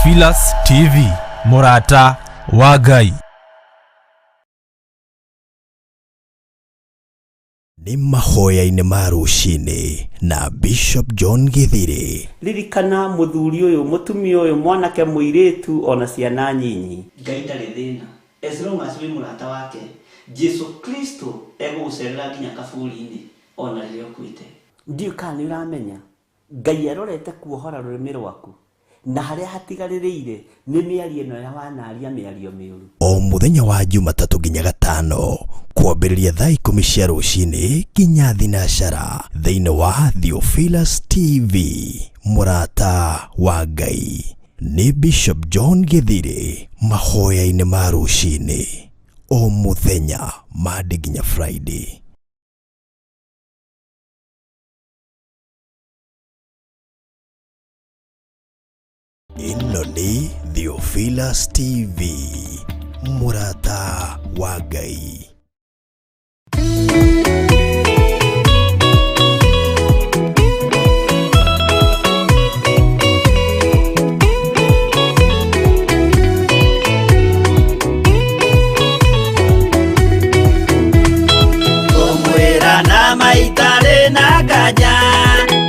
Theophilus TV, mũrata wa Ngai. Nĩ mahoya-inĩ ma rũcinĩ na Bishop John Githiri. Ririkana mũthuri ũyũ, mũtumia ũyũ, mwanake, mũirĩtu ona ciana nyinyi. Ngai ndarĩ thĩna as long as wĩ mũrata wake. Jesu Kristo egũgũcerera nginya kaburi-inĩ ona rĩrĩa ũkuĩte. Ndiũĩ kana nĩ ũramenya Ngai arorete kuohora rũrĩmĩ rwaku na harĩa hatigarĩrĩire nĩ mĩario ĩno ya wanaria mĩario mĩũru. O mũthenya wa Jumatatũ nginya Gatano kwambĩrĩria thaa 10 cia rũcinĩ nginya thinacara thĩinĩ wa Theophilus TV, mũrata wa Ngai. Nĩ Bishop John Githiri mahoya-inĩ ma rũcinĩ o mũthenya Monday nginya Friday. Ĩno nĩ Theophilus TV, mũrata wa Ngai. Ngũmwĩra na maitarĩ na nganja,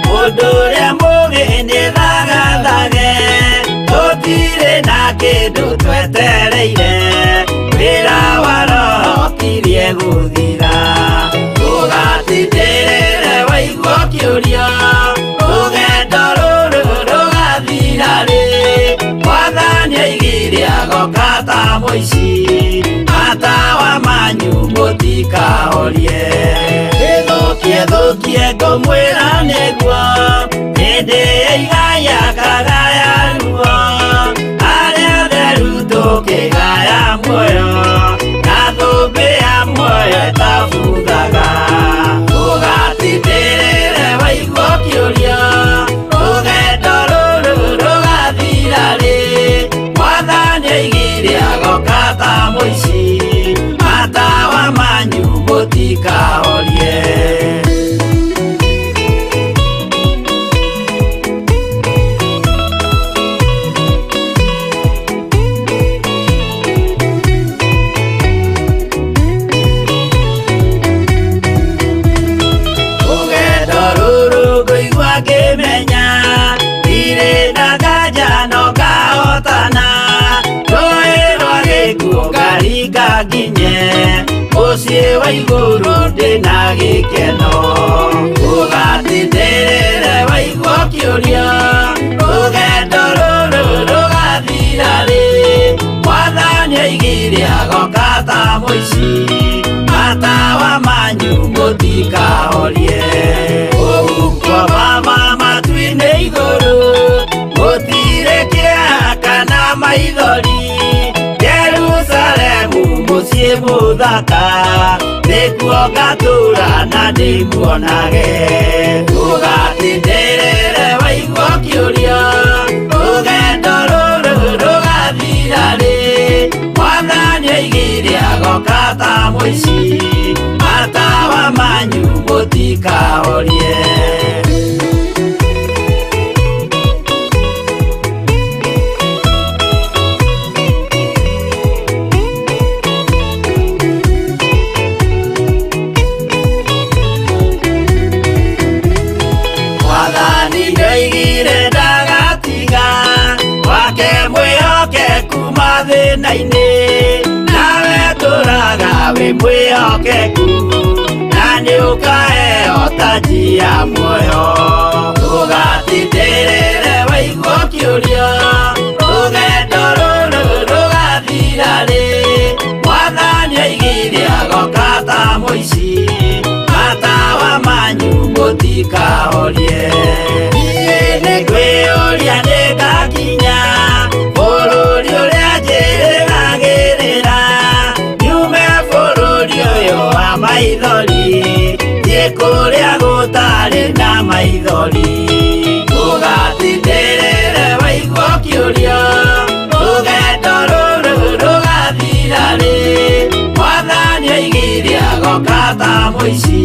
mũndũ ũrĩa mũgĩ nĩ thagathage, tũtirĩ na kĩndũ twetereire, wĩra wa roho kirie gũthira. Ũgatindĩrĩre waigua ũkĩũrio, rũgendo rũrũ rũgathira rĩ, Mwathani oigire agoka ta mũici, matawa manyu mũtikahorie. Ĩthũkie thũkie ngũmwĩra nĩguo, hĩndĩ ĩigaya kagaya ruo, arĩa atheru tũkĩgaya muoyo, na thũmbĩ ya muoyo ĩtabuthaga. Ũgatindĩrĩre waigua ũkĩũrio, rũgendo rũrũ rũgathira rĩ, Mwathani oigire agoka ta mũici, matawa manyu mũtikahorie. Rũgendo rũrũ ngũigua ngĩmenya, ndirĩ na nganja no ngahotana, rũĩ rwa gĩkuũ ngaringa nginye, mũciĩ wa igũrũ ndĩna gĩkeno. Ũgatindĩrĩre waigua ũkĩũrio, rũgendo rũrũ rũgathira rĩ, Mwathani oigire agoka ta mũici, matawa manyu mũtikahorie. Kũu kwa mama matu-inĩ igũrũ, gũtirĩ kĩeha kana maithori, Jerusalemu mũciĩ mũthaka, nĩkuo ngatũũra na ndĩmuonage. Ũgatindĩrĩre waigua ũkĩũrio, rũgendo rũrũ rũgathira rĩ, Mwathani oigire agoka ta mũici, matawa manyu mũtikahorie. Mwathani nĩoigire ndagatiga, wake mwĩhokeku mathĩna-inĩ, nawe tũraga wĩ mwĩhokeku, na nĩũkaheo taji ya muoyo. Ũgatindĩrĩre waigua ũkĩũrio, rũgendo rũrũ rũgathira rĩ, Mwathani oigire agoka ta mũici, matawa manyu mũtikahorie. Niĩ nĩngwĩyũria nĩngakinya bũrũri ũrĩa njĩrĩgagĩrĩra, nyume bũrũri ũyũ wa maithori, thiĩ kũrĩa gũtarĩ na maithori. Ũgatindĩrĩre waigua ũkĩũrio, rũgendo rũrũ rũgathira rĩ, Mwathani oigire agoka ta mũici,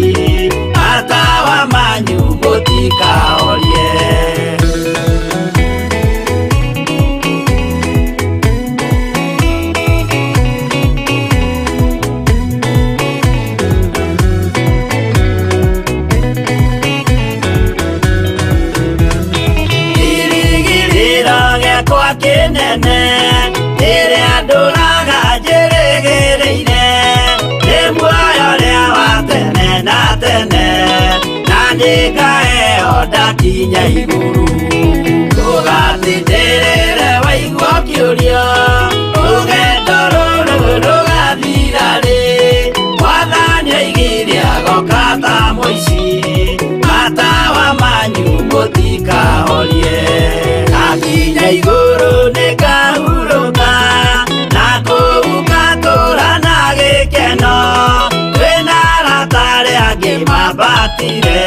matawa manyu mũtikahorie. kĩnene kĩrĩa ndũraga njĩrĩgĩrĩire nĩ muoyo ũrĩa wa tene na tene na nĩngaheo ndakinya igũrũ ndũgatindĩrĩre waigua ũkĩũrio rũgendo rũrũ rũgathira rĩ mwathani oigire agoka ta mũici matawa manyu mũtikahorie ndakinya igũrũ nĩngahurũka na kũu ngatũũra na gĩkeno twĩna arata arĩa angĩ mambatire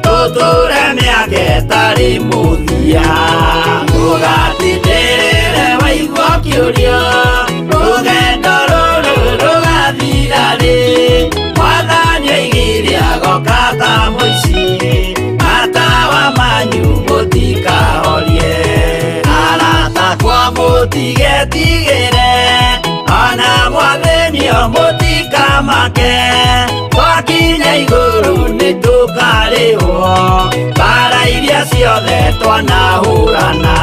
tũtũre mĩaka ĩtarĩ mũthia ndũgatindĩrĩre waigua ũkĩũrio rũgendo rũrũ rũgathira rĩ mwathani oigire agoka ta mũici matawa manyu mũtikahorie arata kwa mũtigetigĩre ona mwathĩnio mũtikamake twakinya igũrũ nĩtũkarĩhwo mbara iria ciothe twanahũrana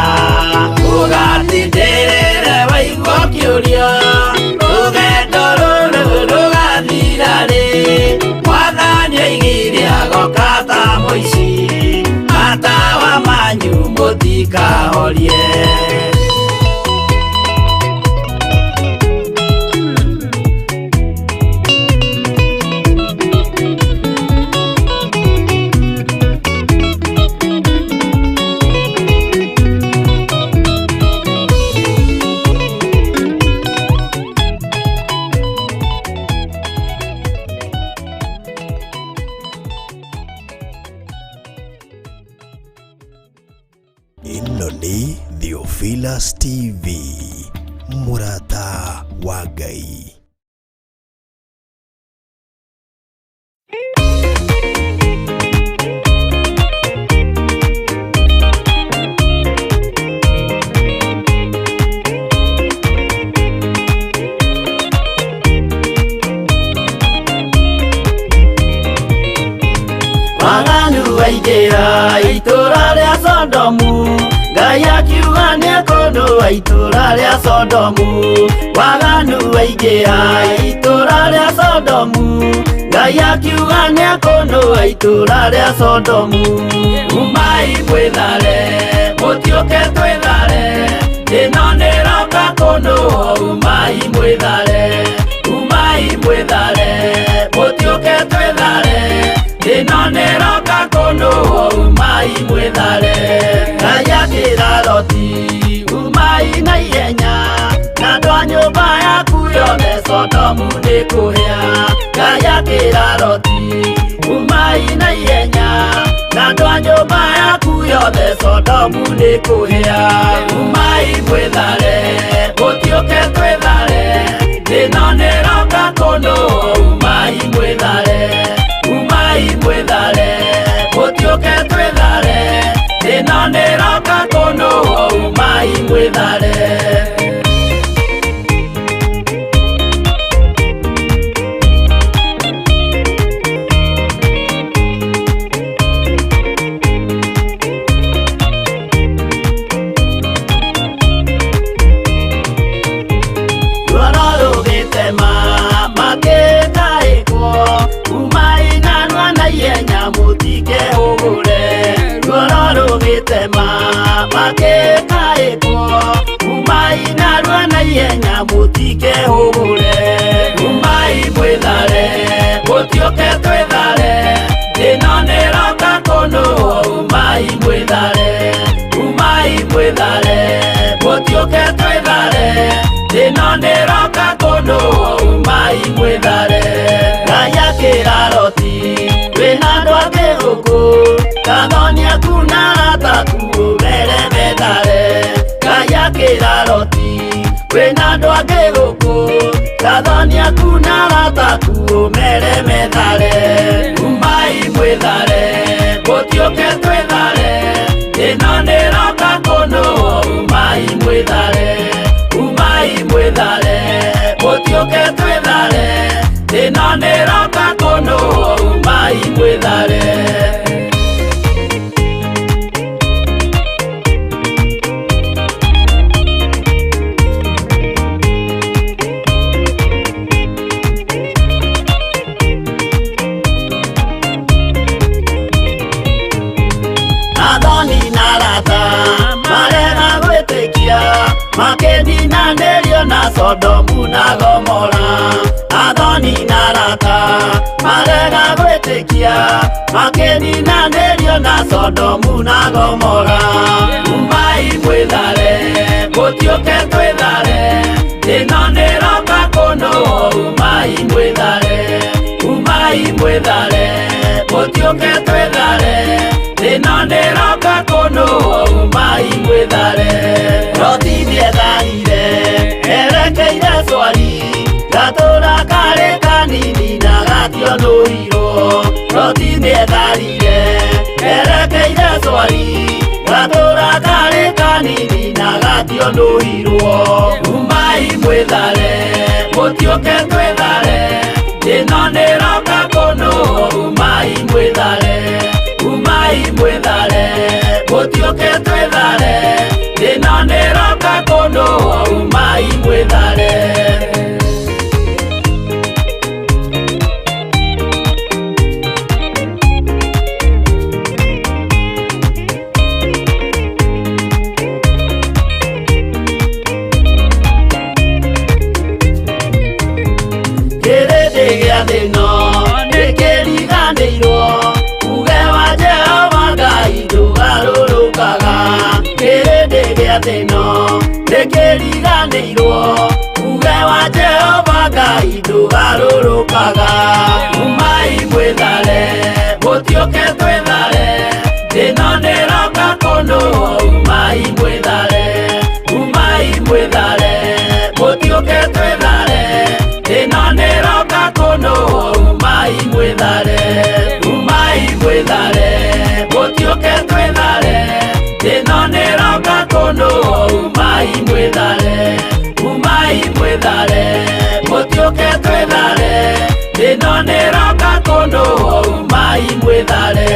ndũgatindĩrĩre waigua ũkĩũrio rũgendo rũrũ rũgathira rĩ mwathani oigire agoka ta mũici matawa manyu mũtikahorie. Ĩno nĩ Theophilus TV, mũrata wa Ngai. Waganu waingĩra itũra rĩa Sodomu Ngai akiuga nĩekũnũa itũra rĩa Sodomu Waganu waingĩra itũra rĩa Sodomu Ngai akiuga nĩekũnũa itũra rĩa Sodomu Umai mwĩthare mũtiũke twĩthare ĩno nĩroka kũnũo umai mwĩthare umai mwĩthare mũtiũke twĩthare ĩno nĩroka kũnũo umai mwĩthare Ngai akĩra Loti umai na ihenya na andũ a nyũmba yaku yothe Sodomu nĩkũhĩa Ngai akĩra Loti umai na ihenya na andũ a nyũmba yaku yothe Sodomu nĩkũhĩa umai mwĩthare mũtiũke twĩthare ĩno nĩroka kũnũo umai mwĩthare umai mwĩthare mũtiũke twĩthare ĩno nĩroka kũnũo umai mwĩthare. Ruoro rũgĩtema makĩtaĩkwo umai narua na ihenya mũtikehũgũre Ruoro rũgĩtema makĩtaĩkwo umai narua na ihenya mũtikehũgũre umai mwĩthare mũtiũke twĩthare ĩno nĩroka kũnũo umai mwĩthare umai mwĩthare mũtiũke twĩthare ĩno nĩroka kũnũo umai mwĩthare Ngai akĩra Loti wĩna andũ angĩ gũkũ kathoni aku na arata aku ũmere methare Ngai akĩra Loti wĩna andũ angĩ gũkũ kathoni aku na arata aku ũmere methare umai mwĩthare mũtiũke twĩthare ĩno nĩroka kũnũo umai mwĩthare umai mwĩthare mũtiũke twĩthare ĩno nĩroka kũnũo umai mwĩthare. Makĩninanĩrio na Sodomu na Gomora. Athoni na arata marega gwĩtĩkia, makĩninanĩrio na Sodomu na Gomora. Umai mwĩthare, mũtiũke twĩthare, ĩno nĩroka kũnũ. Umai mwĩthare, umai mwĩthare, mũtiũke twĩthare, ĩno nĩroka kũnũ. Umai mwĩthare. Loti nĩetharire erekeire Swari, gatũra karĩ kanini na gationũrirwo. Loti nĩetharire erekeire Swari, gatũra karĩ kanini na gationũrirwo. Umai mwĩthare, mũtiũke twĩthare, ĩno nĩroka kũnũ. Umai mwĩthare, umai mwĩthare, mũtiũke twĩthare, ĩno nĩroka kũnũ. Umai mwĩthare. Kĩrĩndĩ gĩa thĩ ĩno nĩkĩriganĩirwo, uge wa Jehova Ngai ndũgarũrũkaga. Kĩrĩndĩ gĩa thĩ ĩno nĩkĩriganĩirwo, uge wa Jehova Ngai ndũgarũrũkaga. Umai mwĩthare, mũtiũke twĩthare, ĩno nĩroka kũnũ. Umai mwĩthare, umai mwĩthare, mũtiũke twĩthare, ĩno nĩroka kũnũ. Umai mwĩthare, umai mwĩthare, mũtiũke twĩthare, ĩno nĩroka kũnũ. Umai mwĩthare, umai mwĩthare, mũtiũke twĩthare, ĩno nĩroka kũnũ. Umai mwĩthare.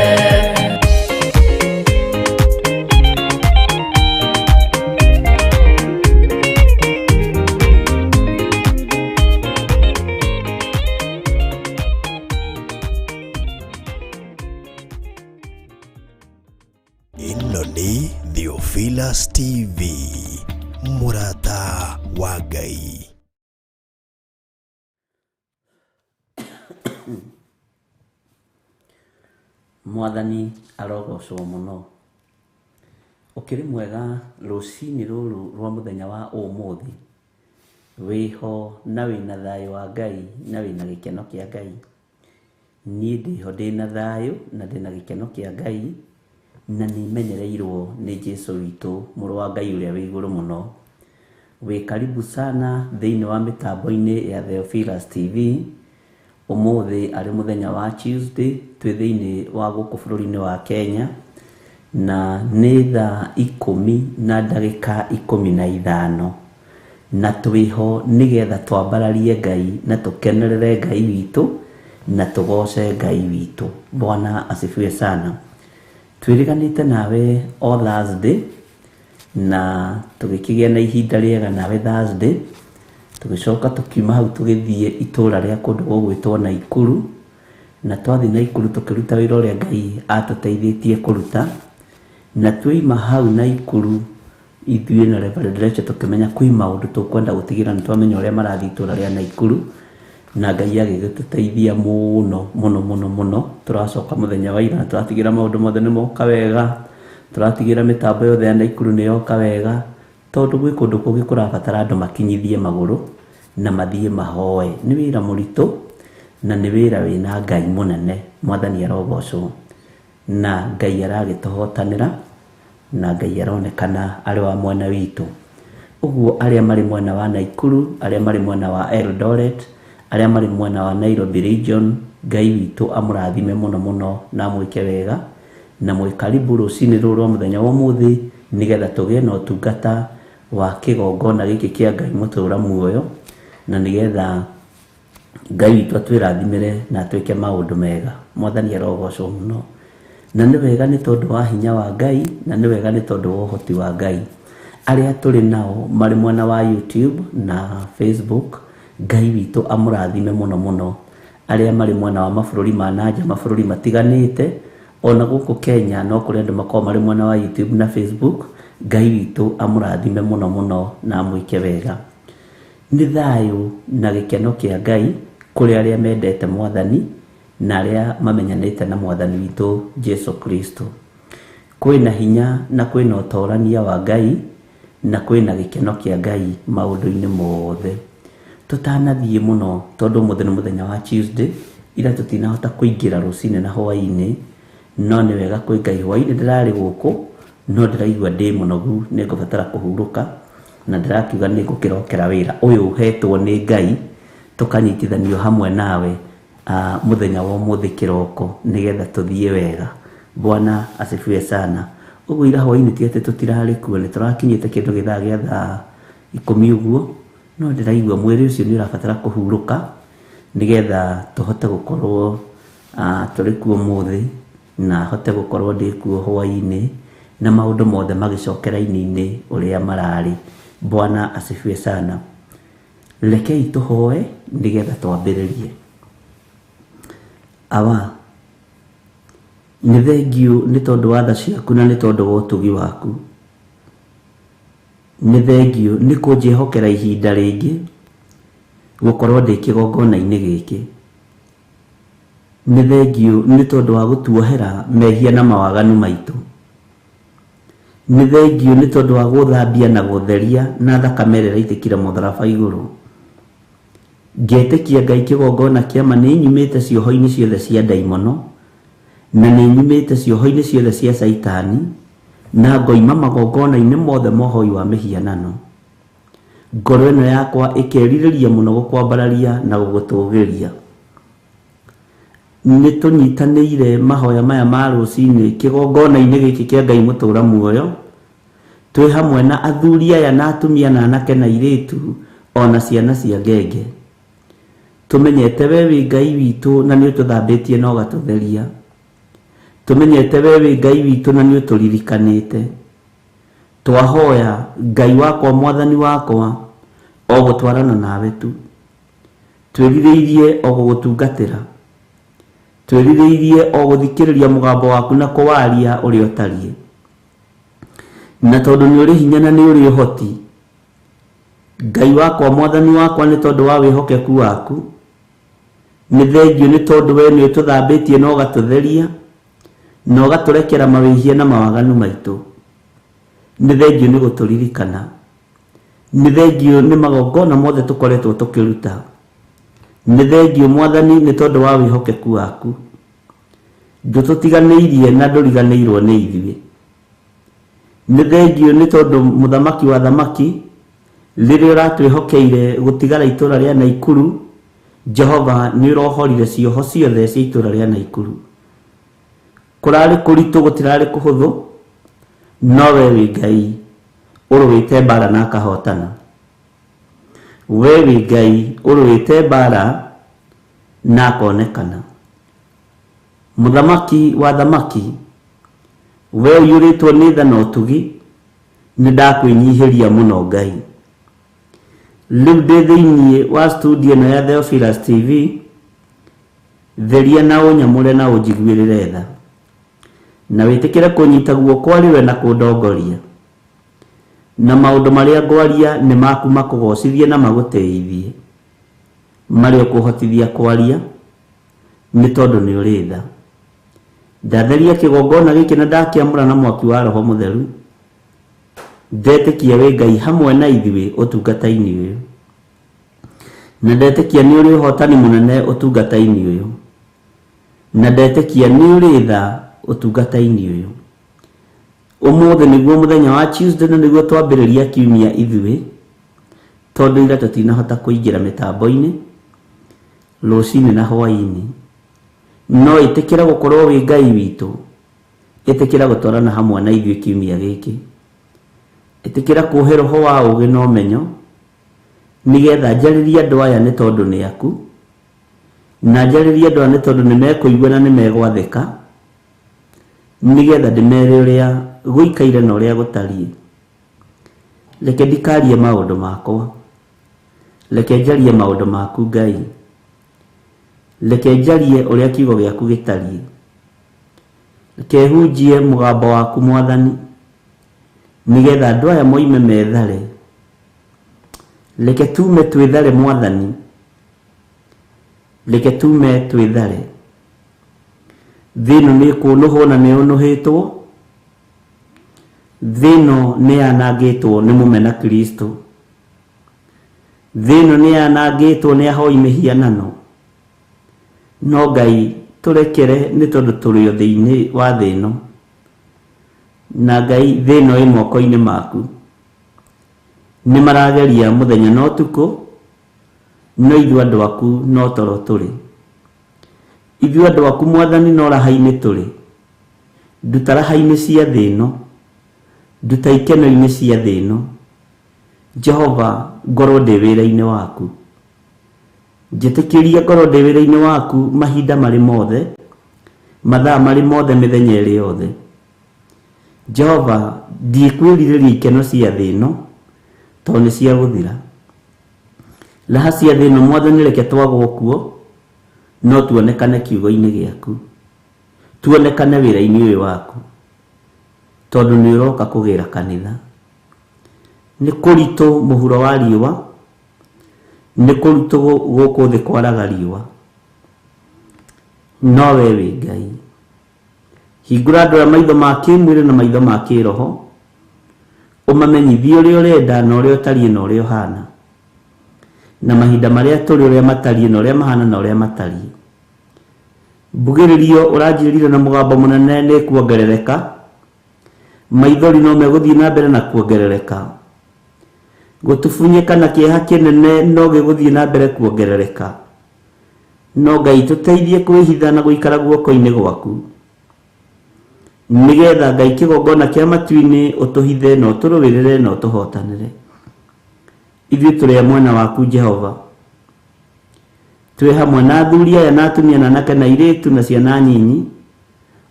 Ĩno nĩ Theophilus TV, mũrata wa Ngai. Mwathani arogocwo mũno. Ũkĩrĩ mwega rũcinĩ rũrũ rwa mũthenya wa ũmũthĩ, wĩho na wĩna thayũ wa Ngai na wĩna gĩkeno kĩa Ngai. Niĩ ndĩho ndĩna thayũ na ndĩna gĩkeno kĩa Ngai, na nĩmenyereirwo nĩ Jesũ witũ mũrũ wa Ngai ũrĩa wĩ igũrũ mũno. Wĩ karibu sana thĩinĩ wa mĩtambo-inĩ ya Theophilus TV. Ũmũthĩ arĩ mũthenya wa Tuesday, twĩ thĩinĩ wa gũkũ bũrũri-inĩ wa Kenya, na nĩ thaa 10:15, na twĩho nĩgetha twambararie Ngai na tũkenerere Ngai witũ na tũgoce Ngai witũ. Bwana asifiwe sana. Twĩrĩganĩte nawe o Thursday, na tũgĩkĩgĩa na ihinda rĩega nawe Thursday, tũgĩcoka tũkiuma hau tũgĩthiĩ itũra rĩa kũndũ gũgwĩtwo Naikuru, na twathiĩ Naikuru tũkĩruta wĩra ũrĩa Ngai atũteithĩtie kũruta, na twaima hau Naikuru ithuĩ na Reverend Rachel tũkĩmenya kwĩ maũndũ tũkwenda gũtigĩra nĩ twamenya ũrĩa marathiĩ itũra rĩa Naikuru, na Ngai agĩgĩtũteithia mũno mũno mũno mũno. Tũracoka mũthenya wa ira na tũratigĩra maũndũ mothe nĩ moka wega, tũratigĩra mĩtambo yothe ya Naikuru nĩ yoka wega, tondũ gwĩ kũndũ kũngĩ kũrabatara andũ makinyithie magũrũ na mathiĩ mahoe. Nĩ wĩra mũritũ na nĩ wĩra wĩna Ngai mũnene. Mwathani arogocwo, na Ngai aragĩtũhotanĩra, na Ngai aronekana arĩ wa mwena witũ. Ũguo arĩa marĩ mwena wa Naikuru, arĩa marĩ mwena wa Eldoret, arĩa marĩ mwena wa Nairobi region, Ngai witũ amũrathime mũno mũno na amwĩke wega, na mwĩ karibu rũcinĩ rũrũ rwa mũthenya wa ũmũthĩ, nĩgetha tũgĩe na ũtungata wa kĩgongona gĩkĩ kĩa Ngai mũtũra muoyo, na nĩgetha Ngai witũ atwĩrathimĩre na atwĩke maũndũ mega. Mwathani arogocwo mũno. Na nĩ wega nĩ tondũ wa hinya wa Ngai, na nĩ wega nĩ tondũ wa ũhoti wa Ngai. Arĩa tũrĩ nao marĩ mwena wa YouTube na Facebook, Ngai witũ amũrathime mũno mũno. Arĩa marĩ mwena wa mabũrũri ma nanja, mabũrũri matiganĩte, ona gũkũ Kenya no kũrĩ andũ makoragwo marĩ mwena wa YouTube na Facebook, Ngai witũ amũrathime mũno mũno na amwĩke wega. Nĩ thayũ na gĩkeno kĩa Ngai kũrĩ arĩa mendete Mwathani na arĩa mamenyanĩte na Mwathani witũ Jesu Kristo. Kwĩna hinya na kwĩna ũtorania wa Ngai na kwĩna gĩkeno kĩa Ngai maũndũ-inĩ mothe. Tũtanathiĩ mũno tondũ ũmũthĩ nĩ mũthenya wa Tuesday, ira tũtinahota kũingĩra rũcinĩ na hwaĩ-inĩ, no nĩ wega kwĩ Ngai. Hwaĩ-inĩ ndĩrarĩ gũkũ no ndĩraigua ndĩ mũnogu, nĩ ngũbatara kũhurũka, na ndĩrakiuga nĩ ngũkĩrokera wĩra ũyũ ũhetwo nĩ Ngai tũkanyitithanio hamwe nawe mũthenya wa ũmũthĩ kĩroko nĩgetha tũthiĩ wega. Bwana asifiwe sana. Ũguo ira hwaĩ-inĩ ti atĩ tũtirarĩ kuo, nĩ tũrakinyĩte kĩndũ gĩthaa gĩa thaa 10 ũguo, no ndĩraigua mwĩrĩ ũcio nĩ ũrabatara kũhurũka nĩgetha tũhote gũkorwo tũrĩ kuo ũmũthĩ na hote gũkorwo ndĩ kuo hwaĩ-inĩ na maũndũ mothe magĩcokera raini-inĩ ũrĩa mararĩ. Bwana asifiwe sana. Rekei tũhoe nĩgetha twambĩrĩrie. Awa, nĩ thengiũ nĩ tondũ wa tha ciaku na nĩ tondũ wa ũtugi waku. Nĩ thengiũ nĩ kũnjĩhokera ihinda rĩngĩ gũkorwo ndĩ kĩgongona-inĩ gĩkĩ. Nĩ thengiũ nĩ tondũ wa gũtuohera mehia na mawaganu maitũ. Nĩ thengiũ nĩ tondũ wa gũthambia na gũtheria na thakame ĩrĩa ĩraitĩkire mũtharaba igũrũ. Ngetĩkia Ngai kĩgongona kĩa ma nĩ nyumĩte cioho-inĩ ciothe cia ndaimono na nĩ nyumĩte cioho-inĩ ciothe cia caitani na ngoima magongona-inĩ mothe ma ũhoi wa mĩhianano. Ngoro ĩno yakwa ĩkerirĩria mũno gũkwambararia na gũgũtũgĩria. Nĩ tũnyitanĩire mahoya maya ma rũcinĩ kĩgongona-inĩ gĩkĩ kĩa Ngai mũtũra muoyo, twĩ hamwe na athuri aya na atumia na anake na airĩtu ona ciana cia ngenge. Tũmenyete we wĩ Ngai witũ na nĩ ũtũthambĩtie na ũgatũtheria. Tũmenyete we wĩ Ngai witũ na nĩ ũtũririkanĩte. Twahoya Ngai wakwa Mwathani wakwa o gũtwarana nawe tu. Twĩrirĩirie o gũgũtungatĩra. Twĩrirĩirie o gũthikĩrĩria mũgambo waku na kũwaria ũrĩa ũtariĩ. Na tondũ nĩ ũrĩ hinya na nĩ ũrĩ ũhoti, Ngai wakwa Mwathani wakwa nĩ tondũ wa wĩhokeku waku, nĩ thengiũ nĩ tondũ we nĩ ũtũthambĩtie na ũgatũtheria na ũgatũrekera mawĩhia na mawaganu maitũ. Nĩ thengiũ nĩ gũtũririkana. Nĩ thengiũ nĩ magongona mothe tũkoretwo tũkĩruta. Nĩ thengiũ Mwathani nĩ tondũ wa wĩhokeku waku. Ndũtũtiganĩirie na ndũriganĩirwo nĩ ithuĩ. Nĩ thengiũ nĩ tondũ mũthamaki wa thamaki rĩrĩa ũratwĩhokeire gũtigara itũra rĩa Naikuru, Jehova nĩ ũrohorire cioho ciothe cia itũra rĩa Naikuru. Kũrarĩ kũritũ gũtirarĩ kũhũthũ, no we wĩ Ngai ũrũĩte mbara na akahotana. We wĩ Ngai ũrũĩte mbara na akonekana. Mũthamaki wa thamaki, we ũiyũrĩtwo nĩ tha na ũtugi, nĩ ndakwĩnyihĩria mũno Ngai. Rĩu ndĩ thĩinĩ wa studio ĩno ya Theophilus TV, theria na ũnyamũre na ũnjiguĩrĩre tha, na wĩtĩkĩre kũnyita guoko arĩ we na kũndongoria, na maũndũ marĩa ngwaria nĩ maku makũgocithie na magũtĩithie, marĩa ũkũhotithia kwaria nĩ tondũ nĩ ũrĩ tha. Ndatheria kĩgongona gĩkĩ na ndakĩamũra na mwaki wa Roho Mũtheru. Ndetĩkia wĩ Ngai hamwe na ithuĩ ũtungata-inĩ ũyũ, na ndetĩkia nĩ ũrĩ ũhotani mũnene ũtungata-inĩ ũyũ, na ndetĩkia nĩ ũrĩ tha ũtungata-inĩ ũyũ. Ũmũthĩ nĩguo mũthenya wa Tuesday na nĩguo twambĩrĩria kiumia ithuĩ, tondũ ira tũtinahota kũingĩra mĩtambo-inĩ rũcinĩ na hwaĩ-inĩ. No ĩtĩkĩra gũkorwo wĩ Ngai witũ, ĩtĩkĩra gũtwarana hamwe na ithuĩ kiumia gĩkĩ. Ĩtĩkĩra kũhe roho wa ũũgĩ na ũmenyo, nĩgetha njarĩrie andũ aya nĩ tondũ nĩ aku, na njarĩrie andũ aya nĩ tondũ nĩ mekũigua na nĩ megwathĩka, nĩgetha ndĩmere ũrĩa gũikaire na ũrĩa gũtariĩ. Reke ndikarie maũndũ makwa, reke njarie maũndũ maku Ngai. Reke njarie ũrĩa kiugo gĩaku gĩtariĩ. Reke hunjie mũgambo waku Mwathani, Nĩgetha andũ aya moime methare. Reke tume twĩthare Mwathani. Reke tume twĩthare. Thĩ ĩno nĩ ĩkũnũhwo na nĩ ĩũnũhĩtwo. Thĩ ĩno nĩ yanangĩtwo nĩ mũmena Kristo. Thĩ ĩno nĩ yanangĩtwo nĩ ahoi mĩhianano. No Ngai tũrekere nĩ tondũ tũrĩ o thĩinĩ wa thĩ ĩno. Na Ngai thĩ ĩno ĩ moko-inĩ maku. Nĩ marageria mũthenya na ũtukũ, no ithuĩ andũ aku no toro tũrĩ. Ithuĩ andũ aku Mwathani no raha-inĩ tũrĩ. Nduta raha-inĩ cia thĩ ĩno. Nduta ikeno-inĩ cia thĩ ĩno. Jehova ngorwo ndĩ wĩra-inĩ waku. Njĩtĩkĩria ngorwo ndĩ wĩra-inĩ waku mahinda marĩ mothe, mathaa marĩ mothe, mĩthenya ĩrĩ yothe. Jehova ndikwĩrirĩria ikeno cia thĩ ĩno tondũ nĩ cia gũthira. Raha cia thĩ ĩno Mwathani reke twagwo kuo, no tuonekane kiugo-inĩ gĩaku, tuonekane wĩra-inĩ ũyũ waku, tondũ nĩ ũroka kũgĩra kanitha. Nĩ kũritũ mũhuro wa riũa, nĩ kũritũ gũkũ thĩ kwaraga riũa, no we wĩ Ngai. Hingũra andũ aya maitho ma kĩmwĩrĩ na maitho ma kĩroho, ũmamenyithie ũrĩa ũrenda na ũrĩa ũtariĩ na ũrĩa ũhana, na mahinda marĩa tũrĩ ũrĩa matariĩ na ũrĩa mahana na ũrĩa matariĩ. Mbugĩrĩrio ũranjĩrire na mũgambo mũnene nĩ kuongerereka, maithori no megũthiĩ na mbere na kuongerereka. Gũtubunyĩka na kĩeha kĩnene no gĩgũthiĩ na mbere kuongerereka. No Ngai tũteithie kwĩhitha na gũikara guoko-inĩ gwaku, nĩgetha Ngai kĩgongona kĩa matu-inĩ ũtũhithe na ũtũrũĩrĩre na ũtũhotanĩre. Ithuĩ tũrĩ a mwena waku Jehova. Twĩ hamwe na athuri aya na atumia na anake na airĩtu na ciana nyinyi,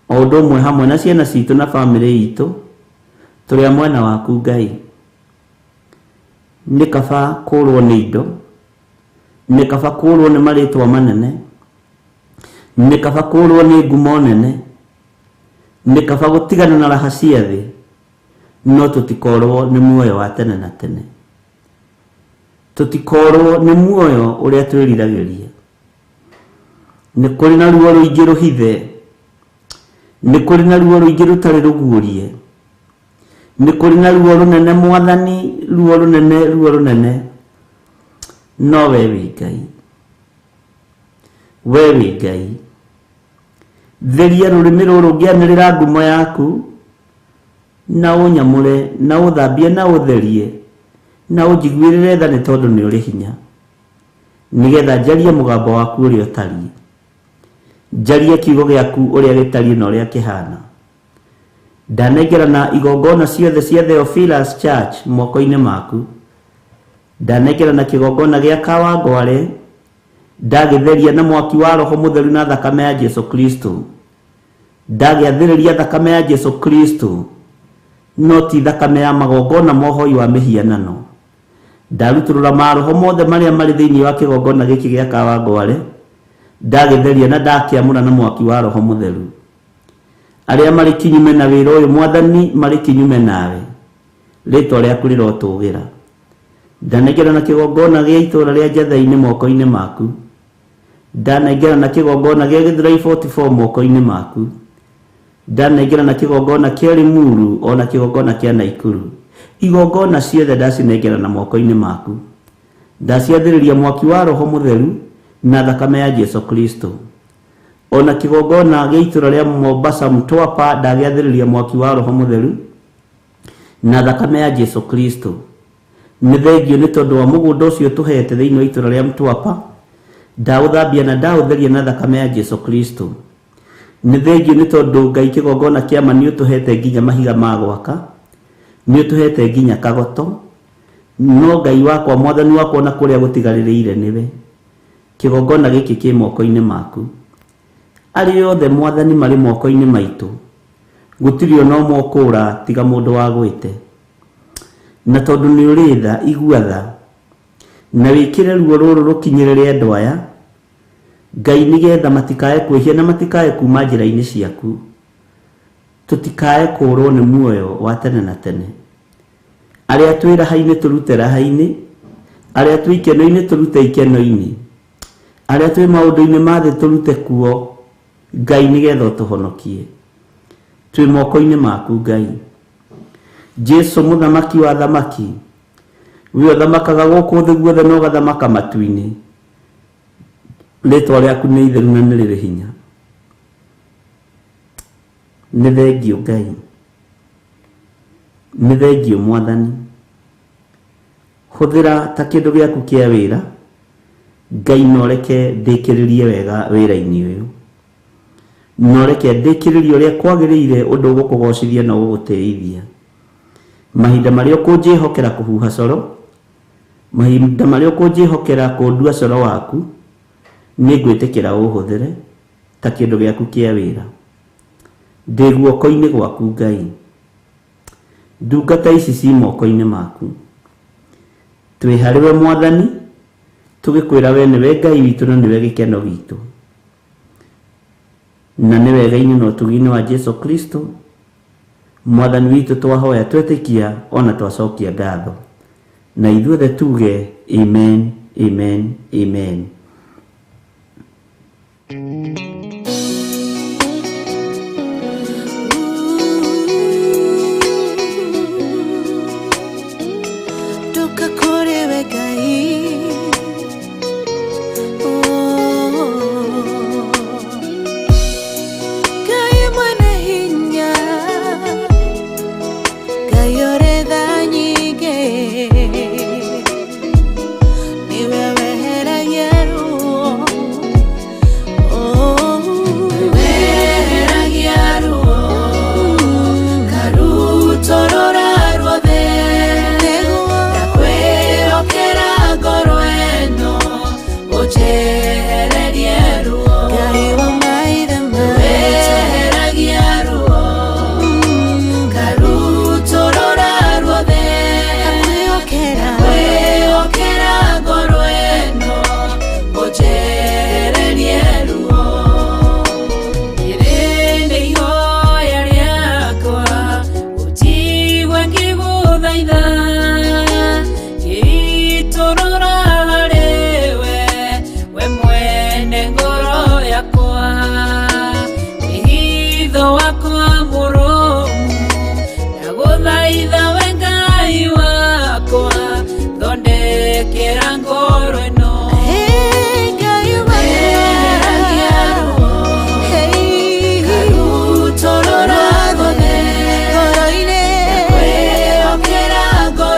o ũndũ ũmwe hamwe na ciana citũ na bamĩrĩ itũ, tũrĩ a mwena waku Ngai. Nĩ kaba kũrwo nĩ indo, nĩ kaba kũrwo nĩ marĩtwa manene, nĩ kaba kũrwo nĩ ngumo nene, nĩ kaba gũtigana na raha cia thĩ, no tũtikorwo nĩ muoyo wa tene na tene. Tũtikorwo nĩ muoyo ũrĩa twĩriragĩria. Nĩ kũrĩ na ruo rũingĩ rũhithe, nĩ kũrĩ na ruo rũingĩ rũtarĩ rũguũrie, nĩ kũrĩ na ruo rũnene Mwathani, ruo rũnene, ruo rũnene, no we wĩ Ngai. We wĩ Ngai. Theria rũrĩmĩ rũrũ ngĩanĩrĩra ngumo yaku, na ũnyamũre, na ũthambie, na ũtherie, na ũnjiguĩrĩre tha nĩ tondũ nĩ ũrĩ hinya, nĩgetha njarie mũgambo waku ũrĩa ũtariĩ, njarie kiugo gĩaku ũrĩa gĩtariĩ na ũrĩa kĩhana. Ndanengerana igongona ciothe cia Theophilus Church moko-inĩ maku. Ndanengerana kĩgongona gĩa Kawangware, ndagĩtheria na mwaki wa Roho Mũtheru na thakame ya Jesu Kristo. Ndagĩathĩrĩria thakame ya Jesu Kristo, no ti thakame ya magongona mohoi wa mĩhianano. Ndarutũrũra maroho mothe marĩa marĩ thĩinĩ wa kĩgongona gĩkĩ gĩa Kawangware, ndagĩtheria na ndakĩamũra na mwaki wa Roho Mũtheru. Arĩa marĩ kinyume na wĩra ũyũ Mwathani, marĩ kinyume nawe, rĩtwa rĩaku rĩrotũgĩra. Ndanengerana kĩgongona gĩa itũũra rĩa Njathai-inĩ moko-inĩ maku. Ndanengerana kĩgongona gĩa Gĩthurai 44 moko-inĩ maku. Ndanengerana kĩgongona kĩa Limuru ona kĩgongona kĩa Naikuru. Igongona ciothe ndacinengerana moko-inĩ maku. Ndaciathĩrĩria mwaki wa Roho Mũtheru na thakame ya Jesu Kristo. Ona kĩgongona gĩa itũũra rĩa Mombasa Mtwapa ndagĩathĩrĩria mwaki wa Roho Mũtheru na thakame ya Jesu Kristo. Nĩ thengio nĩ tondũ wa mũgũnda ũcio tũhete thĩinĩ wa itũũra rĩa Mtwapa, ndaũthambia na ndaũtheria na thakame ya Jesu Kristo. Nĩ thengio nĩ tondũ Ngai kĩgongona kĩa ma nĩ ũtũhete nginya mahiga ma gwaka, nĩ ũtũhete nginya kagoto, no Ngai wakwa Mwathani wakwa ona kũrĩa gũtigarĩrĩire nĩwe. Kĩgongona gĩkĩ kĩ moko-inĩ maku. Arĩa othe Mwathani marĩ moko-inĩ maitũ, gũtirĩ ona ũmwe ũkũũra tiga mũndũ wagwĩte. Na tondũ nĩ ũrĩ tha, igua tha, na wĩkĩre ruo rũrũ rũkinyĩrĩre andũ aya, Ngai, nĩgetha matikae kwĩhia na matikae kuma njĩra-inĩ ciaku, tũtikae kũũrwo nĩ muoyo wa tene na tene. Arĩa twĩ raha-inĩ tũrute raha-inĩ, arĩa twĩ ikeno-inĩ tũrute ikeno-inĩ, arĩa twĩ maũndũ-inĩ ma thĩ tũrute kuo, Ngai nĩgetha ũtũhonokie. Twĩ moko-inĩ maku Ngai. Jesu mũthamaki wa thamaki, we ũthamakaga gũkũ thĩ guothe na ũgathamaka matu-inĩ. Rĩtwa rĩaku nĩ itheru na nĩ rĩrĩ hinya. Nĩ thengiũ Ngai, nĩ thengiũ Mwathani. Hũthĩra ta kĩndũ gĩaku kĩa wĩra, Ngai na ũreke ndĩkĩrĩrie wega wĩra-inĩ ũyũ. Na ũreke ndĩkĩrĩrie ũrĩa kwagĩrĩire ũndũ ũgũkũgocithia na ũgũgũtĩithia. Mahinda marĩa ũkũnjĩhokera kũhuha coro, mahinda marĩa ũkũnjĩhokera kũndua coro waku, nĩ ngwĩtĩkĩra ũhũthĩre ta kĩndũ gĩaku kĩa wĩra. Ndĩ guoko-inĩ gwaku Ngai. Ndungata ici ci moko-inĩ maku. Twĩ harĩ we Mwathani, tũgĩkwĩra we nĩwe Ngai witũ na nĩwe gĩkeno gitũ. Na nĩ wega-inĩ na ũtugi-inĩ wa Jesu Kristo, Mwathani witũ twahoya twetĩkia ona twacokia ngatho. Na ithuothe tuge amen, amen, amen. Ndoka kũrĩ we Ngai. Oh. Ngai mwene hinya, Ngai ũrĩ tha nyingĩ, nĩwe weheragia ruo. Oh. Weheragia ruo, karutorora ruothe. Ndakwĩhokera ngoro ĩno, ũnjehererie ruo. Ngai wa maithe maitũ. Weheragia ruo, karutorora ruothe. Ndakwĩhokera ngoro ĩno, ũnjehererie ruo. Rĩrĩ ihoya rĩakwa, ũnjigue ngĩgũthaitha, ngĩitũrũra harĩ we, we mwene ngoro yakwa. Wĩhitho wakwa mũrũmu, ndagũthaitha we Ngai wakwa, thondekera ngoro ĩno. Weheragia ruo, karutorora ruothe. Ndakwĩhokera ngoro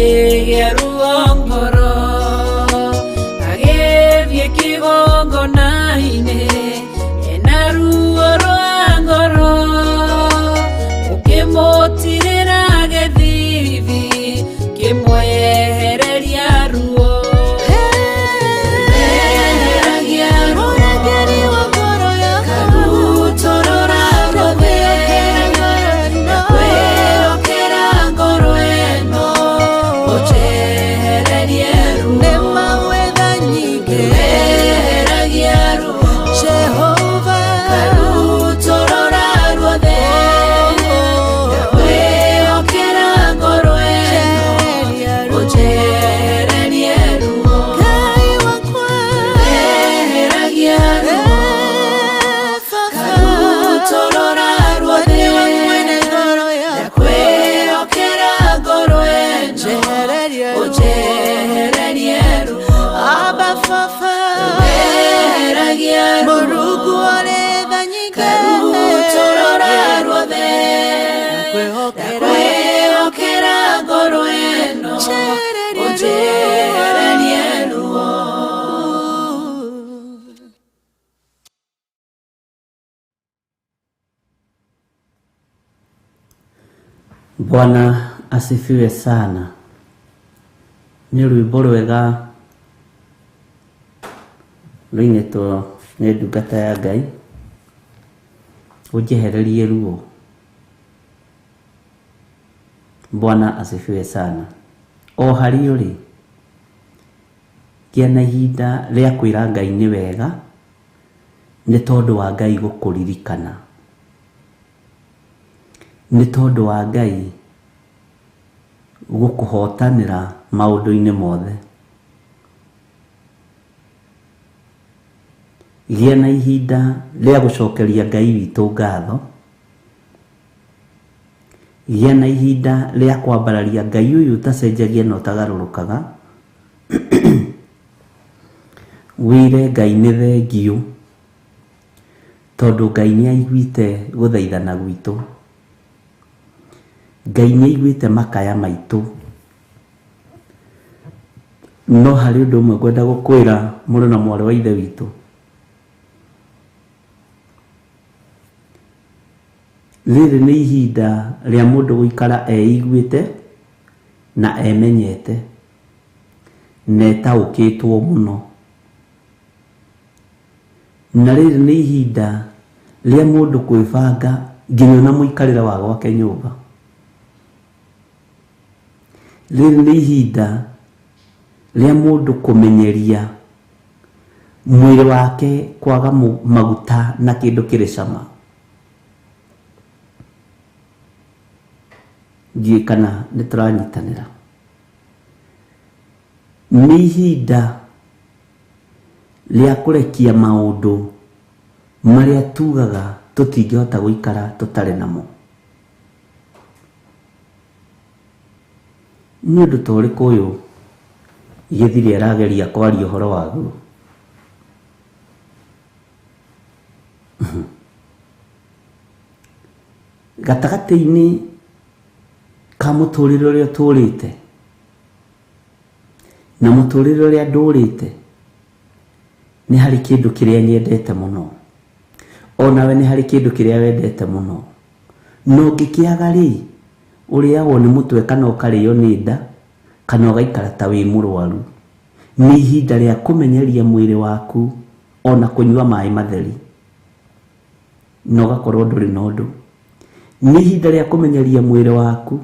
Akĩgĩa ruo ngoro, agĩthiĩ kĩgongona-inĩ ena ruo rwa ngoro, ũkĩmũtirĩra gĩthithi kĩmwehereria ruo. Eheragia ruo, karutorora ruothe, ndakwĩhokera ngoro ĩno, ũnjehererie ruo. Eheragia ruo, karutorora ruothe, ndakwĩhokera ngoro ĩno, ũnjehererie ruo. Eheragia ruo, karutorora ruothe, ndakwĩhokera ngoro ĩno, ũnjehererie ruo. Eheragia ruo, karutorora ruothe, ndakwĩhokera ngoro ĩno, ũnjehererie ruo. Bwana asifiwe sana. Nĩ rwĩmbo rwega rũinĩtwo nĩ ndungata ya Ngai, ũnjehererie ruo. Bwana asifiwe sana. O harĩ ũrĩ, gĩa na ihinda rĩa kwĩra Ngai nĩ wega, nĩ tondũ wa Ngai gũkũririkana, nĩ tondũ wa Ngai gũkũhotanĩra maũndũ-inĩ mothe. Gĩa na ihinda rĩa gũcokeria Ngai witũ ngatho, gĩa na ihinda rĩa kwambararia Ngai ũyũ ũtacenjagia na ũtagarũrũkaga, wĩre Ngai nĩ thengiũ, tondũ Ngai nĩ aiguĩte gũthaithana gwitũ, Ngai nĩ aiguĩte makaya maitũ. No harĩ ũndũ ũmwe ngwenda gũkwĩra mũrũ na mwarĩ wa ithe witũ, rĩrĩ nĩ ihinda rĩa mũndũ gũikara eiguĩte na emenyete na etaũkĩtwo mũno, na rĩrĩ nĩ ihinda rĩa mũndũ kwĩbanga nginya na mũikarĩre wa gwake nyũmba. Rĩrĩ nĩ ihinda rĩa mũndũ kũmenyeria mwĩrĩ wake kwaga maguta na kĩndũ kĩrĩ cama. Ndiũĩ kana nĩ tũranyitanĩra. Nĩ ihinda rĩa kũrekia maũndũ marĩa tugaga tũtingĩhota gũikara tũtarĩ namo. Nĩ ũndũ ta ũrĩkũ ũyũ Gĩthiri arageria kwaria ũhoro waguo? Gatagatĩ-inĩ ka mũtũrĩre ũrĩa ũtũrĩte na mũtũrĩre ũrĩa ndũrĩte, nĩ harĩ kĩndũ kĩrĩa nyendete mũno, onawe nĩ harĩ kĩndũ kĩrĩa wendete mũno, na ũngĩkĩaga rĩ, ũrĩagwo nĩ mũtwe kana ũkarĩo nĩ nda kana ũgaikara ta wĩ mũrwaru. Nĩ ihinda rĩa kũmenyeria mwĩrĩ waku ona kũnyua maĩ matheri na ũgakorwo ndũrĩ na ũndũ. Nĩ ihinda rĩa kũmenyeria mwĩrĩ waku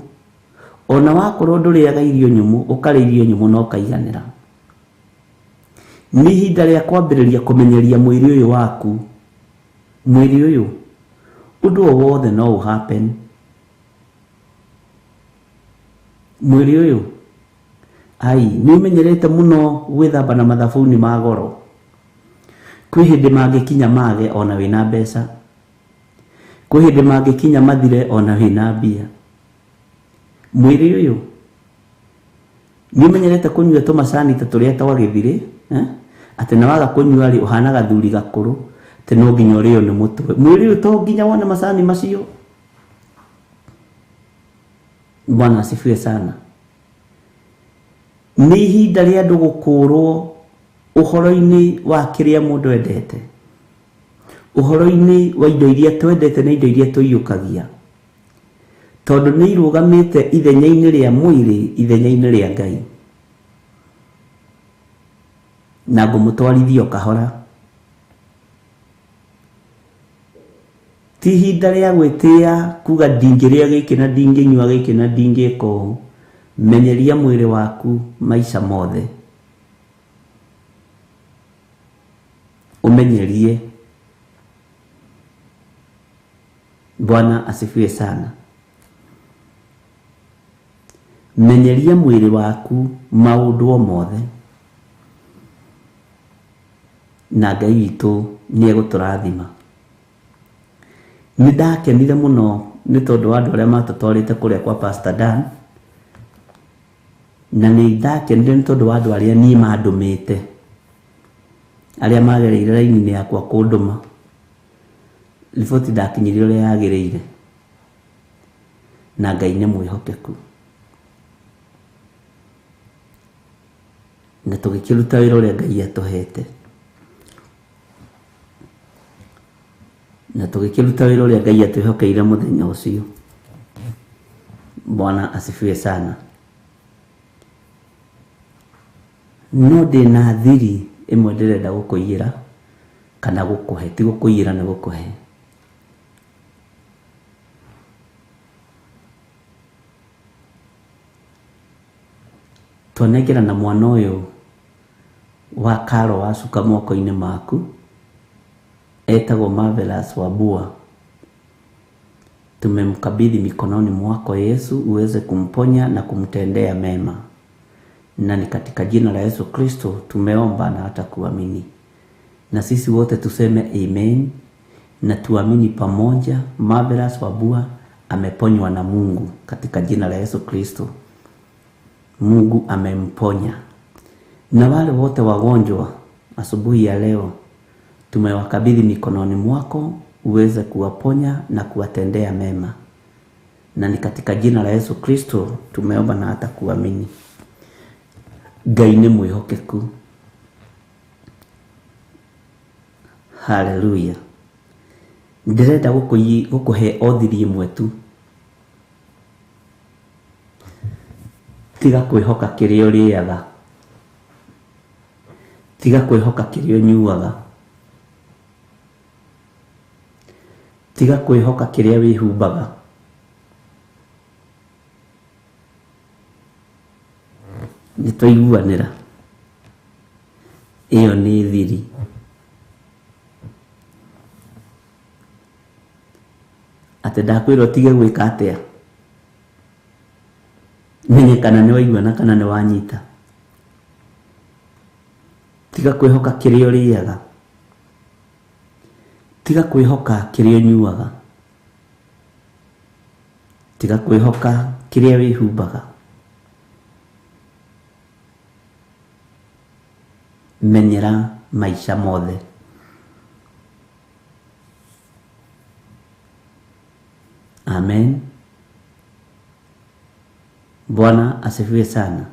ona wakorwo ndũrĩaga irio nyũmũ, ũkarĩa irio nyũmũ na ũkaiganĩra. Nĩ ihinda rĩa kwambĩrĩria kũmenyeria mwĩrĩ ũyũ waku, mwĩrĩ ũyũ ũndũ o wothe no ũ happen. Mwĩrĩ ũyũ ai nĩ ũmenyerete mũno gwĩthamba na mathabuni ma goro, kwĩ hĩndĩ mangĩkinya mage ona wĩna mbeca, kwĩ hĩndĩ mangĩkinya mathire ona wĩna mbia. Mwĩrĩ ũyũ nĩ ũmenyerete kũnyua tũmacani ta tũrĩa twa gĩthirĩ, atĩ na waga kũnyua rĩ ũhana gathuri gakũrũ, atĩ no nginya ũrĩo nĩ mũtwe. Mwĩrĩ ũyũ to nginya wone macani macio. Bwana asifiwe sana. Nĩ ihinda rĩa andũ gũkũrwo ũhoro-inĩ wa kĩrĩa mũndũ endete, ũhoro-inĩ wa indo iria twendete na indo iria tũiyũkagia, tondũ nĩ irũgamĩte ithenya-inĩ rĩa mwĩrĩ, ithenya-inĩ rĩa Ngai. Na ngũmũtwarithia o kahora. Ti ihinda rĩa gwĩtĩa kuga ndingĩrĩa gĩkĩ na ndingĩnyua gĩkĩ na ndingĩka ũũ. Menyeria mwĩrĩ waku maica mothe, ũmenyerie. Bwana asifiwe sana. Menyeria mwĩrĩ waku maũndũ o mothe, na Ngai witũ nĩ egũtũrathima. Nĩ ndakenire mũno nĩ tondũ wa andũ arĩa matũtwarĩte kũrĩa kwa Pastor Dan, na nĩ ndakenire nĩ tondũ wa andũ arĩa niĩ mandũmĩte, arĩa magereire raini-inĩ yakwa kũndũma. Riboti ndakinyirie ũrĩa yagĩrĩire, na Ngai nĩ mwĩhokeku. Na tũgĩkĩruta wĩra ũrĩa Ngai atũhete, na tũgĩkĩruta wĩra ũrĩa Ngai atwĩhokeire mũthenya ũcio. Bwana asifiwe sana. No ndĩna thiri ĩmwe ndĩrenda gũkũiyĩra kana gũkũhe, ti gũkũiyĩra nĩ gũkũhe. Twanengerana mwana ũyũ wa Karo wa cuka moko-inĩ maku, etagwo Marvelous Wambua. Tumemkabidhi mikononi mwako Yesu, uweze kumponya na kumtendea mema, na ni katika jina la Yesu Kristo tumeomba na hata kuamini. Na sisi wote tuseme amen na tuamini pamoja. Marvelous Wambua ameponywa na Mungu katika jina la Yesu Kristo. Mungu amemponya. Na wale wote wagonjwa asubuhi ya leo tumewakabidhi mikononi mwako uweze kuwaponya na kuwatendea mema, na ni katika jina la Yesu Kristo tumeomba na hata kuamini. Ngai nĩ mwĩhokeku. Haleluya. Ndĩrenda gũkũhe o thiri ĩmwe tu. Tiga kwĩhoka kĩrĩa ũrĩaga, tiga kwĩhoka kĩrĩa ũnyuaga, tiga kwĩhoka kĩrĩa wĩhumbaga. Nĩ twaiguanĩra? Ĩyo nĩ thiri. Atĩ ndakwĩra ũtige gwĩka atĩa? Menye kana nĩ waigua na kana nĩ wanyita. Tiga kwĩhoka kĩrĩa ũrĩaga, tiga kwĩhoka kĩrĩa ũnyuaga, tiga kwĩhoka kĩrĩa wĩhumbaga. Menyera maica mothe. Amen. Bwana asifiwe sana.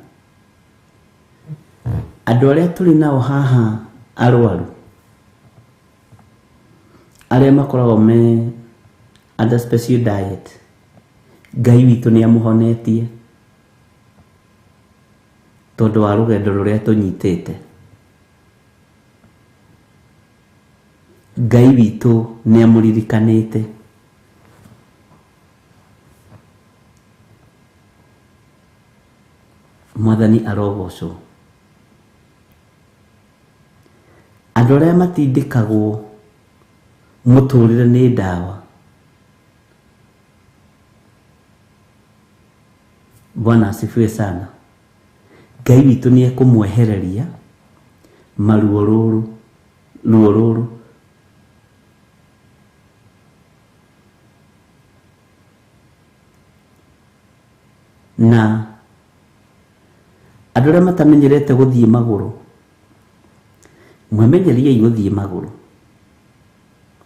Andũ arĩa tũrĩ nao haha arwaru, arĩa makoragwo me under special diet, Ngai witũ nĩ amũhonetie tondũ wa rũgendo rũrĩa tũnyitĩte. Ngai witũ nĩ amũririkanĩte. Mwathani arogocwo. Andũ arĩa matindĩkagwo mũtũrĩre nĩ ndawa, Bwana asifiwe sana. Ngai witũ nĩ ekũmwehereria maruo rũrũ, ruo rũrũ. Na andũ arĩa matamenyerete gũthiĩ magũrũ, mwemenyeriei gũthiĩ magũrũ,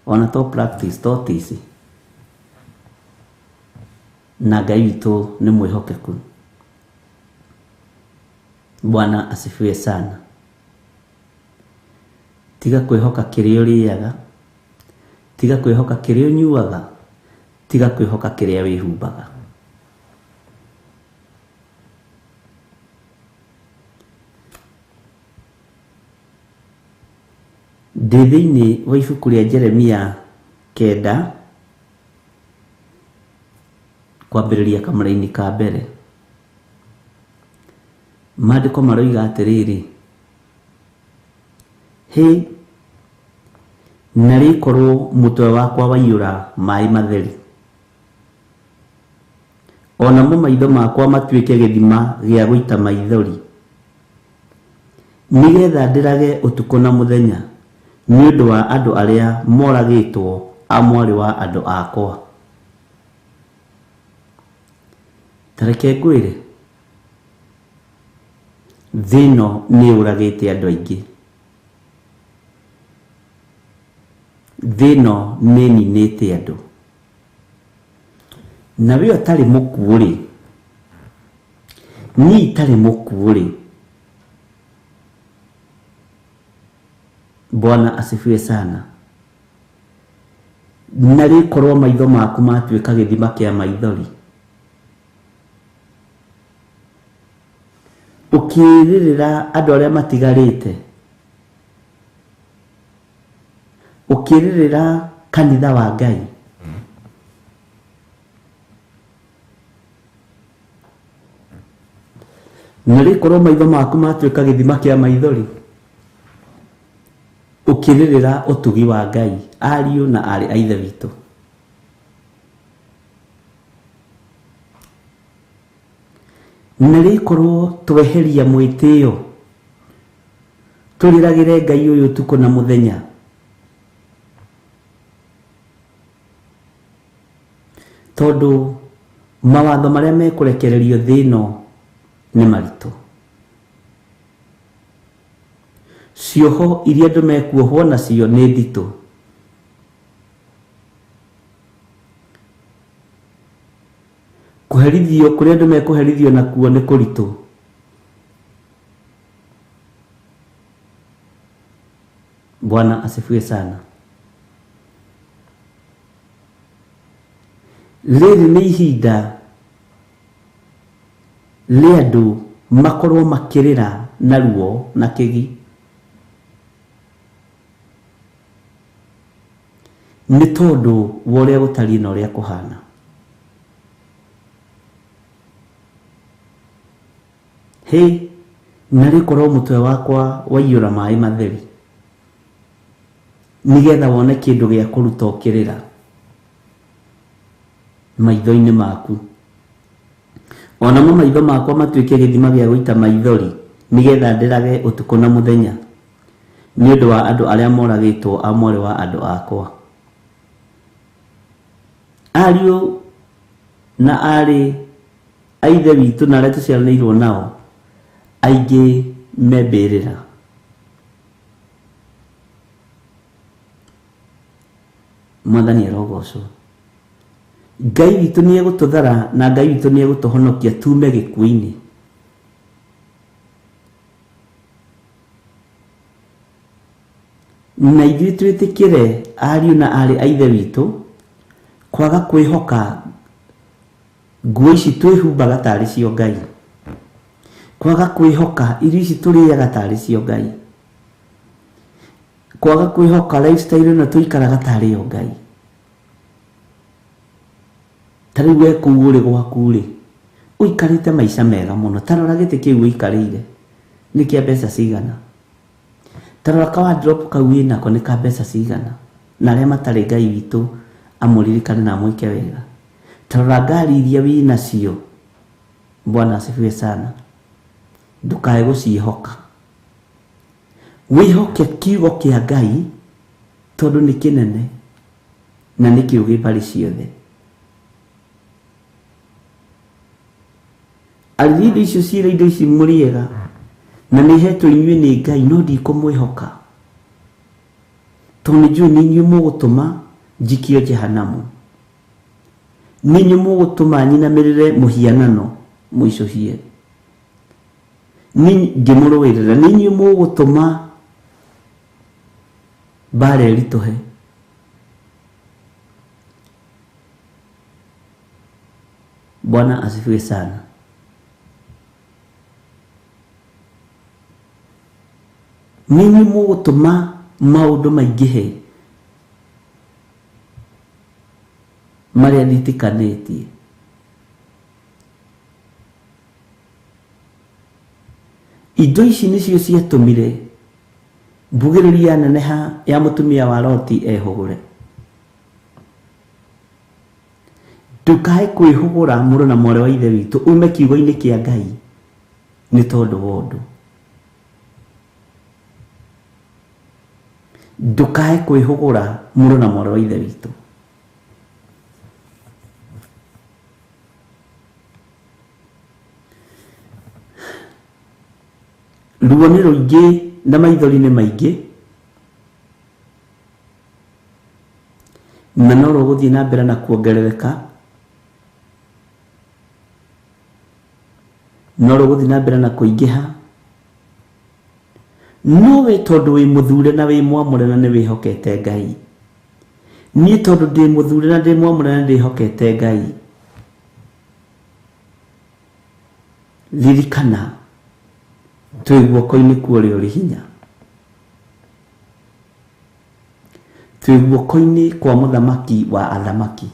ona to practice to tici. Na Ngai witũ nĩ mwĩhokeku. Bwana asifiwe sana. Tiga kwĩhoka kĩrĩa ũrĩaga, tiga kwĩhoka kĩrĩa ũnyuaga, tiga kwĩhoka kĩrĩa wĩhumbaga. Ndĩ thĩinĩ wa ibuku rĩa Jeremia 9 kwambĩrĩria kamũraini ka mbere. Maandĩko maroiga atĩrĩrĩ, hĩ, narĩ korwo mũtwe wakwa waiyũra maĩ matheri, o namo maitho makwa matuĩke gĩthima gĩa gũita maithori, nĩgetha ndĩrage ũtukũ na mũthenya nĩ ũndũ wa andũ arĩa moragĩtwo a mwarĩ wa andũ akwa. Ta reke ngwĩre, thĩ ĩno nĩ yũragĩte andũ aingĩ, thĩ ĩno nĩ ĩninĩte andũ, na we ũtarĩ mũkuũ rĩ, niĩ itarĩ mũkuũ rĩ, Bwana asifiwe sana, na rĩkorwo maitho maku matuĩka gĩthima kĩa maithori, ũkĩrĩrĩra andũ arĩa matigarĩte, ũkĩrĩrĩra kanitha wa Ngai, na rĩkorwo maitho maku matuĩka gĩthima kĩa maithori, ũkĩrĩrĩra ũtugi wa Ngai, ariũ na aarĩ a Ithe witũ. Na rĩkorwo tweheria mwĩtĩo, tũrĩragĩre Ngai ũyũ ũtukũ na mũthenya, tondũ mawatho marĩa mekũrekererio thĩ ĩno nĩ maritũ. Cioho iria andũ mekuohwo nacio nĩ nditũ. Kũherithio kũrĩa andũ mekũherithio nakuo nĩ kũritũ. Bwana asifiwe sana. Rĩrĩ nĩ ihinda rĩa andũ makorwo makĩrĩra na ruo na kĩgi, nĩ tondũ wa ũrĩa gũtariĩ na ũrĩa kũhana. Hĩ, na rĩkorwo mũtwe wakwa waiyũra maĩ matheri, nĩgetha wone kĩndũ gĩa kũruta ũkĩrĩra maitho-inĩ maku, o namo maitho makwa matuĩke gĩthima gĩa gũita maithori, nĩgetha ndĩrage ũtukũ na mũthenya nĩ ũndũ wa andũ arĩa moragĩtwo a mwarĩ wa andũ akwa. Ariũ na aarĩ a Ithe witũ na arĩa tũciaranĩirwo nao aingĩ me mbĩrĩra. Mwathani arogocwo. Ngai witũ nĩ egũtũthara na Ngai witũ nĩ egũtũhonokia tume gĩkuũ-inĩ. Na ithuĩ twĩtĩkĩre ariũ na aarĩ a Ithe witũ kwaga kwĩhoka nguo ici twĩhumbaga tarĩ cio Ngai, kwaga kwĩhoka irio ici tũrĩaga tarĩ cio Ngai, kwaga kwĩhoka lifestyle ĩno tũikaraga tarĩ yo Ngai. Ta rĩu we kũu ũrĩ gwaku rĩ, ũikarĩte maica mega mũno. Ta rora gĩtĩ kĩu ũikarĩire nĩ kĩa mbeca cigana, ta rora ka wardrobe kau wĩnako nĩ ka mbeca cigana, na arĩa matarĩ Ngai witũ amũririkane na amwĩke wega. Ta rora ngari iria wĩnacio, Bwana asifiwe sana, ndũkae gũciĩhoka. Wĩhoke kiugo kĩa Ngai tondũ nĩ kĩnene na nĩ kĩũgĩ mbarĩ ciothe. Arĩria indo icio ciĩra indo ici mũrĩega na nĩ hetwo inyuĩ nĩ Ngai, no ndikũmwĩhoka tondũ nĩ njũĩ nĩ inyuĩ mũgũtũma njikio jehanamu, nĩ inyuĩ mũgũtũma nyinamĩrĩre mũhianano mũicũhie, Ngĩmũrũĩrĩra nĩ inyuĩ mũgũtũma mbara ĩritũhe. Bwana asifiwe sana. Nĩ inyuĩ mũgũtũma maũndũ maingĩhe marĩa nditikanĩtie. Indo ici nĩcio ciatũmire mbugĩrĩria yaneneha ya mũtumia wa Loti ehũgũre. Ndũkae kwĩhũgũra mũrũ na mwarĩ wa ithe witũ ume kiugo-inĩ kĩa Ngai nĩ tondũ wa ũndũ. Ndũkae kwĩhũgũra mũrũ na mwarĩ wa ithe witũ. Ruo nĩ rũingĩ na maithori nĩ maingĩ, na no rũgũthiĩ na mbere na kuongerereka, no rũgũthiĩ na mbere na kũingĩha. No we tondũ wĩ mũthure na wĩ mwamũre na nĩ wĩhokete Ngai, niĩ tondũ ndĩ mũthure na ndĩ mwamũre na ndĩhokete Ngai, ririkana twĩ guoko-inĩ kwa ũrĩa ũrĩ hinya, twĩ guoko-inĩ kwa mũthamaki wa athamaki.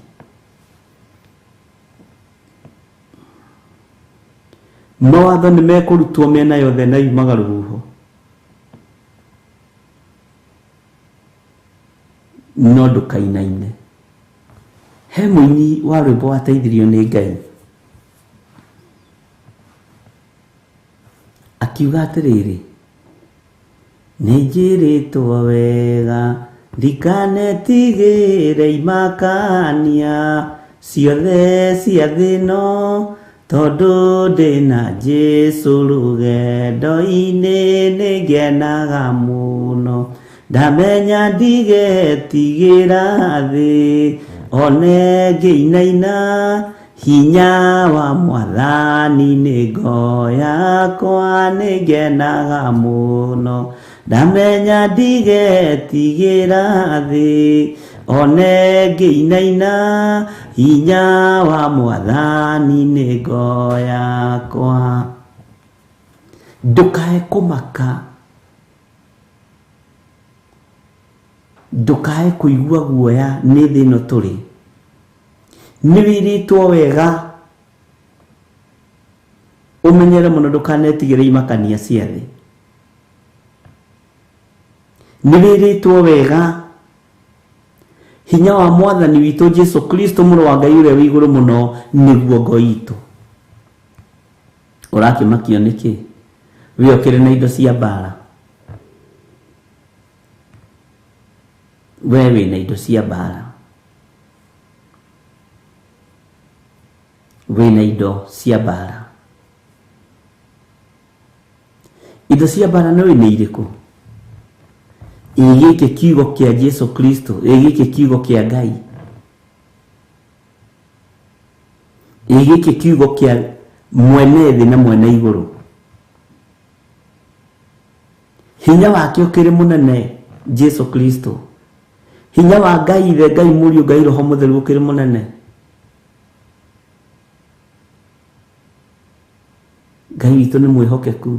Mawatho nĩ mekũrutwo mĩena yothe na yumaga rũhuho, no ndũkainaine. He mũini wa rwĩmbo wateithirio nĩ Ngai akiuga atĩrĩrĩ, nĩ njĩrĩtwo wega ndikanetigĩre imakania ciothe cia thĩ ĩno, tondũ ndĩna Jesũ rũgendo-inĩ nĩ ngenaga mũno. Ndamenya ndigetigĩra thĩ one ngĩinaina, hinya wa mwathani nĩ ngo yakwa nĩ ngenaga mũno. Ndamenya ndigetigĩra thĩ one ngĩinaina, hinya wa mwathani nĩ ngo yakwa. Ndũkae kũmaka, ndũkae kũigua guoya nĩ thĩ ĩno tũrĩ. Nĩ wĩrĩtwo wega ũmenyere mũno ndũkanetigĩre imakania cia thĩ. Nĩ wĩrĩtwo wega hinya wa mwathani witũ Jesu Kristo mũrũ wa Ngai ũrĩa wĩ igũrũ mũno nĩguo ngo itũ. Ũrakĩmakio nĩkĩ? We ũkĩrĩ na indo cia mbara. We wĩna indo cia mbara. Wĩna indo cia mbara. Indo cia mbara nĩ nĩ irĩkũ? Ĩ gĩkĩ kiugo kĩa Jesu Kristo, ĩ gĩkĩ kiugo kĩa Ngai, ĩ gĩkĩ kiugo kĩa mwene thĩ na mwene igũrũ. Hinya wake ũkĩrĩ mũnene Jesu Kristo. Hinya wa Ngai Ithe, Ngai Mũriũ, Ngai Roho Mũtheru ũkĩrĩ mũnene. Ngai witũ nĩ mwĩhokeku.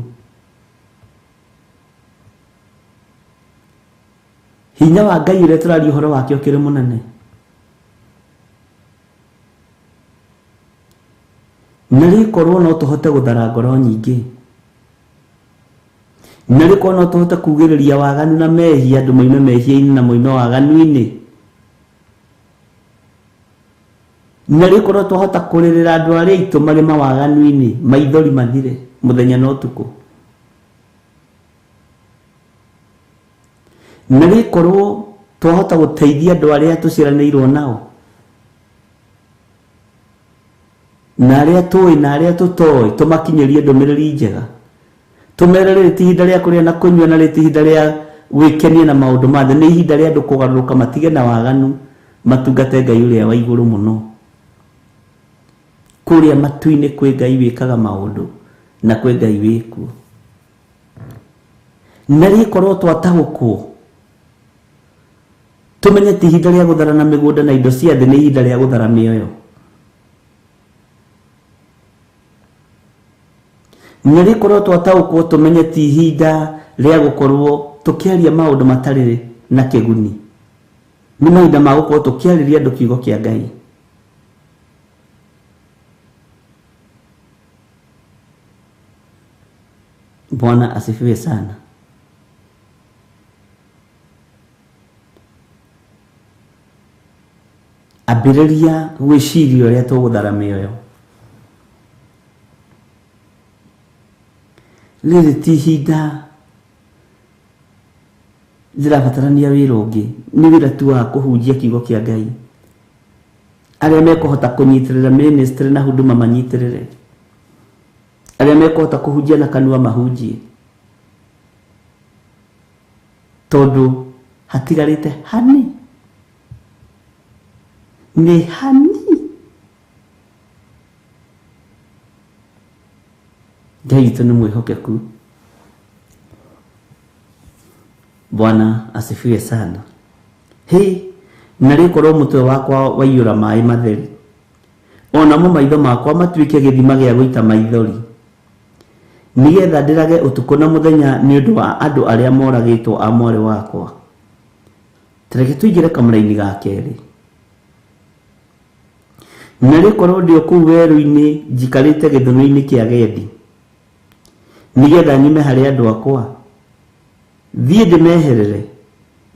Hinya wa Ngai ũrĩa tũraria ũhoro wake ũkĩrĩ mũnene. Na rĩkorwo no tũhote gũthara ngoro nyingĩ, na rĩkorwo no tũhote kugĩrĩria waganu na mehia, andũ moime mehia-inĩ na moime waganu-inĩ, na rĩkorwo twahota kũrĩrĩra andũ arĩa aitũ marĩ mawaganu-inĩ, maithori mathire mũthenya na ũtukũ, na rĩkorwo twahota gũteithia andũ arĩa tũciaranĩirwo nao, na arĩa tũĩ na arĩa tũtoĩ, tũmakinyĩrie ndũmĩrĩri njega, tũmere rĩrĩ ti ihinda rĩa kũrĩa na kũnyua, na rĩrĩ ti ihinda rĩa gwĩkenia na maũndũ ma thĩ, nĩ ihinda rĩa andũ kũgarũrũka matige na waganu, matungate Ngai ũrĩa wa igũrũ mũno. Kũrĩa matu-inĩ kwĩ Ngai wĩkaga maũndũ na kwĩ Ngai wĩkuo. Na rĩkorwo twataũkwo tumenye ti ihinda rĩa gũtharana mĩgũnda na indo cia thĩ, nĩ ihinda rĩa gũthara mĩoyo. Na rĩkorwo twataũkwo tumenye ti ihinda rĩa gũkorwo tũkĩaria maũndũ matarĩ na kĩguni, nĩ mahinda ma gũkorwo tũkĩarĩria andũ kiugo kĩa Ngai. Bwana asifiwe sana. Ambĩrĩria gwĩciria ũrĩa tũgũthara mĩoyo. Rĩrĩ ti ihinda rĩrabatarania wĩra ũngĩ, nĩ wĩra tu wa kũhunjia kiugo kĩa Ngai. Arĩa mekũhota kũnyitĩrĩra ministry na huduma manyitĩrĩre, arĩa mekũhota kũhunjia na kanua mahunjie, tondũ hatigarĩte hani nĩ hani. Ngai witũ nĩ mwĩhokeku. Bwana asifiwe sana. Hĩ, na rĩkorwo mũtwe wakwa waiyũra maĩ matheri, onamo maitho makwa matuĩke gĩthima gĩa gũita maithori, nĩgetha ndĩrage ũtukũ na mũthenya nĩ ũndũ wa andũ arĩa moragĩtwo a mwarĩ wakwa. Tareke tũingĩre kamũra-inĩ ga kerĩ. Na rĩkorwo ndĩ o kũu werũ-inĩ njikarĩte gĩthũnũ-inĩ kĩa Gendi, nĩgetha nyume harĩ andũ akwa, thiĩ ndĩmeherere,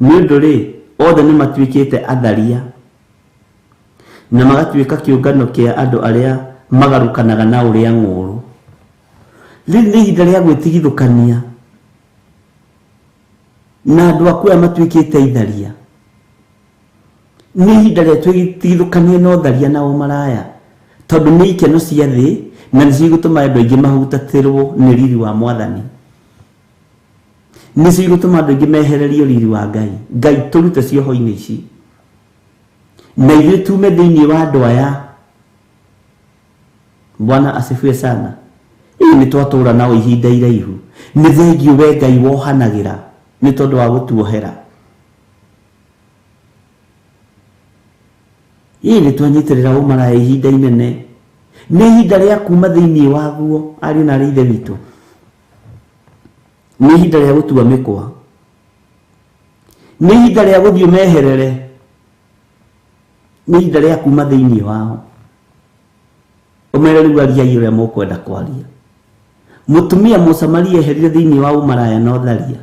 nĩ ũndũ rĩ, othe nĩ matuĩkĩte atharia na magatuĩka kĩũngano kĩa andũ arĩa magarũkanaga na ũrĩa ng'ũũrũ. Rĩrĩ nĩ ihinda rĩa gwĩtigithũkania na andũ aku aya matuĩkĩte itharia. Nĩ ihinda rĩa twĩtigithũkanie na ũtharia na ũmaraya, tondũ nĩ ikeno cia thĩ na nĩcio igũtũma andũ aingĩ mahutatĩrwo nĩ riri wa Mwathani, nĩcio igũtũma andũ aingĩ mehererio riri wa Ngai. Ngai tũrute cioho-inĩ ici na ithuĩ tume thĩinĩ wa andũ aya. Bwana asifiwe sana. Ĩĩ nĩ twatũra nao ihinda iraihu. Nĩ thengiũ we Ngai wohanagĩra nĩ tondũ wa gũtuohera. Ĩĩ nĩ twanyitĩrĩra ũmaraya ihinda inene. Nĩ ihinda rĩa kuma thĩinĩ waguo, ariũ na aarĩ a Ithe witũ. Nĩ ihinda rĩa gũtua mĩkwa. Nĩ ihinda rĩa gũthiĩ ũmeherere. Nĩ ihinda rĩa kuma thĩinĩ wao. Ũmere rĩu ariai ũrĩa mũkwenda kwaria. Mũtumia Mũsamaria eherire thĩinĩ wa ũmaraya na ũtharia.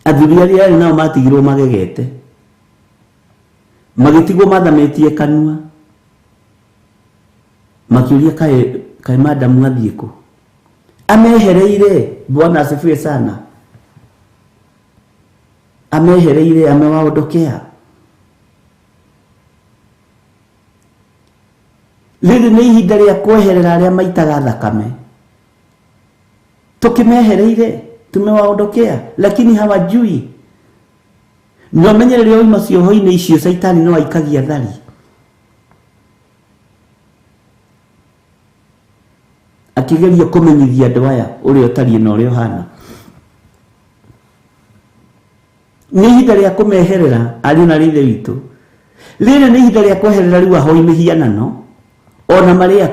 Athuri arĩa arĩ nao matigirwo magegete, magĩtigwo mathamĩtie kanua, makĩũria kaĩ madamu athiĩ kũ? Amehereire. Bwana asifiwe sana. Amehereire, amewaondokea. Rĩrĩ nĩ ihinda rĩa kweherera arĩa maitaga thakame. Tũkĩmehereire, tumewaondokea, lakini hawajui. Na ũmenye rĩrĩa wauma cioho-inĩ icio, Caitani no aikagia thari. Akĩgeria kũmenyithia andũ aya ũrĩa ũtariĩ na ũrĩa ũhana. Nĩ ihinda rĩa kũmeherera ariũ na aarĩ a Ithe witũ. Rĩrĩ nĩ ihinda rĩa kweherera rĩu ahoi mĩhianano, ona marĩa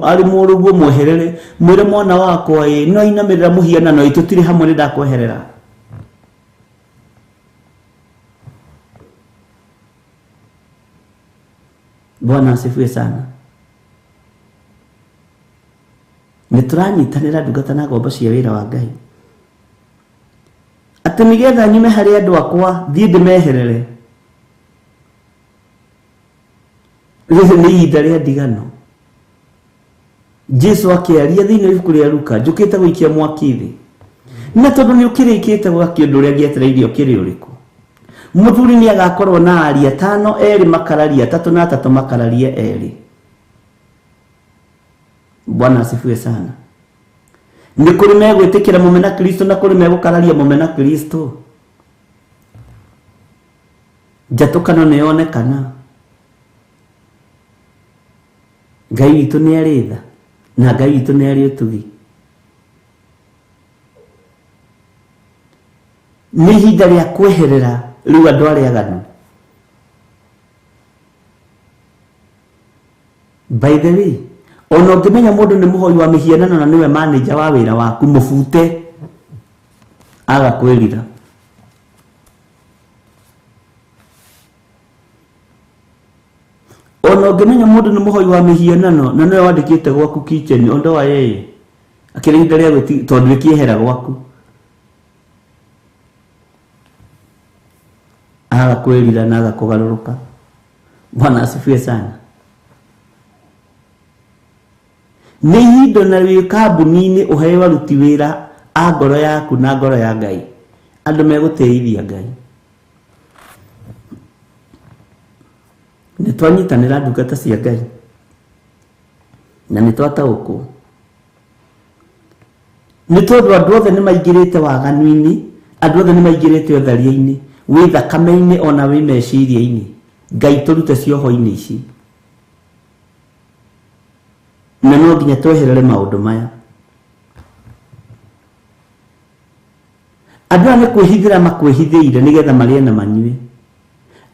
arĩ mũrũguo mweherere, mwĩre mwana wakwa ĩ no inamĩrĩra mũhianano ĩ tũtirĩ hamwe, nĩ ndakweherera. Bwana asifiwe sana. Nĩ tũranyitanĩra ndungata na ngombo cia wĩra wa Ngai, atĩ nĩgetha nyume harĩ andũ akwa thiĩ ndĩmeherere. Rĩrĩ nĩ ihinda rĩa ndigano. Jesu akĩaria thĩinĩ wa ibuku rĩa Luka, njũkĩte gũikia mwaki thĩ, na tondũ nĩ ũkĩrĩkĩte gwakio ũndũ ũrĩa ngĩetereire ũkĩrĩ ũrĩkũ? Mũthuri nĩ agakorwo na aria 5, 2 makararie 3 na 3 makararie 2. Bwana asifiwe sana. Nĩ kũrĩ megwĩtĩkĩra mũmena Kristo na kũrĩ megũkararia mũmena Kristo. Njatũkano nĩ yonekana. Ngai witũ nĩ arĩ tha na Ngai witũ nĩ arĩ ũtugi. Nĩ ihinda rĩa kweherera rĩu andũ arĩa aganu. By the way, ona ũngĩmenya mũndũ nĩ mũhoi wa mĩhianano na nĩwe manager wa wĩra waku, mũbute aga kwĩrira. Ona ũngĩmenya mũndũ nĩ mũhoi wa mĩhianano na nĩwe wandĩkĩte gwaku kitchen, ondoa yeye, akĩrĩ ihinda rĩa gwĩti tondũ rĩkĩehera gwaku aga kwĩrira na aga kũgarũrũka. Bwana asifiwe sana. Nĩ ihinda na wĩ kambuni-inĩ ũheo aruti wĩra a ngoro yaku na ngoro ya Ngai, andũ megũtĩithia Ngai. Nĩ twanyitanĩra ndungata cia Ngai na nĩ twataũkwo, nĩ tondũ andũ othe nĩ maingĩrĩte waganu-inĩ, andũ othe nĩ maingĩrĩte ũtharia-inĩ, wĩ thakame-inĩ ona wĩ meciria-inĩ. Ngai tũrute cioho-inĩ ici, na no nginya tweherere maũndũ maya. Andũ aya nĩ kwĩhithĩra makwĩhithĩire nĩgetha marĩe na manyue.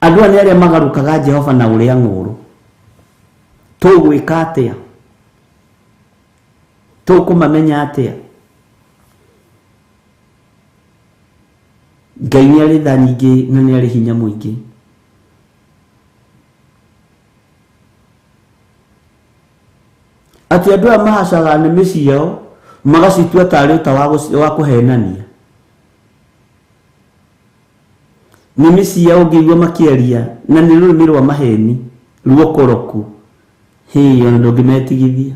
Andũ aya nĩ arĩa magarũkaga Jehova na ũrĩa ng'ũũrũ. Tũgwĩka atĩa? Tũkũmamenya atĩa? Ngai nĩ arĩ tha nyingĩ na nĩ arĩ hinya mũingĩ. Atĩ andũ aya mahacaga nĩmĩ ciao magacitua tarĩ ũta wa kũhenania. Nĩmĩ ciao ũngĩigua makĩaria na nĩ rũrĩmĩ rwa maheni ruokoroku, hĩ, ona ndũngĩmetigithia.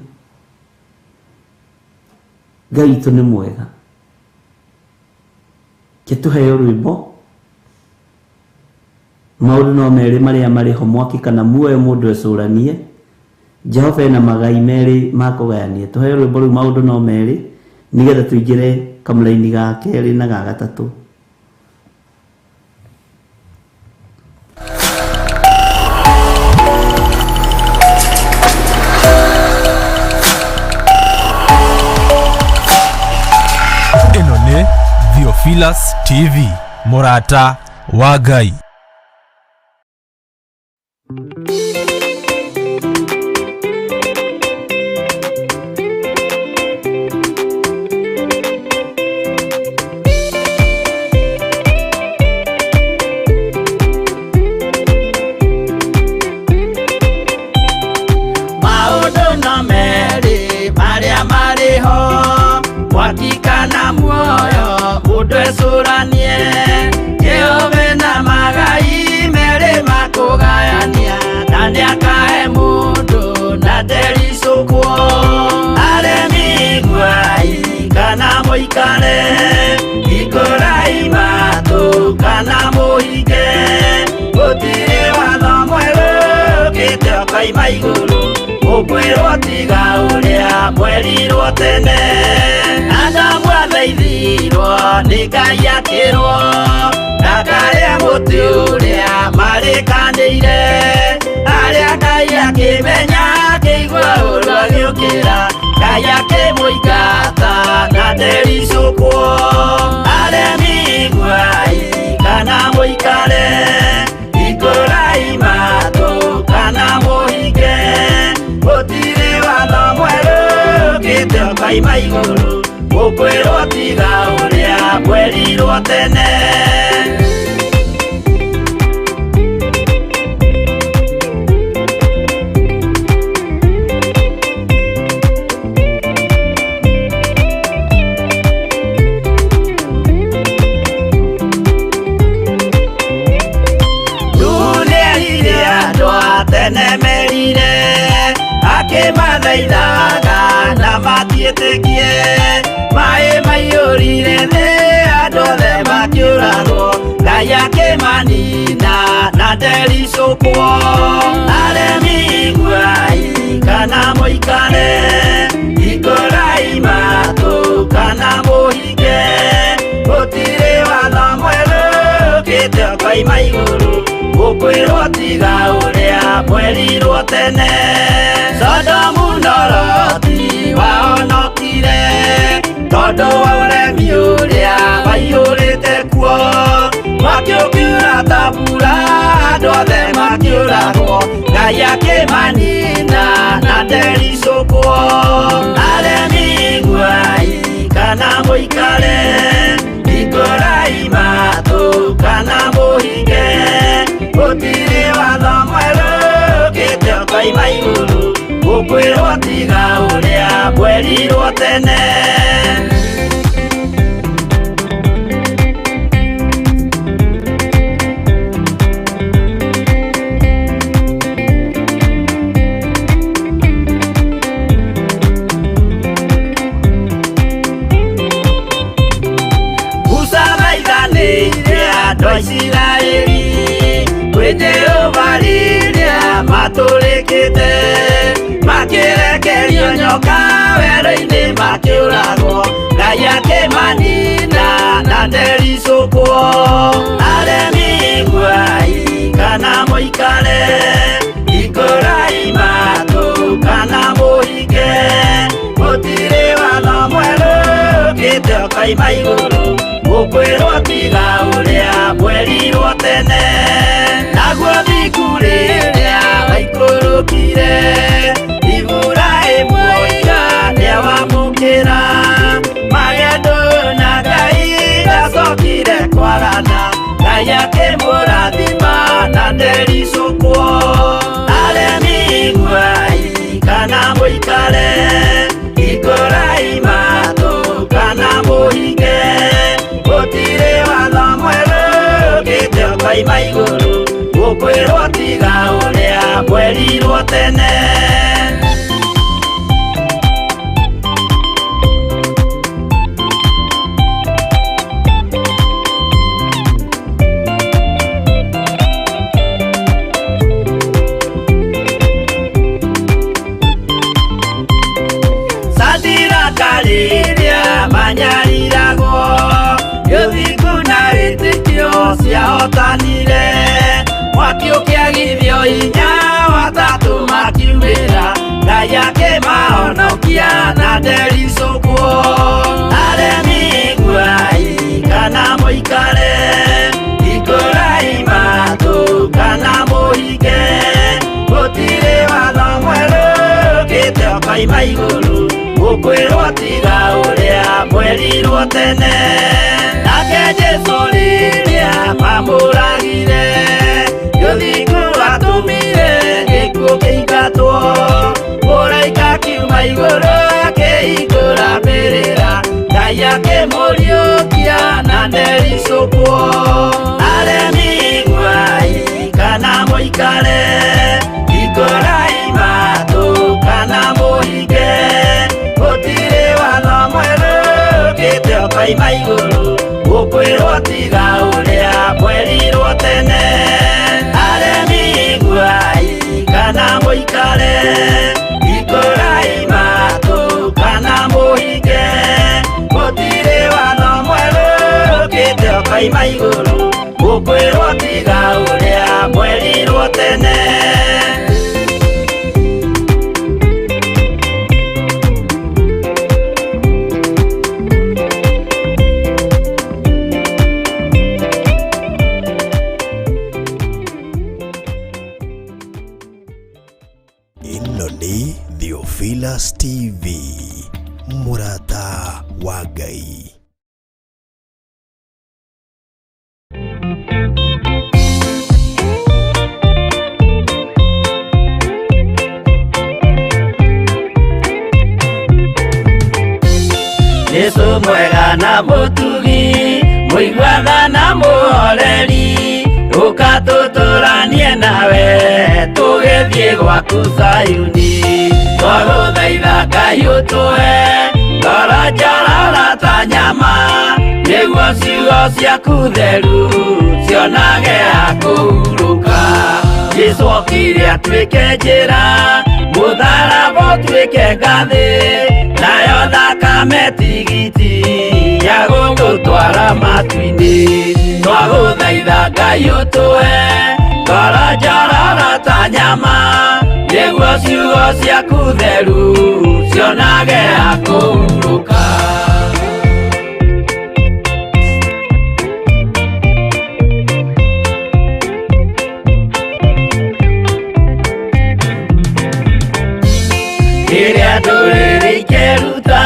Ngai witũ nĩ mwega. Ke tũheo rwĩmbo. Maũndũ no merĩ marĩa marĩ ho, mwaki kana muoyo, mũndũ ecũranie. Jehova ena magai merĩ ma kũgayania. Tũheo rwĩmbo rũu, maũndũ no merĩ, nĩgetha tũingĩre kamũraini ga kerĩ na ga gatatũ. Ĩno nĩ Theophilus TV, mũrata wa Ngai. Maũndũ no merĩ marĩa marĩ ho, mwaki kana muoyo, mũndũ ecũranie. Jehova na magai merĩ makũgayania, na nĩakahe mũndũ na ndericũkwo. Aremi iguai kana mũikare, hingũrai matũ kana mũhinge, gũtirĩ watho mwerũ ũkĩte ũkoima igũrũ, mũkwĩrwo tiga ũrĩa mwerirwo tene. Adamu athaithirwo nĩ Ngai akĩrwo ndakarĩe mũtĩ ũrĩa marĩkanĩire, arĩa Ngai akĩmenya akĩigua ũru agĩũkĩra, Ngai akĩmũingata na ndericũkwo. Aremi iguai kana mũikare, hingũrai matũ kana mũhinge, gũtirĩ watho mwerũ ũkĩte ũkoima igũrũ, mũkwĩrwo tiga ũrĩa mwerirwo tene. Nĩerire andũ a tene merire, akĩmathaithaga na matiĩtĩkie. Maĩ maiyũrire thĩ, andũ othe makĩũragwo, Ngai akĩmanina na ndericũkwo. Aremi iguai kana mũikare, hingũrai matũ kana mũhinge, gũtirĩ watho mwerũ ũkĩte ũkoima igũrũ, mũkwĩrwo tiga ũrĩa mwerirwo tene. Sodomu na Loti wahonokire tondũ wa ũremi ũrĩa waiyũrĩte kuo. Ngai akĩmanina na ndericũkwo. Aremi iguai kana mũikare, hingũrai matũ kana mũhinge, gũtirĩ watho mwerũ ũkĩte ũkoima igũrũ, gũkwĩrwo tiga ũrĩa mwerirwo tene. Musa thaithanĩire andũ a Isiraeli kwĩ Jehova rĩrĩa matũrĩkĩte, makĩrekerio nyoka werũ-inĩ makĩũragwo, Ngai akĩmanina na ndericũkwo. Aremi iguai kana mũikare, hingũrai matũ kana mũhinge, gũtirĩ watho mwerũ ũkĩte ũkoima igũrũ, gũkwĩrwo tiga ũrĩa mwerirwo tene. Naguo thingu rĩrĩa waikũrũkire, Iburahĩmu oiga nĩawamũkĩra, magendo na Ngai ndacokire kwagana, Ngai akĩmũrathima na ndericũkwo. Aremi iguai kana mũikare, hingũrai matũ kana mũhinge, gũtirĩ watho mwerũ ũkĩte ũkoima igũrũ, gũkwĩrwo tiga ũrĩa mwerirwo tene. Sadiraka rĩrĩa manyariragwo, gĩthingu na wĩtĩkio ciahotanire, mwaki ũkĩagithio hinya watatũ makiumĩra, Ngai akĩmahonokia na ndericũkwo. Aremi iguai kana mũikare, hingũrai matũ kana mũhinge, gũtirĩ watho mwerũ ũkĩte ũkoima igũrũ, gũkwĩrwo tiga ũrĩa mwerirwo tene. Nake Jesũ rĩrĩa mamũragire, gĩthingu atũmire gĩkuũ kĩingatwo, mũraika akiuma igũrũ akĩhingũra mbĩrĩra, Ngai akĩmũriũkia na ndericũkwo. Aremi iguai kana mũikare, hingũrai matũ kana mũhinge, gũtirĩ watho mwerũ ũkĩte ũkoima igũrũ, gũkwĩrwo tiga ũrĩa mwerirwo tene. Aremi iguai kana mũikare, hingũrai matũ kana mũhinge, gũtirĩ watho mwerũ ũkĩte ũkoima igũrũ, gũkwĩrwo tiga ũrĩa mwerirwo tene. Ĩno nĩ Theophilus TV, mũrata wa Ngai. Jesũ mwega na mũtugi, mũiguana na mũhoreri, ũka tũtũranie nawe tũgĩthiĩ gwaku Zayuni. Twagũthaitha Ngai ũtũhe ngoro njororo ta nyama, nĩguo ciugo ciaku theru cionage ha kũhurũka. Jesũ okire atuĩke njĩra, mũtharaba ũtuĩke ngathĩ, nayo thakame tigiti ya gũgũtwara matu-inĩ. Twagũthaitha Ngai ũtũhe ngoro njororo ta nyama, nĩguo ciugo ciaku theru cionage ha kũhurũka. Rĩrĩa ndũrĩrĩ ikeruta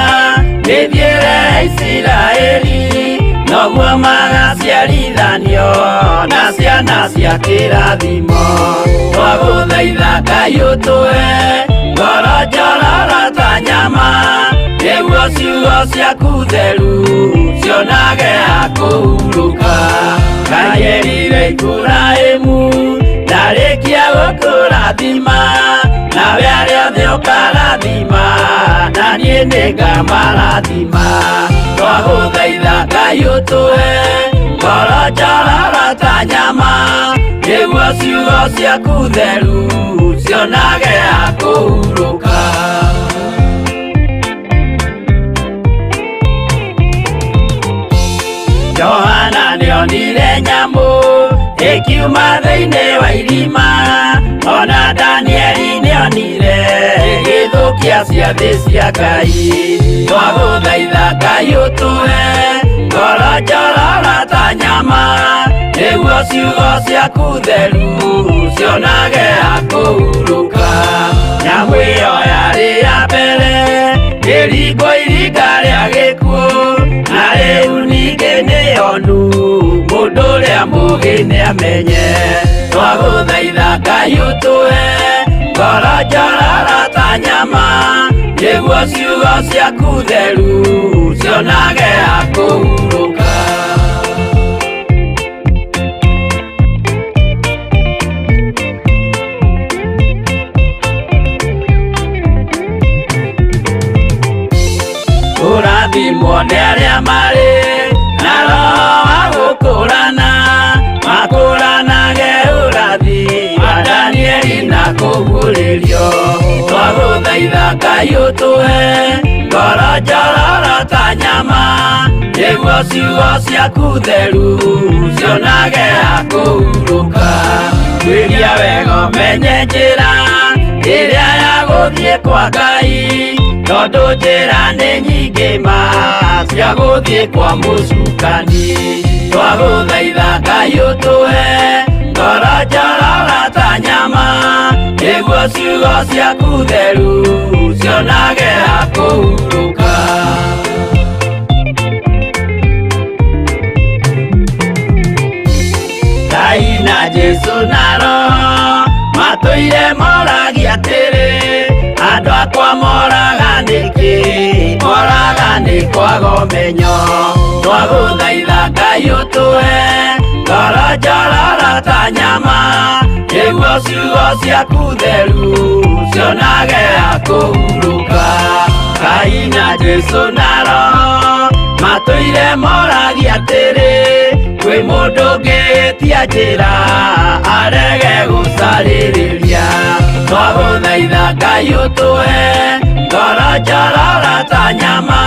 mĩthiĩre ya Isiraeli, noguo magaciarithanio na ciana cia kĩrathimo. Twagũthaitha Ngai ũtũhe ngoro njororo ta nyama, nĩguo ciugo ciaku theru cionage ha kũhurũka. Ngai erire Iburahĩmu ndarĩkia gũkũrathima, nawe arĩa othe ũkarathima, na niĩ nĩngamarathima. Twagũthaitha Ngai ũtũhe ngoro njororo ta nyama, nĩguo ciugo ciaku theru cionage ha kũhurũka. Johana nĩonire nyamũ ĩkiuma thĩinĩ wa irima, ona Danieli nĩonire ĩgĩthũkia ciathĩ cia Ngai. Twagũthaitha Ngai ũtũhe ngoro njororo ta nyama, nĩguo ciugo ciaku theru cionage ha kũhurũka. Nyamũ ĩyo yarĩ ya mbere ĩringwo iringa rĩa gĩkuũ, na rĩu ningĩ nĩyonu mũndũ ũrĩa mũũgĩ nĩamenye. Twagũthaitha Ngai ũtũhe ngoro njororo ta nyama, nĩguo ciugo ciaku theru cionage ha kũhurũka. Kũrathimwo nĩ arĩa marĩ na roho wa gũkũrana, makũranage ũrathi wa Danieli na kũguũrĩrio. Twagũthaitha Ngai ũtũhe ngoro njororo ta nyama, nĩguo ciugo ciaku theru cionage ha kũhurũka. Tuĩria wega ũmenye njĩra ĩrĩa ya gũthiĩ kwa Ngai, tondũ njĩra nĩ nyingĩ ma cia gũthiĩ kwa mũcukani. Twagũthaitha Ngai ũtũhe ngoro njororo ta nyama, nĩguo ciugo ciaku theru cionage ha kũhurũka. Ngai na Jesũ na Roho matũire moragia atĩrĩ, andũ akwa moraga nĩkĩ? Moraga nĩ kwaga ũmenyo. Twagũthaitha Ngai ũtũhe ngoro njororo ta nyama, nĩguo ciugo ciaku theru cionage ha kũhurũka. Ngai na Jesũ na Roho matũire moragia atĩrĩ, kwĩ mũndũ ũngĩtia njĩra arege gũcarĩrĩria. Twagũthaitha Ngai ũtũhe ngoro njororo ta nyama,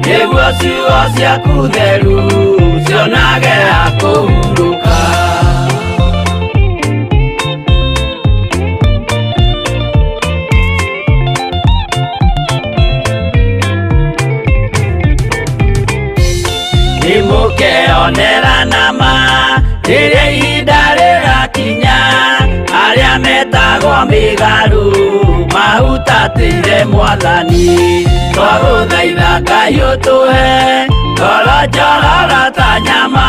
nĩguo ciugo ciaku theru cionage ha kũhurũka. Nĩmũkeonera nama rĩrĩa ihinda rĩgakinya, arĩa metagwo mĩgarũ mahutatĩire Mwathani. Twagũthaitha Ngai ũtũhe ngoro njororo ta nyama,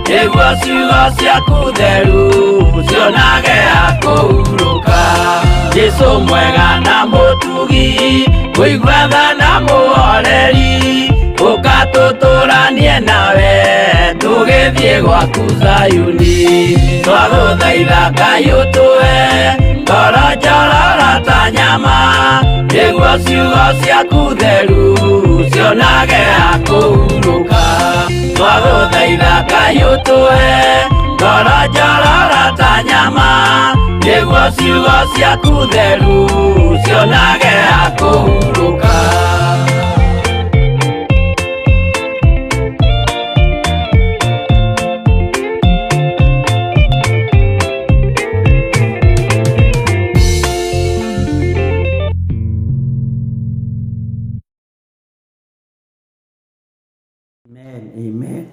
nĩguo ciugo ciaku theru cionage ha kũhurũka. Jesũ mwega na mũtugi, mũigua tha na mũhoreri, ũka tũtũranie nawe tũgĩthiĩ gwaku Zayuni. Twagũthaitha Ngai ũtũhe ngoro njororo ta nyama, nĩguo ciugo ciaku theru cionage ha kũhurũka. Twagũthaitha Ngai ũtũhe ngoro njororo ta nyama, nĩguo ciugo ciaku theru cionage ha kũhurũka. Amen, amen.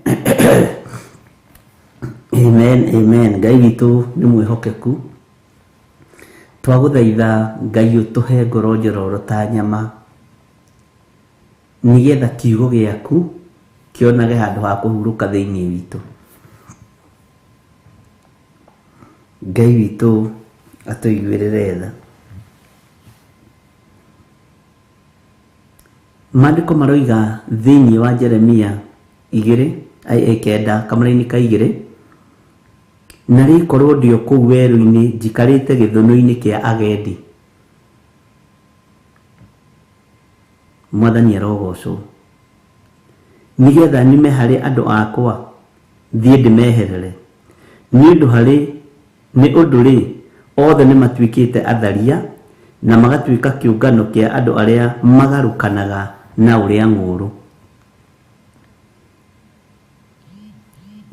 Amen, amen. Ngai witũ nĩ mwĩhokeku. Twagũthaitha Ngai ũtũhe ngoro njororo ta nyama, nĩgetha kiugo gĩaku kĩonage handũ ha kũhurũka thĩinĩ witũ. Ngai witũ atũiguĩrĩre tha. Maandĩko maroiga thĩinĩ wa Jeremia igĩrĩ 9 kamũraini ka 2, na rĩkorwo ndĩ o kũu werũ-inĩ njikarĩte gĩthũnũ-inĩ kĩa agendi. Mwathani arogocwo. Nĩgetha nyume harĩ andũ akwa thiĩ ndĩmeherere, nĩ ũndũ harĩ nĩ ũndũ-rĩ, othe nĩmatuĩkĩte atharia na magatuĩka kĩũngano kĩa andũ arĩa magarũkanaga na ũrĩa ng'ũũrũ.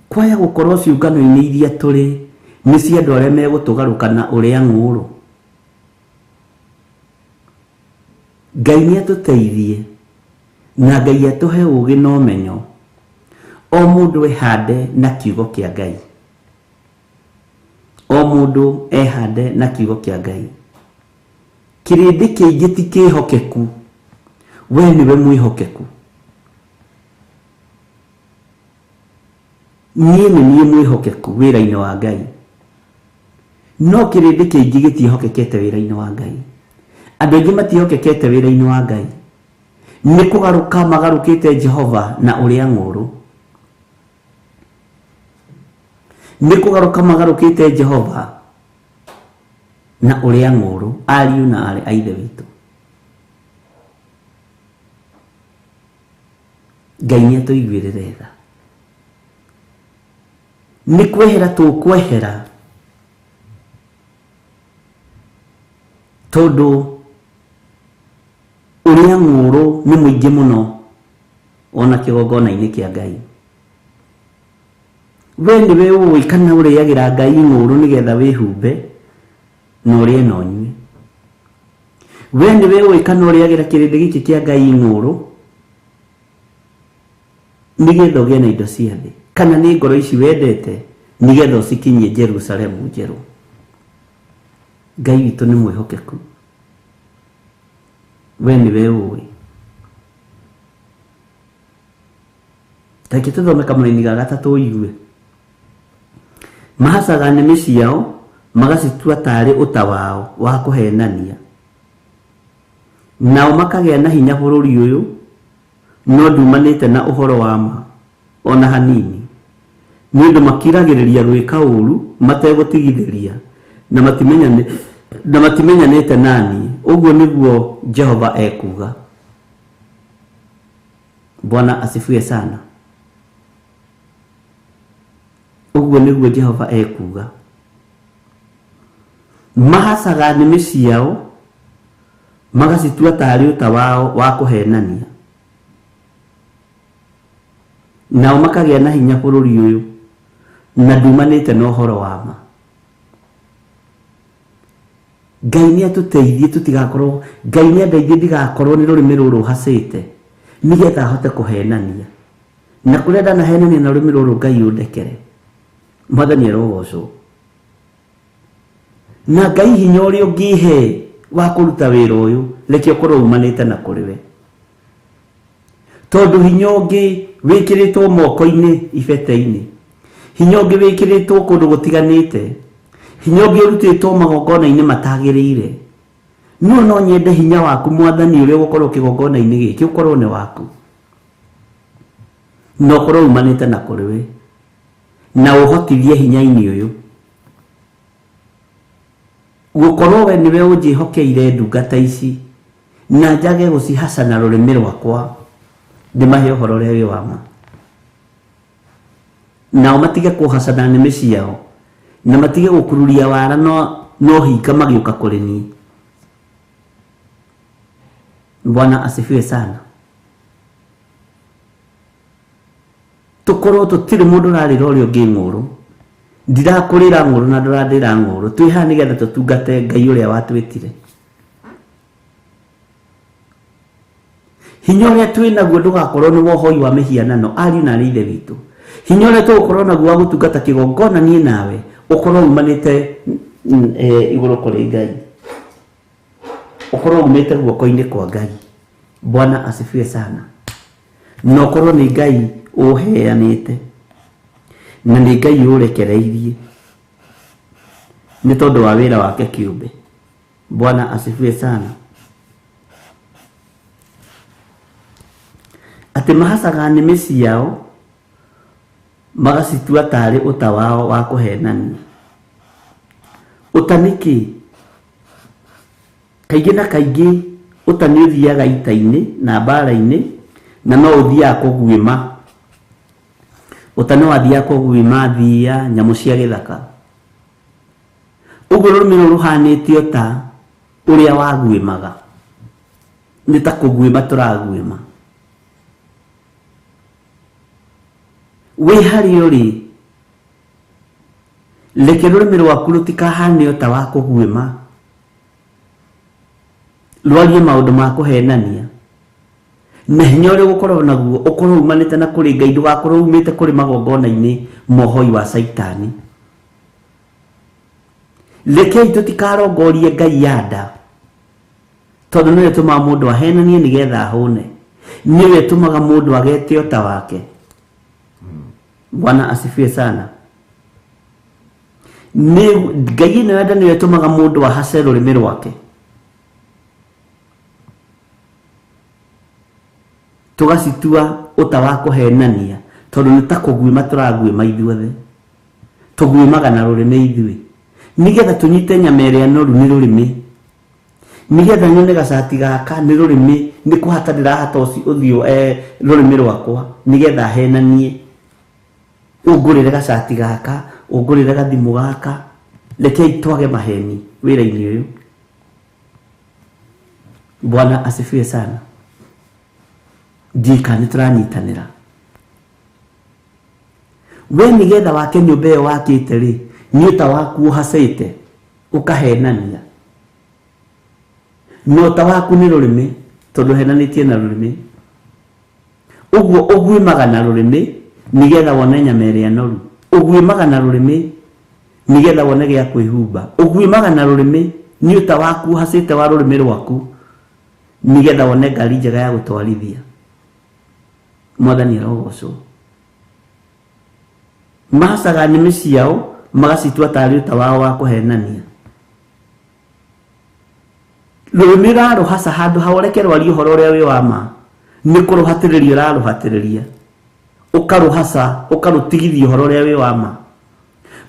Kwaya gũkorwo ciũngano-inĩ iria tũrĩ nĩ cia andũ arĩa megũtũgarũka na ũrĩa ng'ũũrũ. Ngai nĩ atũteithie na Ngai atũhe ũũgĩ na ũmenyo, o mũndũ ehande na kiugo kĩa Ngai. O mũndũ ehande na kiugo kĩa Ngai. Kĩrĩndĩ kĩingĩ ti kĩhokeku, we nĩwe mwĩhokeku. Niĩ nĩ niĩ mwĩhokeku wĩra-inĩ wa Ngai. No kĩrĩndĩ kĩingĩ gĩtiĩhokekete wĩra-inĩ wa Ngai. Andũ aingĩ matiĩhokekete wĩra-inĩ wa Ngai. Nĩ kũgarũka magarũkĩte Jehova na ũrĩa ng'ũũrũ. Nĩ kũgarũka magarũkĩte Jehova na ũrĩa ng'ũũrũ, ariũ na aarĩ a Ithe witũ. Ngai nĩ atũiguĩrĩre tha. Nĩ kwehera tũkwehera tondũ ũrĩa ng'ũũrũ nĩ mũingĩ mũno ona kĩgongona-inĩ kĩa Ngai. We nĩwe ũĩ kana ũrĩagĩra Ngai ng'ũũrũ nĩgetha wĩhumbe na ũrĩe na ũnyue. We nĩwe ũĩ kana ũrĩagĩra kĩrĩndĩ gĩkĩ kĩa Ngai ng'ũũrũ nĩgetha ũgĩe na indo cia thĩ, kana nĩ ngoro ici wendete nĩgetha ũcikinyie Jerusalemu njerũ. Ngai witũ nĩ mwĩhokeku, we nĩwe ũĩ. Reke tũthome kamũraini ga gatatũ ũigue. Mahacaga nĩmĩ ciao magacitua tarĩ ũta wao wa kũhenania, nao makagĩa na hinya bũrũri ũyũ, no ndumanĩte na ũhoro wa ma o na hanini, nĩ ũndũ makiragĩrĩria gwĩka ũũru mategũtigithĩria, na matimenyanĩte na niĩ, ũguo nĩguo Jehova ekuuga. Bwana asifiwe sana. Ũguo nĩguo Jehova ekuuga. Mahacaga nĩmĩ ciao magacitua tarĩ ũta wao wa kũhenania, nao makagĩa na hinya bũrũri ũyũ, na ndumanĩte na ũhoro wa ma. Ngai nĩ atũteithie tũtigakorwo, Ngai nĩ andeithie ndigakorwo nĩ rũrĩmĩ rũrũ hacĩte nĩgetha ahote kũhenania, na kũrĩa ndanahenania na rũrĩmĩ rũrũ Ngai ũndekere. Mwathani arogocwo. Na Ngai hinya ũrĩa ũngĩhe wa kũruta wĩra ũyũ, reke ũkorwo umanĩte na kũrĩ we, tondũ hinya ũngĩ wĩkĩrĩtwo moko-inĩ ibete-inĩ, hinya ũngĩ wĩkĩrĩtwo kũndũ gũtiganĩte, hinya ũngĩ ũrutĩtwo magongona-inĩ matagĩrĩire. No no nyende hinya waku Mwathani ũrĩa ũgũkorwo kĩgongona-inĩ gĩkĩ ũkorwo nĩ waku, na ũkorwo umanĩte na kũrĩ we, na ũhotithie hinya-inĩ ũyũ gũkorwo we nĩwe ũnjĩhokeire ndungata ici, na njage gũcihaca na rũrĩmĩ rwakwa ndĩmahe ũhoro ũrĩa wĩ wa ma, nao matige kũhaca na nĩmĩ ciao, na matige gũkururia wara no hinga magĩũka kũrĩ niĩ. Bwana asifiwe sana. Tũkorwo tũtirĩ mũndũ ũrarĩra ũrĩa ũngĩ ng'ũũrũ, ndirakũrĩra ng'ũũrũ na ndũrandĩra ng'ũũrũ, twĩ haha nĩgetha tũtungate Ngai ũrĩa watwĩtire. Hinya ũrĩa twĩ naguo ndũgakorwo nĩ wohoi wa mĩhianano, ariũ na aarĩ ithe witũ. Hinya ũrĩa tũgũkorwo naguo wa gũtungata kĩgongona niĩ nawe ũkorwo umanĩte igũrũ kũrĩ Ngai. Ũkorwo umĩte guoko-inĩ kwa Ngai. Bwana asifiwe sana. Na ũkorwo nĩ Ngai ũheanĩte na nĩ Ngai ũrekereirie nĩ tondũ wa wĩra wake kĩũmbe. Bwana asifiwe sana. Atĩ mahacaga nĩmĩ ciao magacitua tarĩ ũta wao wa kũhenania. Ũta nĩ kĩĩ? Kaingĩ na kaingĩ ũta nĩ ũthiaga ita-inĩ na mbara-inĩ na no ũthiaga kũguĩma. Ũta nĩ wathiaga kũguĩma thiia, nyamũ cia gĩthaka. Ũguo rũrĩmĩ rũrũ rũhanĩte ũta ũrĩa waguĩmaga. Nĩ ta kũguĩma tũraguĩma. Wĩ harĩa ũrĩ, reke rũrĩmĩ rwaku rũtikahane ũta wa kũguĩma, rwarie maũndũ ma kũhenania, na hinya ũrĩa ũgũkorwo naguo ũkorwo umanĩte na kũrĩ Ngai, ndũgakorwo umĩte kũrĩ magongona-inĩ ma ũhoi wa Caitani. Rekei tũtikarongorie Ngai ya nda, tondũ nĩwe ĩtũmaga mũndũ ahenanie nĩgetha ahũne, nĩwe ĩtũmaga mũndũ agete ũta wake. Bwana asifiwe sana. Nĩ Ngai ĩno ya nda nĩyo ĩtũmaga mũndũ ahace rũrĩmĩ rwake. Tũgacitua ũta wa kũhenania, tondũ nĩ ta kũguĩma tũraguĩma ithuothe. Tũguĩmaga na rũrĩmĩ ithuĩ, nĩgetha tũnyite nyama ĩrĩa noru nĩ rũrĩmĩ, nĩgetha nyone gacati gaka nĩ rũrĩmĩ, nĩ kũhata ndĩrahata ũthiũ rũrĩmĩ rwakwa nĩgetha henanie, ũngũrĩre gacati gaka, ũngũrĩre gathimũ gaka. Rekei twage maheni wĩra-inĩ ũyũ. Bwana asifiwe sana. Ndiũĩ kana nĩ tũranyitanĩra. We nĩgetha wake nyũmba ĩyo wakĩte rĩ, nĩ ũta waku ũhacĩte ũkahenania, na ũta waku nĩ rũrĩmĩ, tondũ ũhenanĩtie na rũrĩmĩ. Ũguo ũguĩmaga na rũrĩmĩ nĩgetha wone nyama ĩrĩa noru, ũguĩmaga na rũrĩmĩ nĩgetha wone gĩa kwĩhumba, ũguĩmaga na rũrĩmĩ nĩ ũta waku ũhacĩte wa rũrĩmĩ rwaku nĩgetha wone ngari njega ya gũtwarithia. Mwathani arogocwo. Mahacaga nĩmĩ ciao magacitua tarĩ ũta wao wa kũhenania. Rũrĩmĩ ũrarũhaca handũ ha ũreke rwarie ũhoro ũrĩa wĩ wa ma, nĩ kũrũhatĩrĩria ũrarũhatĩrĩria, ũkarũhaca, ũkarũtigithia ũhoro ũrĩa wĩ wa ma,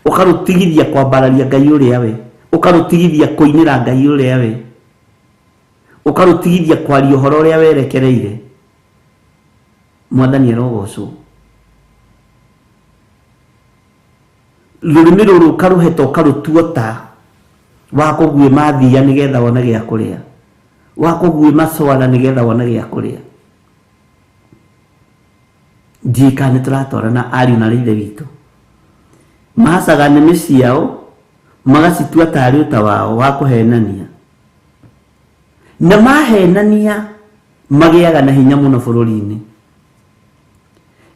ũkarũtigithia kwambararia Ngai ũrĩa we, ũkarũtigithia kũinĩra Ngai ũrĩa we, ũkarũtigithia kwaria ũhoro ũrĩa werekereire. Mwathani arogocwo. Rũrĩmĩ rũrũ ũkarũheta ũkarũtua ta wa kũguĩma thiia nĩgetha wone gĩa kũrĩa, wa kũguĩma cwara nĩgetha wone gĩa kũrĩa. Ndiũĩ kana nĩ tũratwarana ariũ na ithe witũ. Mahacaga nĩmĩ ciao magacitua tarĩ ũta wao wa kũhenania, na mahenania magĩaga na hinya mũno bũrũri-inĩ.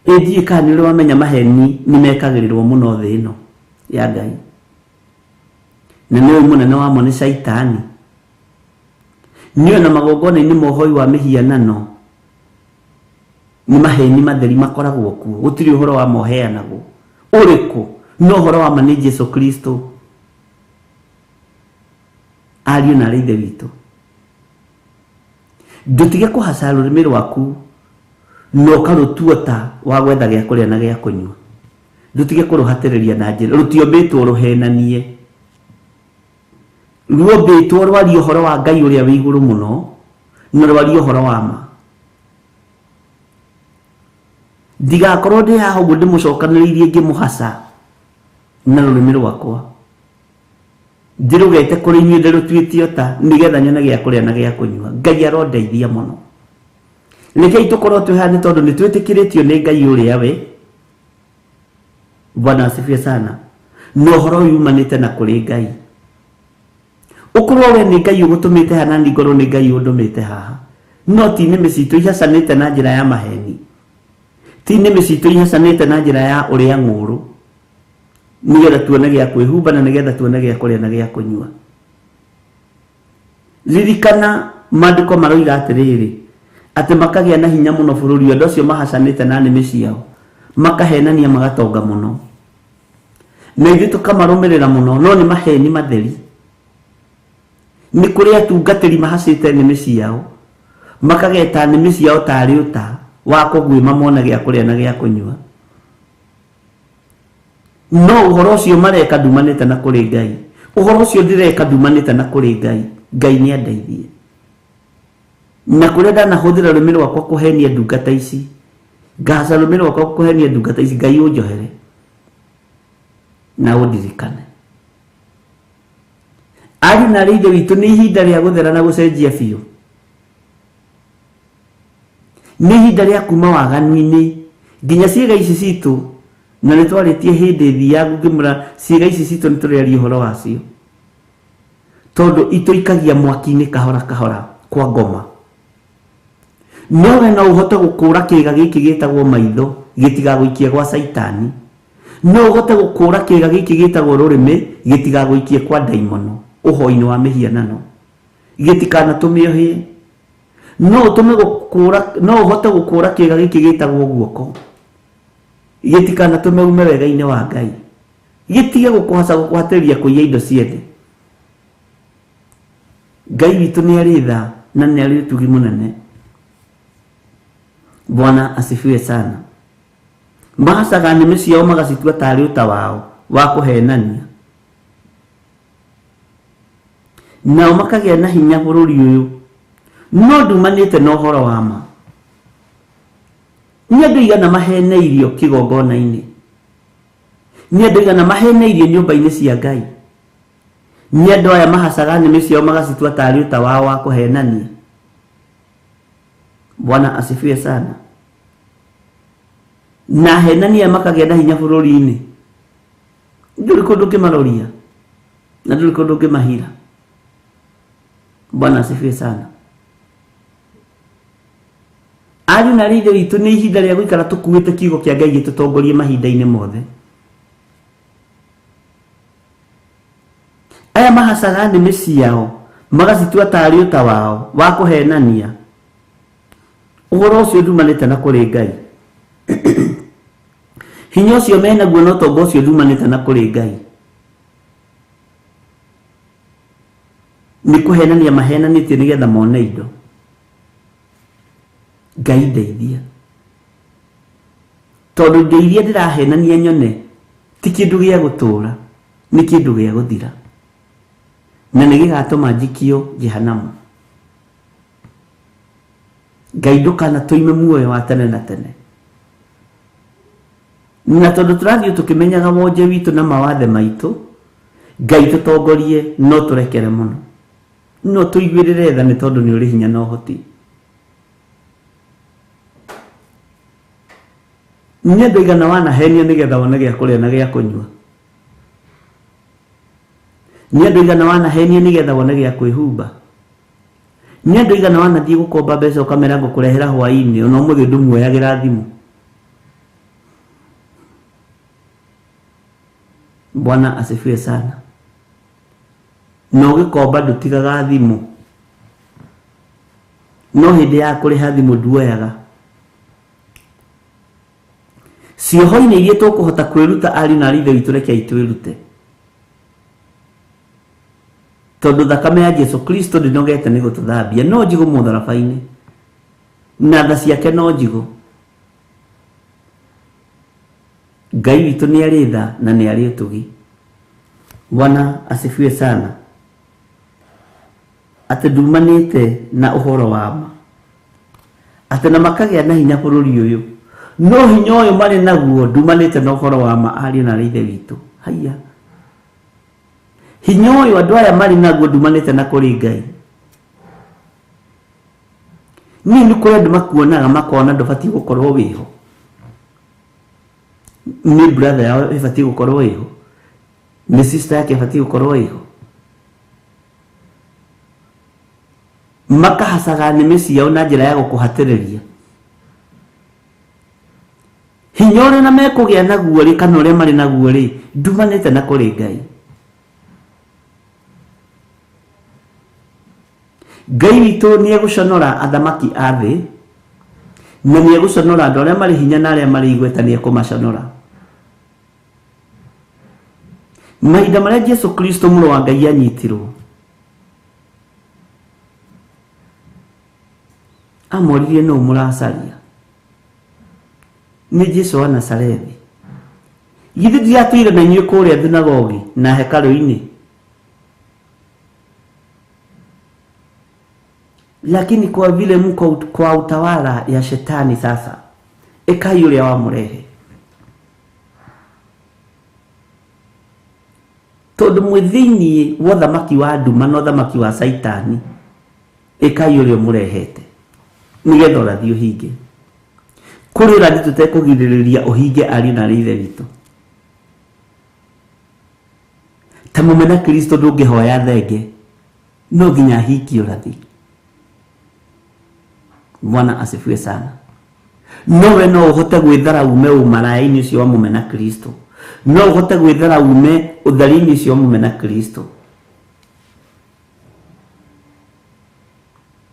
Ĩ ndiũĩ kana nĩ ũrĩ wamenya maheni nĩ mekagĩrĩrwo mũno thĩ ĩno ya Ngai, na nĩwe mũnene wamo nĩ Caitani. Nĩ ona magongona-inĩ ma ũhoi wa mĩhianano nĩ maheni matheri makoragwo kuo, gũtirĩ ũhoro wa ma ũheanagwo ũrĩkũ, no ũhoro wa ma nĩ Jesu Kristo. Ariũ na arĩ ithe witũ, ndũtige kũhaca rũrĩmĩ rwaku na ũkarũtua ta wa gwetha gĩa kũrĩa na gĩa kũnyua. Ndũtige kũrũhatĩrĩria na njĩra rũtiombĩtwo rũhenanie, ruombĩtwo rwarie ũhoro wa Ngai ũrĩa wĩ igũrũ mũno na rwarie ũhoro wa ma. Ndigakorwo ndĩ haha ũguo ndĩmũcokanĩrĩirie ngĩmũhaca na rũrĩmĩ rwakwa, ndĩrũgete kũrĩ inyuĩ ndĩrũtuĩte ũta nĩgetha nyone gĩa kũrĩa na gĩa kũnyua. Ngai arondeithia mũno. Rekei tũkorwo twĩ haha nĩ tondũ nĩ twĩtĩkĩrĩtio nĩ Ngai ũrĩa we. Bwana asifiwe sana. Na ũhoro ũyũ umanĩte na kũrĩ Ngai. Ũkorwo we nĩ Ngai ũgũtũmĩte haha na niĩ ngorwo nĩ Ngai ũndũmĩte haha, no ti nĩmĩ citũ ihacanĩte na njĩra ya maheni, ti nĩmĩ citũ ihacanĩte na njĩra ya ũrĩa ng'ũrũ, nĩgetha tuone gĩa kwĩhumba na nĩgetha tuone gĩa kũrĩa na gĩa kũnyua. Ririkana maandĩko maroiga atĩrĩrĩ, atĩ makagĩa na hinya mũno bũrũri ũyũ, andũ acio mahacanĩte na nĩmĩ ciao, makahenania magatonga mũno. Na ithuĩ tũkamarũmĩrĩra mũno, no nĩ maheni matheri. Nĩ kũrĩ atungatĩri mahacĩte nĩmĩ ciao, makageta nĩmĩ ciao tarĩ ũta wa kũguĩma mone gĩa kũrĩa na gĩa kũnyua. No ũhoro ũcio mareka ndumanĩte na kũrĩ Ngai. Ũhoro ũcio ndĩreka ndumanĩte na kũrĩ Ngai. Ngai nĩ andeithie. Na kũrĩa ndanahũthĩra rũrĩmĩ rwakwa kũhenia ndungata ici, ngahaca rũrĩmĩ rwakwa kũhenia ndungata ici, Ngai ũnjohere na ũndirikane. Ariũ na aarĩ a Ithe witũ, nĩ ihinda rĩa gũthera na gũcenjia biũ. Nĩ ihinda rĩa kuma waganu-inĩ nginya ciĩga ici citũ, na nĩ twarĩtie hĩndĩ thiangu ngĩmwĩra ciĩga ici citũ nĩ tũrĩaria ũhoro wacio, tondũ itũikagia mwaki-inĩ kahora kahora kwa ngoma. No we no ũhote gũkũra kĩĩga gĩkĩ gĩtagwo maitho gĩtigagũikie gwa Caitani. No ũhote gũkũra kĩĩga gĩkĩ gĩtagwo rũrĩmĩ gĩtigagũikie kwa ndaimono ũhoi-inĩ wa mĩhianano, gĩtikanatũme ũhĩe. No ũtũme gũkũra, no ũhote gũkũra kĩĩga gĩkĩ gĩtagwo guoko gĩtikanatũme ume wega-inĩ wa Ngai, gĩtige gũkũhaca gũkũhatĩrĩria kũiya indo ciene. Ngai witũ nĩ arĩ tha na nĩ arĩ ũtugi mũnene. Bwana asifiwe sana. Mahacaga nĩmĩ ciao magacitua tarĩ ũta wao wa kũhenania, nao makagĩa na hinya bũrũri ũyũ, no ndumanĩte na ũhoro wa ma. Nĩ andũ aigana maheneirio kĩgongona-inĩ? Nĩ andũ aigana maheneirio nyũmba-inĩ cia Ngai? Nĩ andũ aya mahacaga nĩmĩ ciao magacitua tarĩ ũta wao wa kũhenania. Bwana asifiwe sana. Na ahenania makagĩa na hinya bũrũri-inĩ, ndũrĩ kũndũ ũngĩmaroria na ndũrĩ kũndũ ũngĩmahira. Bwana asifiwe sana. Ariũ na aarĩ a Ithe witũ, nĩ ihinda rĩa gũikara tũkuĩte kiugo kĩa Ngai gĩtũtongorie mahinda-inĩ mothe. Aya mahacaga nĩmĩ ciao magacitua tarĩ ũta wao wa kũhenania, ũhoro ũcio ndumanĩte na kũrĩ Ngai. Hinya ũcio menaguo na ũtonga ũcio ndumanĩte na kũrĩ Ngai. Nĩ kũhenania mahenanĩtie nĩgetha mone indo. Ngai ndeithia, tondũ indo iria ndĩrahenania nyone ti kĩndũ gĩa gũtũũra, nĩ kĩndũ gĩa gũthira, na nĩ gĩgatũma njikio jehanamu. Ngai ndũkanatũime muoyo wa tene na tene. Na tondũ tũrathiĩ tũkĩmenyaga wonje witũ na mawathe maitũ, Ngai tũtongorie, no tũrekere mũno, no tũiguĩrĩre tha, nĩ tondũ nĩ ũrĩ hinya na ũhoti. Nĩ andũ aigana wanahenio nĩgetha wone gĩa kũrĩa na gĩa kũnyua? Nĩ andũ aigana wanahenio nĩgetha wone gĩa kwĩhumba? Nĩ andũ aigana wanathiĩ gũkomba mbeca ũkamera ngũkũrehera hwaĩ-inĩ, ona ũmũthĩ ndũmuoyagĩra thimũ? Bwana asifiwe sana. Na ũgĩkomba ndũtigaga thimũ, no hĩndĩ ya kũrĩha thimũ nduoyaga. Cioho-inĩ iria tũkũhota kwĩruta, ariũ na aarĩ a Ithe witũ, rekei twĩrute, tondũ thakame ya Jesu Kristo ndĩnogete nĩ gũtũthambia, no njigũ mũtharaba-inĩ, na tha ciake no njigũ. Ngai witũ nĩ arĩ tha na nĩ arĩ ũtugi. Bwana asifiwe sana. Atĩ ndumanĩte na ũhoro wa ma, atĩ na makagĩa na hinya bũrũri ũyũ, no hinya ũyũ marĩ naguo ndumanĩte na ũhoro wa ma. Ariũ na aarĩ a Ithe witũ, haiya, hinya ũyũ andũ aya marĩ naguo ndumanĩte na kũrĩ Ngai. Niĩ nĩ kũrĩ andũ makuonaga makona ndũbatiĩ gũkorwo wĩho, nĩ brother yao ĩbatiĩ gũkorwo ĩho, nĩ sister yake ĩbatiĩ gũkorwo ĩho. Makahacaga nĩmĩ ciao na njĩra ya gũkũhatĩrĩria. Hinya ũrĩa na mekũgĩa naguo rĩ, kana ũrĩa marĩ naguo rĩ, ndumanĩte na kũrĩ Ngai. Ngai witũ nĩ egũconora athamaki a thĩ, na nĩ egũconora andũ arĩa marĩ hinya na arĩa marĩ igweta, nĩ ekũmaconora. Mahinda marĩa Jesu Kristo mũrũ wa Ngai anyitirwo, amoririe nũ mũracaria? Nĩ Jesu wa Nazarethi. Githĩ ndiratũire na inyuĩ kũrĩa thunagogi na hekarũ-inĩ? Lakini kwa vile mko kwa utawala ya shetani sasa, ekai ũrĩa wamũrehe. Tondũ mwĩ thĩinĩ wa ũthamaki wa nduma na ũthamaki wa Saitani, ĩkai ũrĩa ũmũrehete nĩgetha ũrathi ũhinge. Kũrĩ ũrathi tũtekũgirĩrĩria ũhinge ariũ na arĩ ithe witũ. Ta mũmena Kristo ndũngĩhoya thenge, no nginya ahingie ũrathi. Bwana asifiwe sana. Nowe no ũhote gwĩthara ume ũmaraya-inĩ ũcio wa mũmena Kristo, no ũhote gwĩthara ume ũtheri-inĩ ũcio wa mũmena Kristo.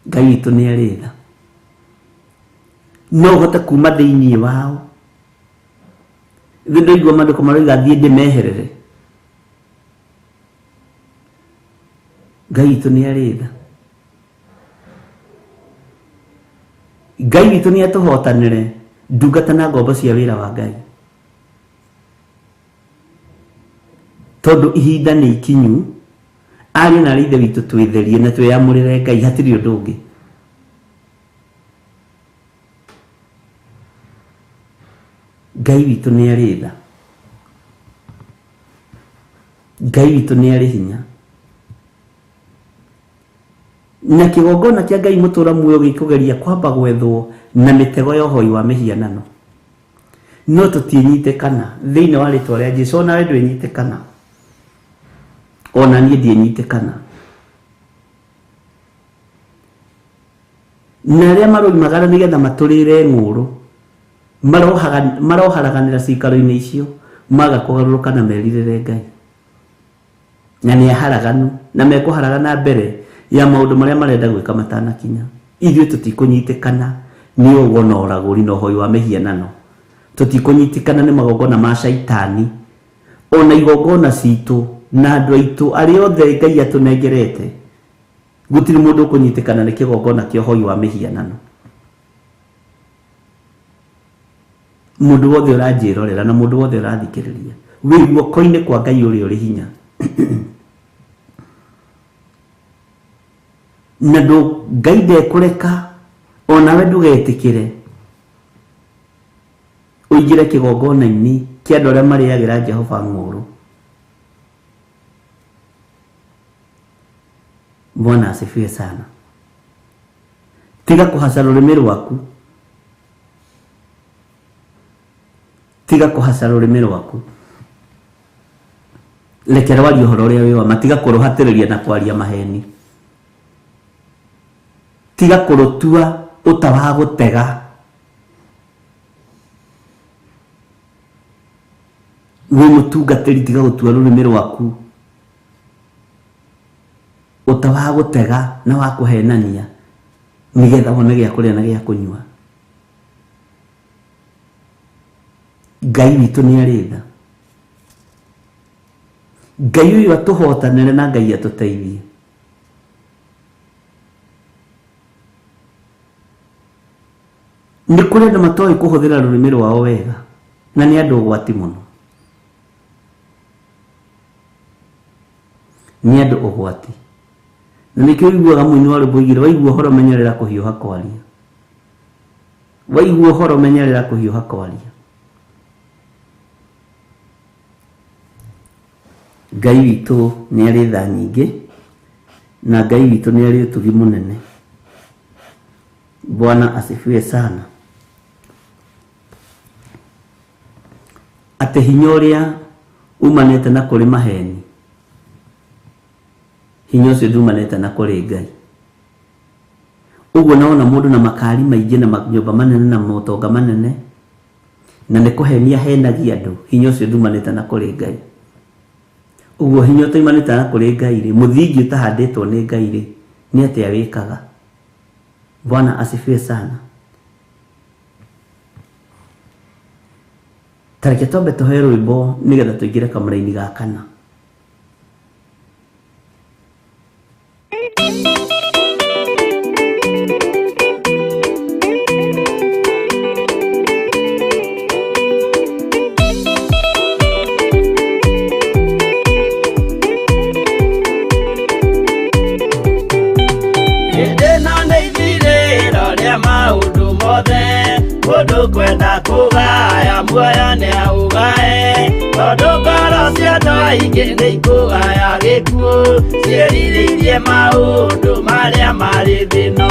Ngai witũ nĩ arĩ tha. No ũhote kuma thĩinĩ wao. Ithuĩ ndaigua maandĩko maroiga thiĩ ndĩmeherere. Ngai witũ nĩ arĩ tha. Ngai witũ nĩ atũhotanĩre ndungata na ngombo cia wĩra wa Ngai, tondũ ihinda nĩ ikinyu ariũ na arĩ ithe witũ twĩtherie na twĩyamũrĩre Ngai, hatirĩ ũndũ ũngĩ. Ngai witũ nĩ arĩ tha. Ngai witũ nĩ arĩ hinya. Na kĩgongona kĩa Ngai mũtũra muoyo gĩkũgeria kwamba gwethwo na mĩtego ya ũhoi wa mĩhianano, no tũtiĩnyitĩkana thĩinĩ wa rĩtwa rĩa Jesu. Onawe ndwĩnyitĩkana, ona niĩ ndiĩnyitĩkana. Na arĩa maroimagara nĩgetha matũrĩre ng'ũrũ maroharaganĩra cikaro-inĩ icio, maga kũgarũrũka na merirĩre Ngai. Na nĩ aharaganu, na mekũharagana mbere ya maũndũ marĩa marenda gwĩka matanakinya. Ithuĩ tũtikũnyitĩkana nĩ ũgo na ũragũri na ũhoi wa mĩhianano, tũtikũnyitĩkana nĩ magongona ma caitani, ona igongona citũ na andũ aitũ arĩa othe Ngai atũnengerete. Gũtirĩ mũndũ ũkũnyitĩkana nĩ kĩgongona kĩa ũhoi wa mĩhianano. Mũndũ wothe ũranjĩrorera na mũndũ wothe ũrathikĩrĩria, wĩ guoko-inĩ kwa Ngai ũrĩa ũrĩ hinya. Na Ngai ndekũreka onawe ndũgetĩkĩre ũingĩre kĩgongona-inĩ kĩa andũ arĩa marĩagĩra Jehova ng'ũrũ. Bwana asifiwe sana. Tiga kũhaca rũrĩmĩ rwaku, tiga kũhaca rũrĩmĩ rwaku, reke rwarie ũhoro ũrĩa wĩ wa ma, tiga kũrũhatĩrĩria na kwaria maheni, tiga kũrũtua ũta wa gũtega. Wĩ mũtungatĩri, tiga gũtua rũrĩmĩ rwaku ũta wa gũtega na wa kũhenania nĩgetha wone gĩa kũrĩa na gĩa kũnyua. Ngai witũ nĩ arĩ tha. Ngai ũyũ atũhotanĩre na Ngai atũteithie. Nĩ kũrĩ andũ matoĩ kũhũthĩra rũrĩmĩ rwao wega, na nĩ andũ ũgwati mũno. Nĩ andũ ũgwati. Na nĩkĩo ũiguaga mũini wa rwĩmbo oigire, waigua ũhoro menyerera kũhiũha kwaria. Waigua ũhoro menyerera kũhiũha kwaria. Ngai witũ nĩ arĩ tha nyingĩ, na Ngai witũ nĩ arĩ ũtugi mũnene. Bwana asifiwe sana. Atĩ hinya ũrĩa umanĩte na kũrĩ maheni, hinya ũcio ndumanĩte na kũrĩ Ngai. Ũguo naona mũndũ na makari maingĩ na manyũmba manene na motonga manene, na nĩ kũhenia henagia andũ, hinya ũcio ndumanĩte na kũrĩ Ngai. Ũguo hinya ũtaimanĩte na kũrĩ Ngai rĩ, mũthingi ũtahandĩtwo nĩ Ngai rĩ, Nĩ atĩa wĩkaga? Bwana asifiwe sana. Ta reke twambe tũhe rwĩmbo nĩgetha tũingĩre kamũra-inĩ ga kana. Hĩndĩ ĩno nĩ ithirĩro rĩa maũndũ mothe, mũndũ kwenda kũgaya muoyo nĩ aũgae, tondũ ngoro cia andũ aingĩ nĩ ikũgaya gĩkuũ, ciĩrirĩirie maũndũ marĩa marĩ thĩ ĩno.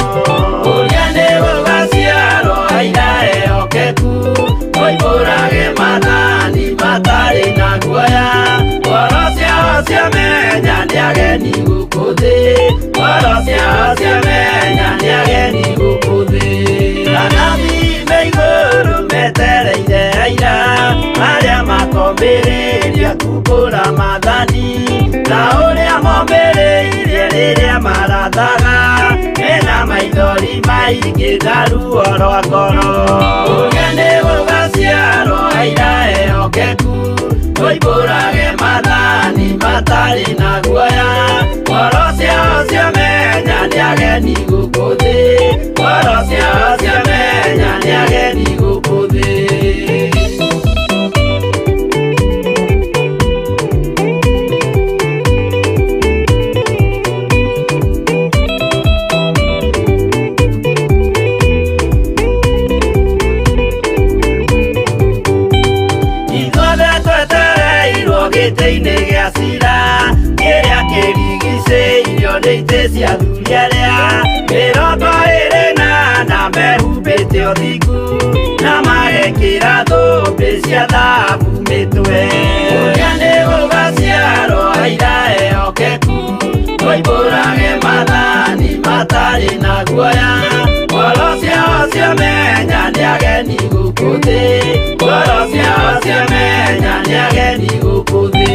Ũrĩa nĩ gũgaciarwo aira ehokeku, moimbũrage maathani matarĩ na guoya, ngoro ciao ciamenya nĩ ageni gũkũ thĩ, ngoro ciao ciamenya nĩ ageni gũkũ thĩ. Anabii me igũrũ metereire aira, arĩa makombĩrĩria kumbũra maathani, ta ũrĩa mombĩrĩirie rĩrĩa marathaga, mena maithori maingĩ na ruo rwa ngoro. Ũrĩa nĩ gũgaciarwo aira ehokeku, moimbũrage maathani matarĩ na guoya, ngoro ciao ciamenya nĩ ageni gũkũ thĩ, ngoro ciao ciamenya nĩ ageni gũkũ thĩ. Ithuothe twetereirwo gĩtĩ-inĩ gĩa cira, kĩrĩa kĩrigicĩirio nĩ itĩ cia athuri arĩa 24 mehumbĩte ũthingu, na magekĩra thũmbĩ cia thahabu mĩtwe. Ũrĩa nĩ gũgaciarwo aira ehokeku, moimbũrage maathani matarĩ na guoya, ngoro ciao ciamenya nĩ ageni gũkũ thĩ, ngoro ciao ciamenya nĩ ageni gũkũ thĩ.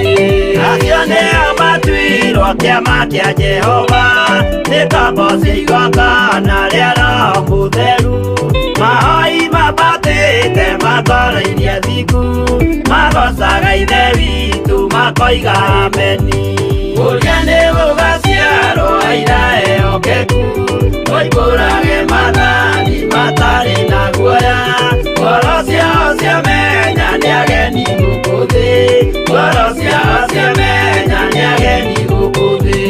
Acio nĩo matuirwo kĩama kĩa Jehova, nĩ ngombo cia igongona rĩa Roho Mũtheru, mahoi mambatĩte makoroirie athingu, magocaga Ithe witũ makoiga ameni. Ũrĩa nĩ gũgaciarwo aira ehokeku, moimbũrage maathani matarĩ na guoya, ngoro ciao ciamenya nĩ ageni gũkũ thĩ, ngoro ciao ciamenya nĩ ageni gũkũ thĩ.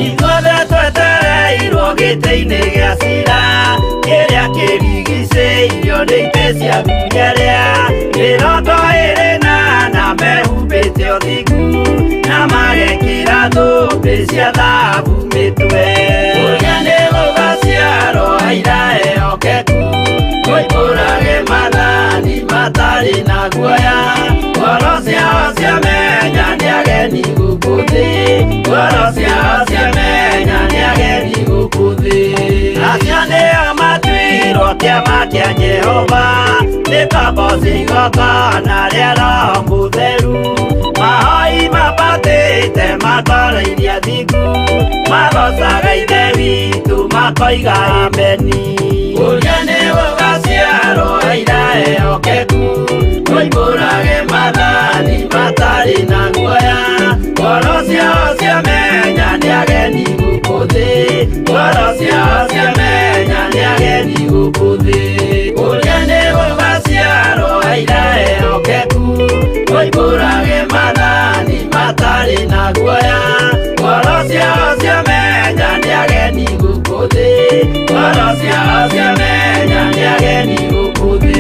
Ithuothe twetereirwo gĩtĩ-inĩ gĩa cira, kĩrĩa kĩrigicĩirio nĩ itĩ cia athuri arĩa 24 mehumbĩte ũthingu, na magekĩra thũmbĩ cia thahabu mĩtwe. Ũrĩa nĩ gũgaciarwo aira ehokeku, moimbũrage maathani matarĩ na guoya, ngoro ciao ciamenya nĩ ageni gũkũ thĩ, ngoro ciao ciamenya nĩ ageni gũkũ thĩ. Acio nĩo matuirwo kĩama kĩa Jehova, nĩ ngombo cia igongona rĩa Roho Mũtheru, mahoi mambatĩte makoroirie athingu, magocaga Ithe witũ makoiga ameni. Ũrĩa nĩ gũgaciarwo aira ehokeku, moimbũrage maathani matarĩ na guoya, ngoro ciao ciamenya nĩ ageni gũkũ thĩ, ngoro ciao ciamenya nĩ ageni gũkũ thĩ. Ũrĩa nĩ gũgaciarwo aira ehokeku, moimbũrage maathani matarĩ na guoya, ngoro ciao ciamenya nĩ ageni gũkũ thĩ, ngoro ciao ciamenya nĩ ageni gũkũ thĩ.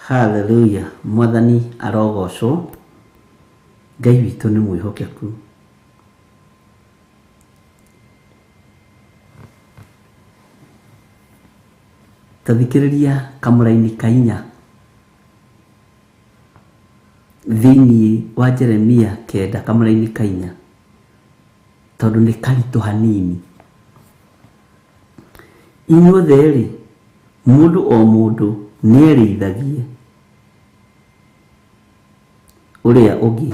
Haleluya, Mwathani arogocwo. Ngai witũ nĩ mwĩhokeku. Ta thikĩrĩria kamũraini ka inya thĩinĩ wa Jeremia 9 kamũraini ka inya, tondũ nĩ karitũ hanini. Inyuothe-rĩ, mũndũ o mũndũ nĩerĩithagie ũrĩa ũngĩ,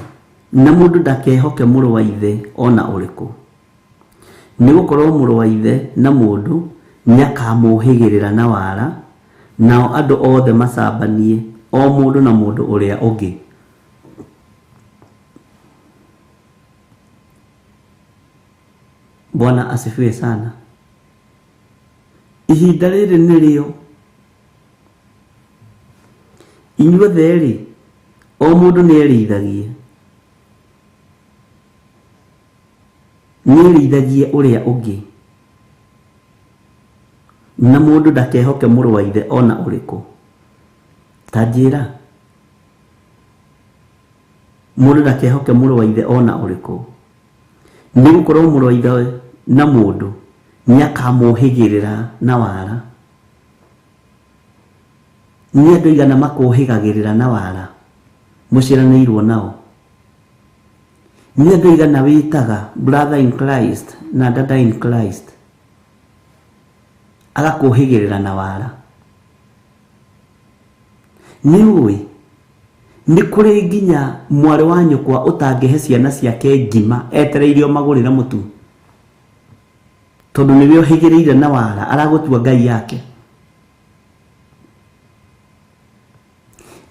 na mũndũ ndakehoke mũrũ wa ithe ona ũrĩkũ, nĩgũkorwo mũrũ wa ithe na mũndũ nĩakamũhĩgĩrĩra na wara, nao andũ othe macambanie o mũndũ na mũndũ ũrĩa ũngĩ. Bwana asifiwe sana. Ihinda rĩrĩ nĩrĩo inyuothe-rĩ, o mũndũ nĩerĩithagie ũrĩa ũngĩ, na mũndũ ndakehoke mũrũ wa ithe ona ũrĩkũ. Ta njĩra, mũndũ ndakehoke mũrũ wa ithe ona ũrĩkũ, nĩgũkorwo mũrũ wa ithe na mũndũ nĩakamũhĩgĩrĩra na wara. Nĩ andũ aigana makũhĩgagĩrĩra na wara mũciaranĩirwo nao? Nĩ andũ aigana wĩtaga brother in Christ na dada in Christ agakũhĩgĩrĩra na wara? Nĩ ũĩ nĩ kũrĩ nginya mwarĩ wa nyũkwa ũtangĩhe ciana ciake ngima etereirio magũrĩre mũtu, tondũ nĩwe ũhĩgĩrĩire na wara, aragũtua ngai yake.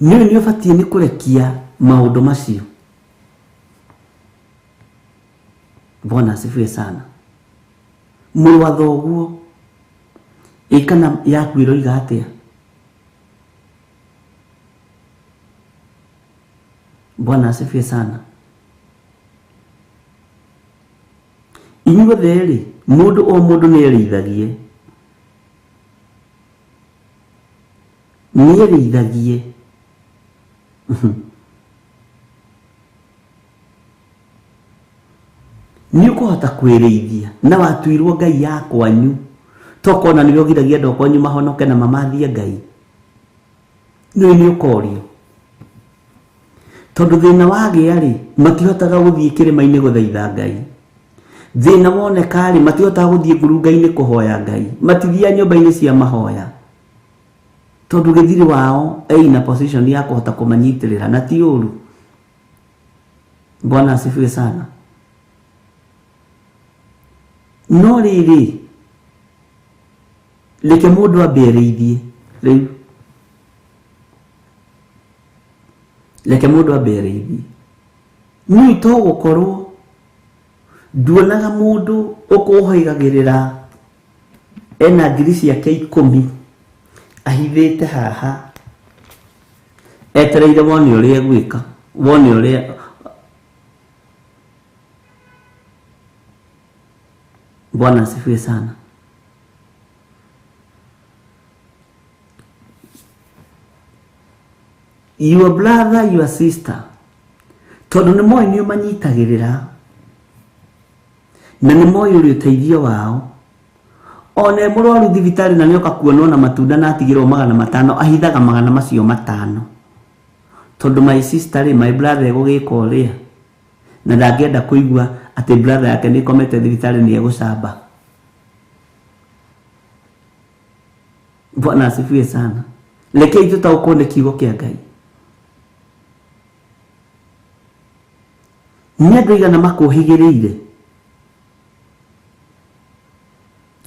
Nĩwe nĩ ũbatiĩ nĩ kũrekia maũndũ macio. Bwana asifiwe sana. Mũrũ wa thoguo ĩ kana yaku ĩroiga atĩa? Bwana asifiwe sana. Inyuothe-rĩ, mũndũ o mũndũ nĩerĩithagie nĩ ũkũhota kwĩrĩithia na watuirwo ngai ya kwanyu, tokona nĩwe ũgiragia andũ a kwanyu mahonoke na mamathie ngai. Nĩwe nĩ ũkorio, tondũ thĩna wagĩa-rĩ, matihotaga gũthiĩ kĩrĩma-inĩ gũthaitha ngai. Thĩna woneka-rĩ, matihotaga gũthiĩ ngurunga-inĩ kũhoya ngai, matithiaga nyũmba-inĩ cia mahoya, tondũ gĩthiri wao ĩna position ya kũhota kũmanyitĩrĩra, na ti ũru. Bwana asifiwe sana. No rĩrĩ, reke mũndũ ambe erĩithie rĩu, reke mũndũ ambe erĩithie. Niĩ to gũkorwo nduonaga mũndũ ũkũhĩgagĩrĩra ena ngiri ciake 10 ahithĩte haha etereire wone ũrĩa egwĩka, wone ũrĩa. Bwana asifiwe sana. Your brother, your sister, tondũ nĩ moĩ nĩ ũmanyitagĩrĩra na nĩ moĩ ũrĩ ũteithio wao. Ona e mũrwaru thibitarĩ na nĩoka kuonwo na matunda na atigĩrwo 500, ahithaga 500 tondũ my sister rĩ, my brother egũgĩka ũrĩa, na ndangĩenda kũigua atĩ brother yake nĩ ĩkomete thibitarĩ nĩ egũcamba. Bwana asifiwe sana. Rekei tũtaũkwo nĩ kiugo kĩa Ngai. Nĩ andũ aigana makũhĩgĩrĩire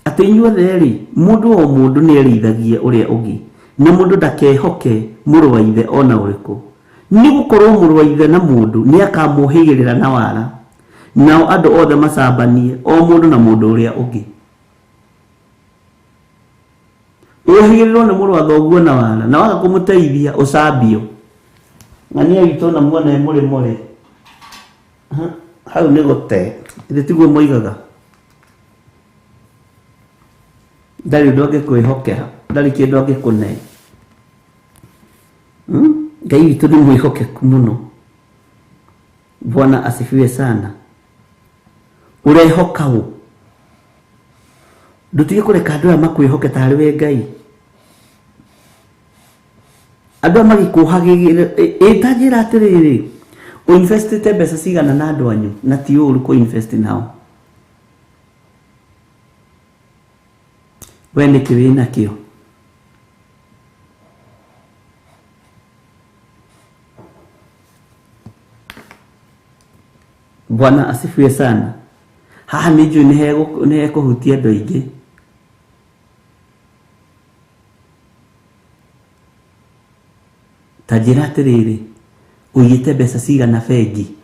atĩ inyuothe-rĩ, mũndũ o mũndũ nĩerĩithagie ũrĩa ũngĩ, na mũndũ ndakehoke mũrũ wa ithe ona ũrĩkũ, nĩgũkorwo mũrũ wa ithe na mũndũ nĩakamũhĩgĩrĩra na wara, nao andũ othe macambanie o mũndũ na mũndũ ũrĩa ũngĩ. Ũhĩgĩrĩrwo nĩ mũrũ wa thoguo na wara, na waga kũmũteithia ũcambio. Ng'ania witũ na muona e mũrĩmo-rĩ, hau nĩ gũte, ithe tiguo moigaga. Ndarĩ ũndũ angĩkwĩhokera, ndarĩ kĩndũ angĩkũne. Ngai witũ nĩ mwĩhokeku mũno. Bwana asifiwe sana. Ũrehoka ũ? Ndũtige kũreka andũ aya makwĩhoke tarĩ we Ngai. Andũ aya magĩkũhagĩrĩra ĩ ta njĩra atĩrĩrĩ, ũinvestĩte mbeca cigana na andũ anyu, na ti ũru kũ invest nao. We nĩkĩ wĩnakĩo? Bwana asifiwe sana. Haha nĩ njũĩ nĩ hekũhutia andũ aingĩ. Ta njĩra atĩrĩrĩ, ũigĩte mbeca cigana bengi?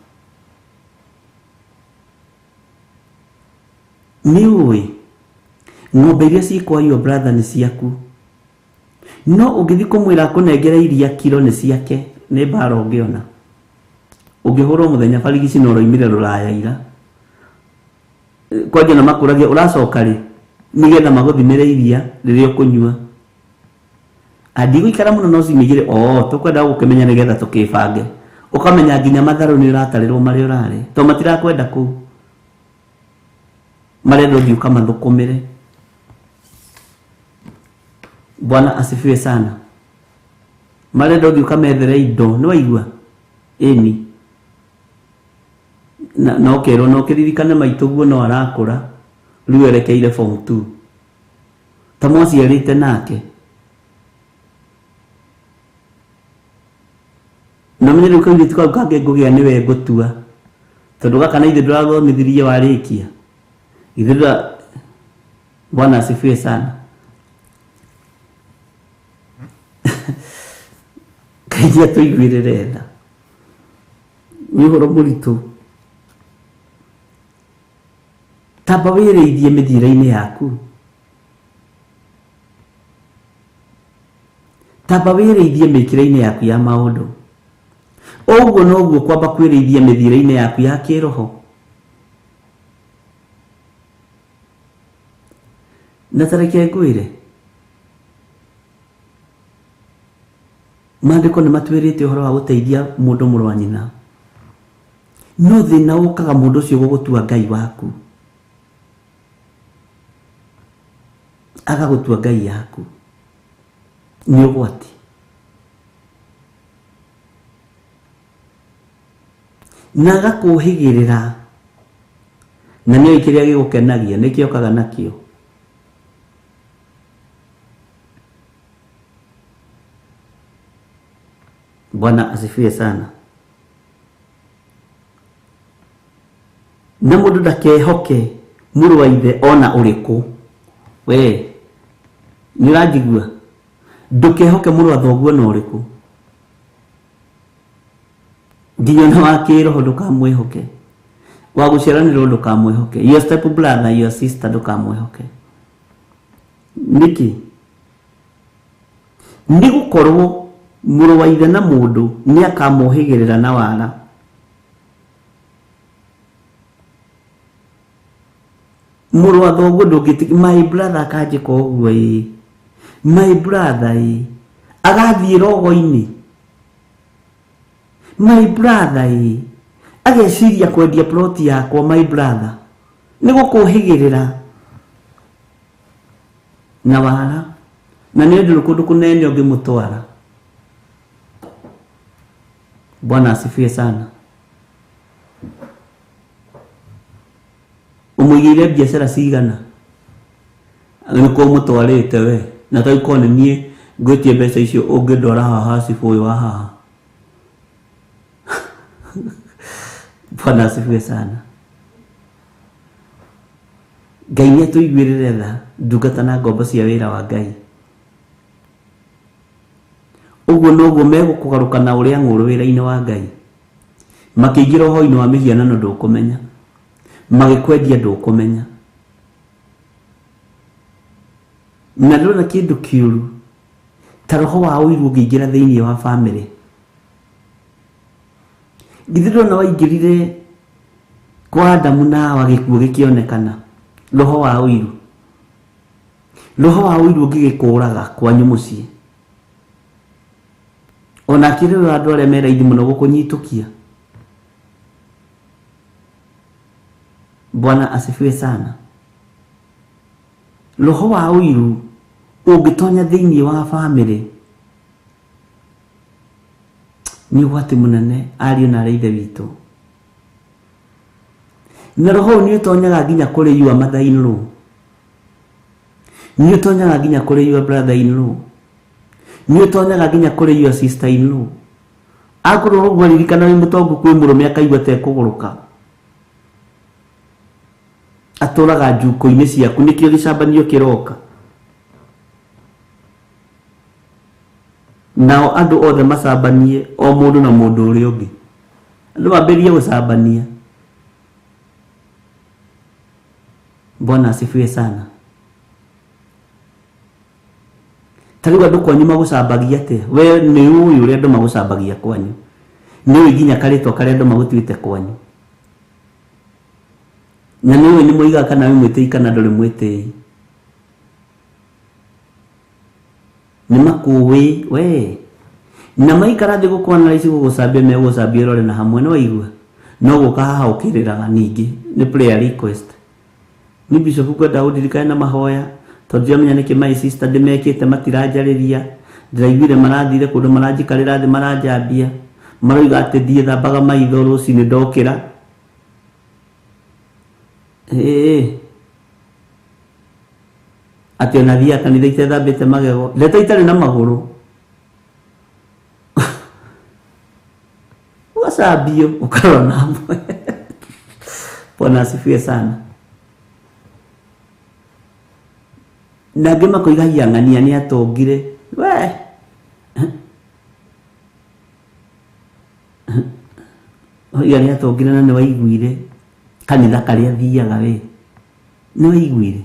Nĩ ũĩ ng'ombe iria ciĩ kwa your brother nĩ ciaku, no ũngĩthiĩ kũmwĩra akũnengere iria kiro nĩ ciake, nĩ mbara ũngĩona. Ũngĩhũrwo mũthenya barigici na ũroimire rũraya ira. Kwanja na makũragia ũracoka rĩ, nĩgetha magũthimĩre iria rĩrĩa ũkũnyua. Ndigũikara mũno no ciumia igĩrĩ, tũkwenda gũkĩmenya nĩgetha tũkĩbange. Ũkamenya nginya matharũ nĩ ũratarĩrwo marĩa ũrarĩ, tondũ matirakwenda kũu. Marenda ũthiĩ ũkamathũkũmĩre. Bwana asifiwe sana. Marenda ũthiĩ ũkamethere indo, nĩ waigua? Ĩni. Na ũkerwo na ũkĩririkane maitũ guo no arakũra, rĩu erekeire form 2. Ta mwaciarĩte nake. Na menye rĩu kairĩtu kau kangĩ ngũgĩa nĩwe ngũtua. Tondũ gaka na ithuĩ ndũrathomithirie warĩkia. Ithuĩ ndũra. Bwana asifiwe sana. Ngai nĩatũiguĩrĩre tha. Nĩ ũhoro mũritũ. Tamba wĩrĩithie mĩthiĩre-inĩ yaku. Tamba wĩrĩithie mĩkĩre-inĩ yaku ya maũndũ. Ũguo noguo kwamba kwĩrĩithia mĩthiĩre-inĩ yaku ya kĩroho. Na ta reke ngwĩre, maandĩko nĩ matwĩrĩte ũhoro wa gũteithia mũndũ mũrũ wa nyina. No thĩna ũkaga mũndũ ũcio gũgũtua Ngai waku. Agagũtua Ngai yaku. Nĩ ũgwati. Na agakũhĩgĩrĩra. Na nĩoĩ kĩrĩa gĩgũkenagia, nĩkĩo okaga nakĩo. Bwana asifiwe sana. Na mũndũ ndakehoke mũrũ wa ithe ona ũrĩkũ. We, nĩ ũranjigua? Ndũkehoke mũrũ wa thoguo ona ũrĩkũ. Nginya ona wa kĩroho ndũkamwĩhoke. Wa gũciaranĩrwo ndũkamwĩhoke. Your step brother, your sister ndũkamwĩhoke. Nĩkĩ? Nĩ gũkorwo mũrũ wa ithe na mũndũ nĩ akamũhĩgĩrĩra na wara. Mũrũ wa thoguo ndũngĩtĩkia, my brother akanjĩka ũguo ĩĩ. My brother ĩĩ. Agathiĩ rogo-inĩ. My brother ĩĩ. Ageciria kwendia plot yakwa my brother. Nĩ gũkũhĩgĩrĩra na wara. Na nĩ ũndũ kũndũ kũnene ũngĩmũtwara. Bwana asifiwe sana. Ũmũigĩire biacara cigana? Nĩkuo ũmũtwarĩte we. Na ta ikorwo nĩ niĩ ngwĩtie mbeca icio ũngĩndwara haha cibũ ũyũ wa haha. Bwana asifiwe sana. Ngai nĩ atũiguĩrĩre tha, ndungata na ngombo cia wĩra wa Ngai. Ũguo noguo megũkũgarũka na ũrĩa ng'ũrũ wĩra-inĩ wa Ngai. Makĩingĩra ũhoro-inĩ wa mĩhianano ndũkũmenya. Magĩkwendia ndũkũmenya. Na ndĩrona kĩndũ kĩũru ta roho wa ũiru ũngĩingĩra thĩinĩ wa family. Githĩ ndũrona waingĩrire kwa Adamu na Hawa gĩkuũ gĩkĩonekana? Roho wa ũiru. Roho wa ũiru ũngĩgĩkũraga kwanyu mũciĩ. Ona akĩrĩ andũ arĩa me raithi mũno gũkũnyitũkia. Bwana asifiwe sana. Roho wa ũiru ũngĩtonya thĩinĩ wa bamĩrĩ nĩ ũgwati mũnene ariũ na arĩ ithe witũ. Na roho ũyũ nĩ ũtonyaga nginya kũrĩ your mother in law, nĩ ũtonyaga nginya kũrĩ your brother in law, nĩ ũtonyaga nginya kũrĩ your sister in law. Akorwo ũguo ririkana wĩ mũtongu kwĩ mũrũme akaigua ta ekũgũrũka, atũraga njuko-inĩ ciaku, nĩkĩo gĩcambanio kĩroka. Nao andũ othe macambanie o mũndũ na mũndũ ũrĩa ũngĩ, andũ mambĩrĩrie gũcambania. Bwana asifiwe sana. Ta rĩu andũ kwanyu magũcambagia atĩa? We nĩ ũĩ ũrĩa andũ magũcambagia kwanyu, nĩ ũĩ nginya karĩtwa karĩa andũ magũtuĩte kwanyu, na nĩ ũĩ nĩ moigaga kana wĩ mwĩtĩi kana ndũrĩ mwĩtĩi. Nĩ makũĩ we, na maikara thĩ gũkwana ici gũgũcambia, megũgũcambia ũrore na hamwe, nĩ waigua? No gũka haha ũkĩrĩraga ningĩ nĩ prayer request. Nĩ bishop kwenda ũndirikane na mahoya, tondũ ndiramenya nĩkĩ my sister ndĩmekĩte matiranjarĩria, ndĩraiguire marathire kũndũ maranjikarĩra thĩ maranjambia, maroiga atĩ ndiĩthambaga maitho rũcinĩ ndokĩra. Ĩĩ atĩ ona thiaga kanitha itethambĩte magego, ndeto itarĩ na magũrũ. Ũgacambio ũkarora na hamwe. Bwana asifiwe sana. Na angĩ makoiga hiang'ania nĩ atongire. We oiga nĩ atongire na nĩ waiguire kanitha karĩa athiaga we, nĩ waiguire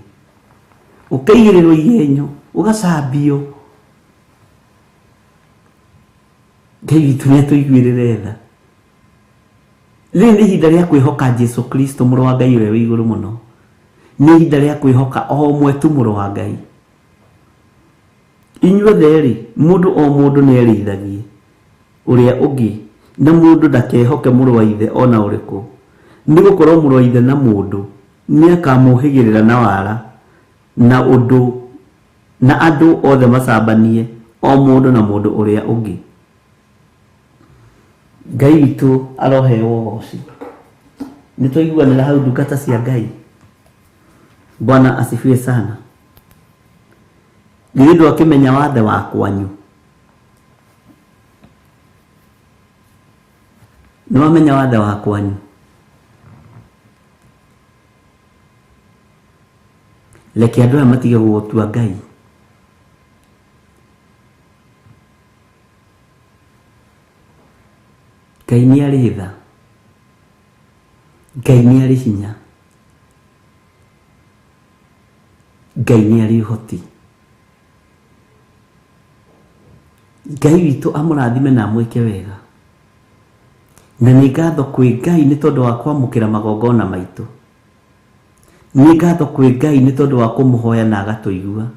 ũkaigĩrĩrwo igenyo ũgacambio. Ngai witũ nĩ atũiguĩrĩre tha. Rĩrĩ nĩ ihinda rĩa kwĩhoka Jesu Kristo mũrũ wa Ngai ũrĩa wĩ igũrũ mũno. Nĩ ihinda rĩa kwĩhoka o ũmwe tu mũrũ wa Ngai. Inyuothe rĩ, mũndũ o mũndũ nĩ erĩithagie ũrĩa ũngĩ, na mũndũ ndakehoke mũrũ wa ithe ona ũrĩkũ, nĩ gũkorwo mũrũ wa ithe na mũndũ nĩ akamũhĩgĩrĩra na wara, na ũndũ na andũ othe macambanie o mũndũ na mũndũ ũrĩa ũngĩ. Ngai witũ aroheo ũgoci. Nĩ twaiguanĩra hau ndungata cia Ngai. Bwana asifiwe sana. Githĩ ndwakĩmenya wathe wa kwanyu? Nĩ wamenya wathe wa kwanyu? Reke andũ aya matige gũgũtua Ngai. Ngai nĩ arĩ tha, Ngai nĩ arĩ hinya, Ngai nĩ arĩ ũhoti. Ngai witũ amũrathime na amwĩke wega. Na nĩ ngatho kwĩ Ngai nĩ tondũ wa kwamũkĩra magongona maitũ. Nĩ ngatho kwĩ Ngai nĩ tondũ wa kũmũhoya na agatũigua.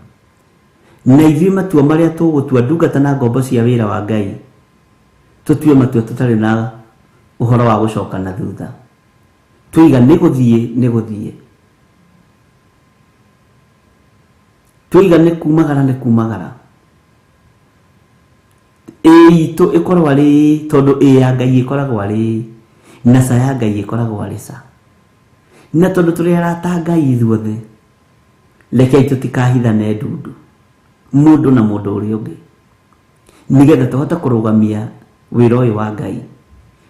Na ithuĩ matua marĩa tũgũtua ndungata na ngombo cia wĩra wa Ngai, tũtue matua tũtarĩ na ũhoro wa gũcoka na thutha. Tũiga nĩ gũthiĩ nĩ gũthiĩ, tũiga nĩ kumagara nĩ kumagara. Ĩ itũ ĩkorwo arĩ tondũ ĩ ya Ngai ĩkoragwo arĩ na ca ya Ngai ĩkoragwo arĩ ca. Na tondũ tũrĩ arata Ngai ithuothe, rekei tũtikahithane ndundu mũndũ na mũndũ ũrĩa ũngĩ, nĩgetha tũhote kũrũgamia wĩra ũyũ wa Ngai,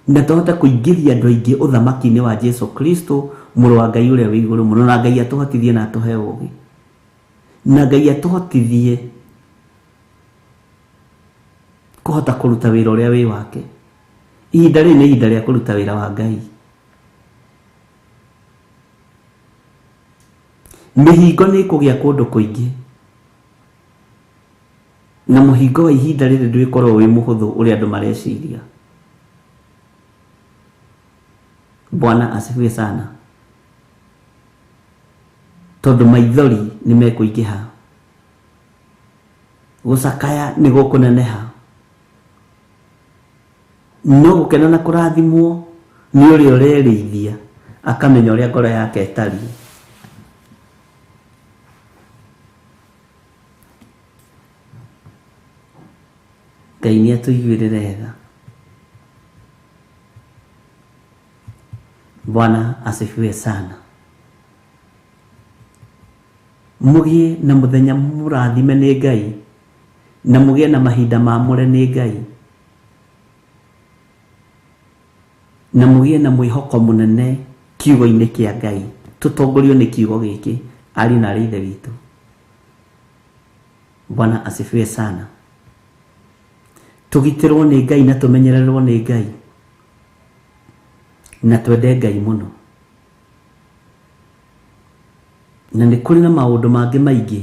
na tũhote kũingĩria andũ aingĩ ũthamaki-inĩ wa Jesu Kristo mũrũ wa Ngai ũrĩa wĩ igũrũ mũno. Na Ngai atũhotithie na atũhe ũũgĩ, na Ngai atũhotithie kũhota kũruta wĩra ũrĩa wĩ wake. Ihinda rĩrĩ nĩ ihinda rĩa kũruta wĩra wa Ngai. Mĩhingo nĩ ĩkũgĩa kũndũ kũingĩ, na mũhingo wa ihinda rĩrĩ ndwĩkorwo wĩ mũhũthũ ũrĩa andũ mareciria. Bwana asifiwe sana. Tondũ maithori nĩ mekũingĩha, gũcakaya nĩ gũkũneneha, No gũkena na kũrathimwo nĩ ũrĩa ũrerĩithia akamenya ũrĩa ngoro yake ĩtariĩ. Ngai nĩ atũiguĩrĩre tha. Bwana asifiwe sana. Mũgĩe na mũthenya mũrathime nĩ Ngai, na mũgĩe na mahinda mamũre nĩ Ngai, na mũgĩe na mwĩhoko mũnene kiugo-inĩ kĩa Ngai. Tũtongorio nĩ kiugo gĩkĩ, ariũ na aarĩ a Ithe witũ. Bwana asifiwe sana. Tũgitĩrwo nĩ Ngai na tũmenyererwo nĩ Ngai, na twende Ngai mũno. Na nĩ kũrĩ na maũndũ mangĩ maingĩ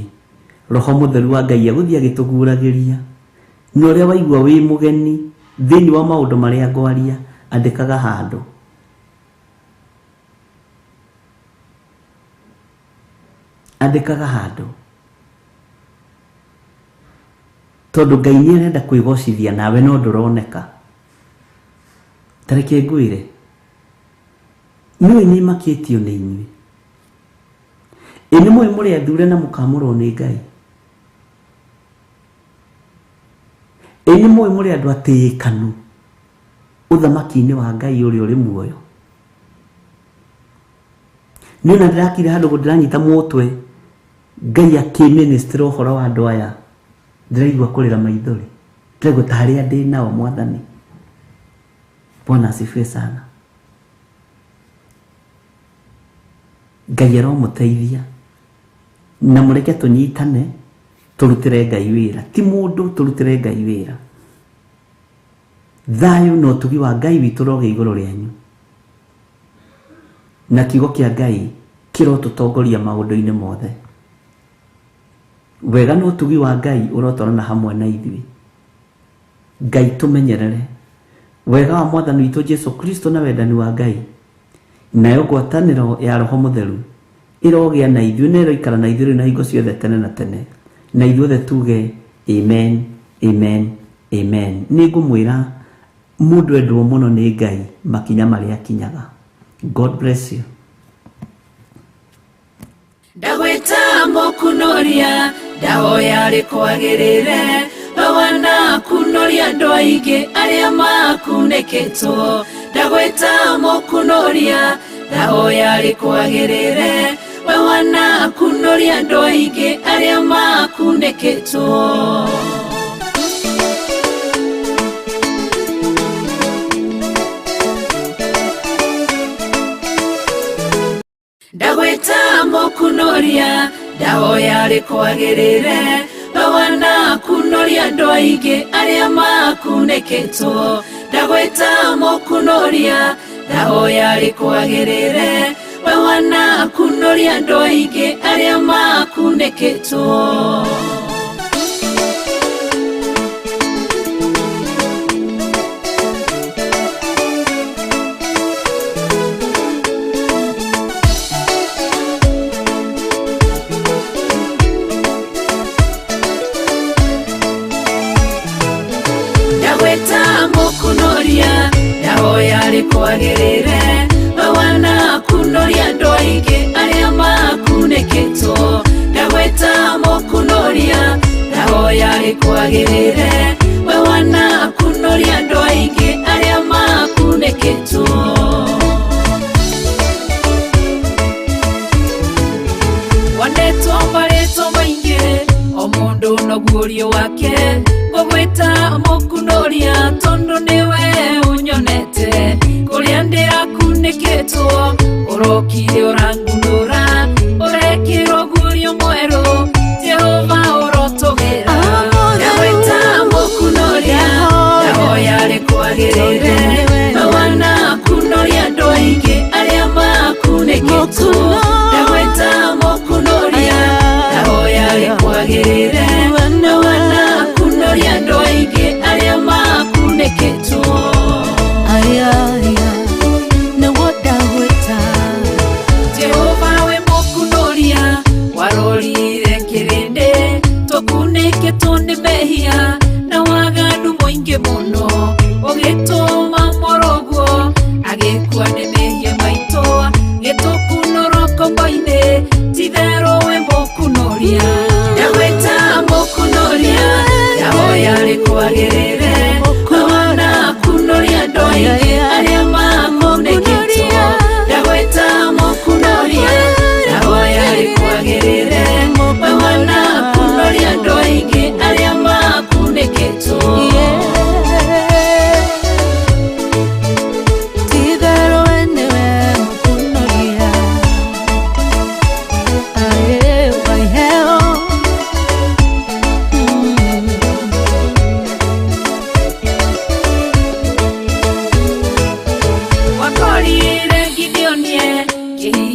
Roho Mũtheru wa Ngai egũthiĩ agĩtũguũragĩria. Na ũrĩa waigua wĩ mũgeni thĩinĩ wa maũndũ marĩa ngwaria, andĩkaga handũ. Andĩkaga handũ. Tondũ Ngai nĩ arenda kwĩgocithia nawe no ndũroneka. Ta reke ngwĩre, nĩũĩ nĩ makĩtio nĩ inyuĩ. Ĩ nĩ mũĩ mũrĩ athure na mũkamũrwo nĩ Ngai. Ĩ nĩ mũĩ mũrĩ andũ atĩĩkanu ũthamaki-inĩ wa Ngai ũrĩa ũrĩ muoyo. Niĩ ona ndĩrakire handũ ndĩranyita mũtwe Ngai akĩministra ũhoro wa andũ aya, ndĩraigua kũrĩra maithori, ndĩraigua ta arĩa ndĩ nao Mwathani. Bwana asifiwe sana. Ngai aromũteithia na mũreke tũnyitane tũrutĩre Ngai wĩra, ti mũndũ, tũrutĩre Ngai wĩra. Thayũ na ũtugi wa Ngai witũ ũrogĩa igũrũ rĩanyu, na kiugo kĩa Ngai kĩrotũtongoria maũndũ-inĩ mothe. Wega na ũtugi wa Ngai ũrotwarana hamwe na ithuĩ. Ngai tũmenyerere. Wega wa Mwathani witũ Jesu Kristo na wendani wa Ngai, nayo ngwatanĩro ya Roho Mũtheru ĩrogĩa na ithuĩ na ĩroikara na ithuĩ rĩu na hingo ciothe tene na tene. Na ithuothe tuge amen, amen, amen. Nĩ ngũmwĩra mũndũ endwo mũno nĩ Ngai makinya marĩa akinyaga. God bless you. Ndagwĩta mũkunoria, ndahoya rĩkwagĩrĩre, we wanakunoria andũ aingĩ arĩa makunĩkĩtwo. Ndagwĩta mũkunoria, ndahoya rĩkwagĩrĩre, we wanakunoria andũ aingĩ arĩa makunĩkĩtwo. Ndagwĩta mũkunoria, ndahoya rĩkwagĩrĩre, we wanakunoria andũ aingĩ arĩa makunĩkĩtwo. Ndagwĩta mũkunoria, ndahoya rĩkwagĩrĩre, we wanakunoria andũ aingĩ arĩa makunĩkĩtwo. Ndagwĩta mũkunoria, ndahoya rĩkwagĩrĩre, we wanakunoria andũ aingĩ arĩa makunĩkĩtwo. Ndagwĩta mũkunoria, ndahoya rĩkwagĩrĩre, we wanakunoria andũ aingĩ arĩa makunĩkĩtwo. Wanetwo marĩtwa maingĩ, o mũndũ na guũrio wake, ngũgwĩta mũkunoria tondũ nĩwe ũnyonete. Kũrĩa ndĩrakunĩkĩtwo, ũrokire ũrangunũra, ũrekĩrwo guũrio mwerũ, Jehova ũrotũgĩra. Ndagwĩta mũkunoria, ndahoya rĩkwagĩrĩre, we wanakunoria andũ aingĩ arĩa makunĩkĩtwo. Ndagwĩta mũkunoria, ndahoya rĩkwagĩrĩre, we wanakunoria andũ aingĩ arĩa makunĩkĩtwo. Jehova we mũkunoria, warorire kĩrĩndĩ, tũkunĩkĩtwo nĩ mehia na waganu mũingĩ mũno, ũgĩtũma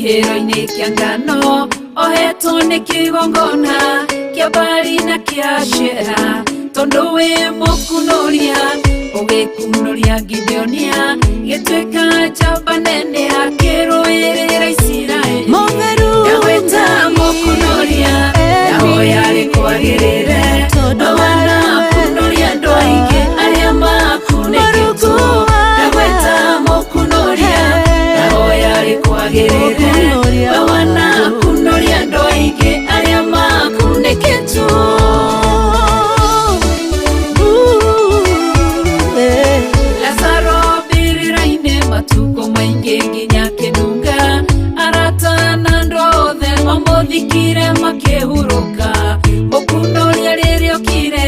Kĩhuhĩro-inĩ kĩa ngano ohetwo nĩ kĩgongona kĩa Bali na kĩa Ashera tondũ wĩ mũkunũria ũgĩkunũria Gideonia gĩtuĩka njamba nene akĩrũĩrĩra Isiraeli Mũtheru ndagwĩta mũkunũria ndahoya rĩkwagĩrĩre Tondũ wanakunũria andũ aingĩ arĩa makunĩkĩtwo ndagwĩta mũkunũria ndahoya rĩkwagĩrĩre Mũkunũria. wanakunũria andũ aingĩ arĩa makunĩkĩtwo. Lazaro mbĩrĩra-inĩ matukũ maingĩ nginya kĩnunga arata na andũ othe mamũthikire makĩhurũka mũkunũria rĩrĩa okire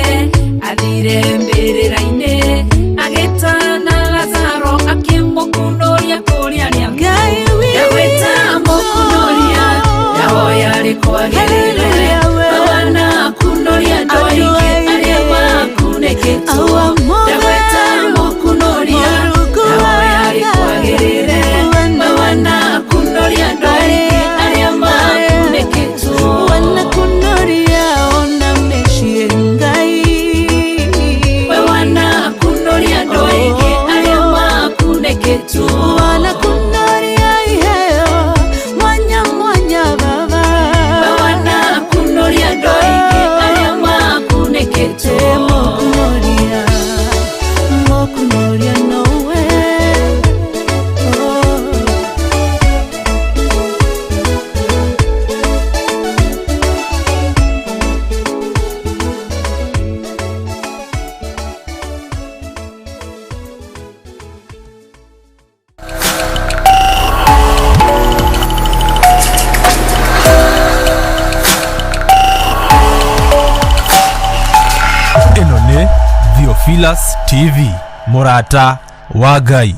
athire mbĩrĩra-inĩ agĩtana Lazaro akĩmũkunũria kũrĩa arĩa Ngai witũ. ndagwĩta mũkunũria ndahoya rĩkwagĩrĩre Hallelujah, we. wanakunũria andũ Andũ aingĩ arĩa aingĩ. makunĩkĩtwo Awa ndagwĩta mũtheru. mũkunũria Mũrungu ndahoya wa rĩkwagĩrĩre Ngai. wanakunũria andũ aingĩ arĩa makunĩkĩtwo. Wanakunoria ona mĩciĩ Ngai. We wanakunũria andũ aingĩ arĩa makunĩkĩtwo. Wanakunoria iheo mwanya mwanya baba. We wanakunũria andũ aingĩ arĩa makunĩkĩtwo. Mũkunoria, mũkunoria nowe. Oh. Ĩno nĩ Theophilus TV, mũrata wa Ngai.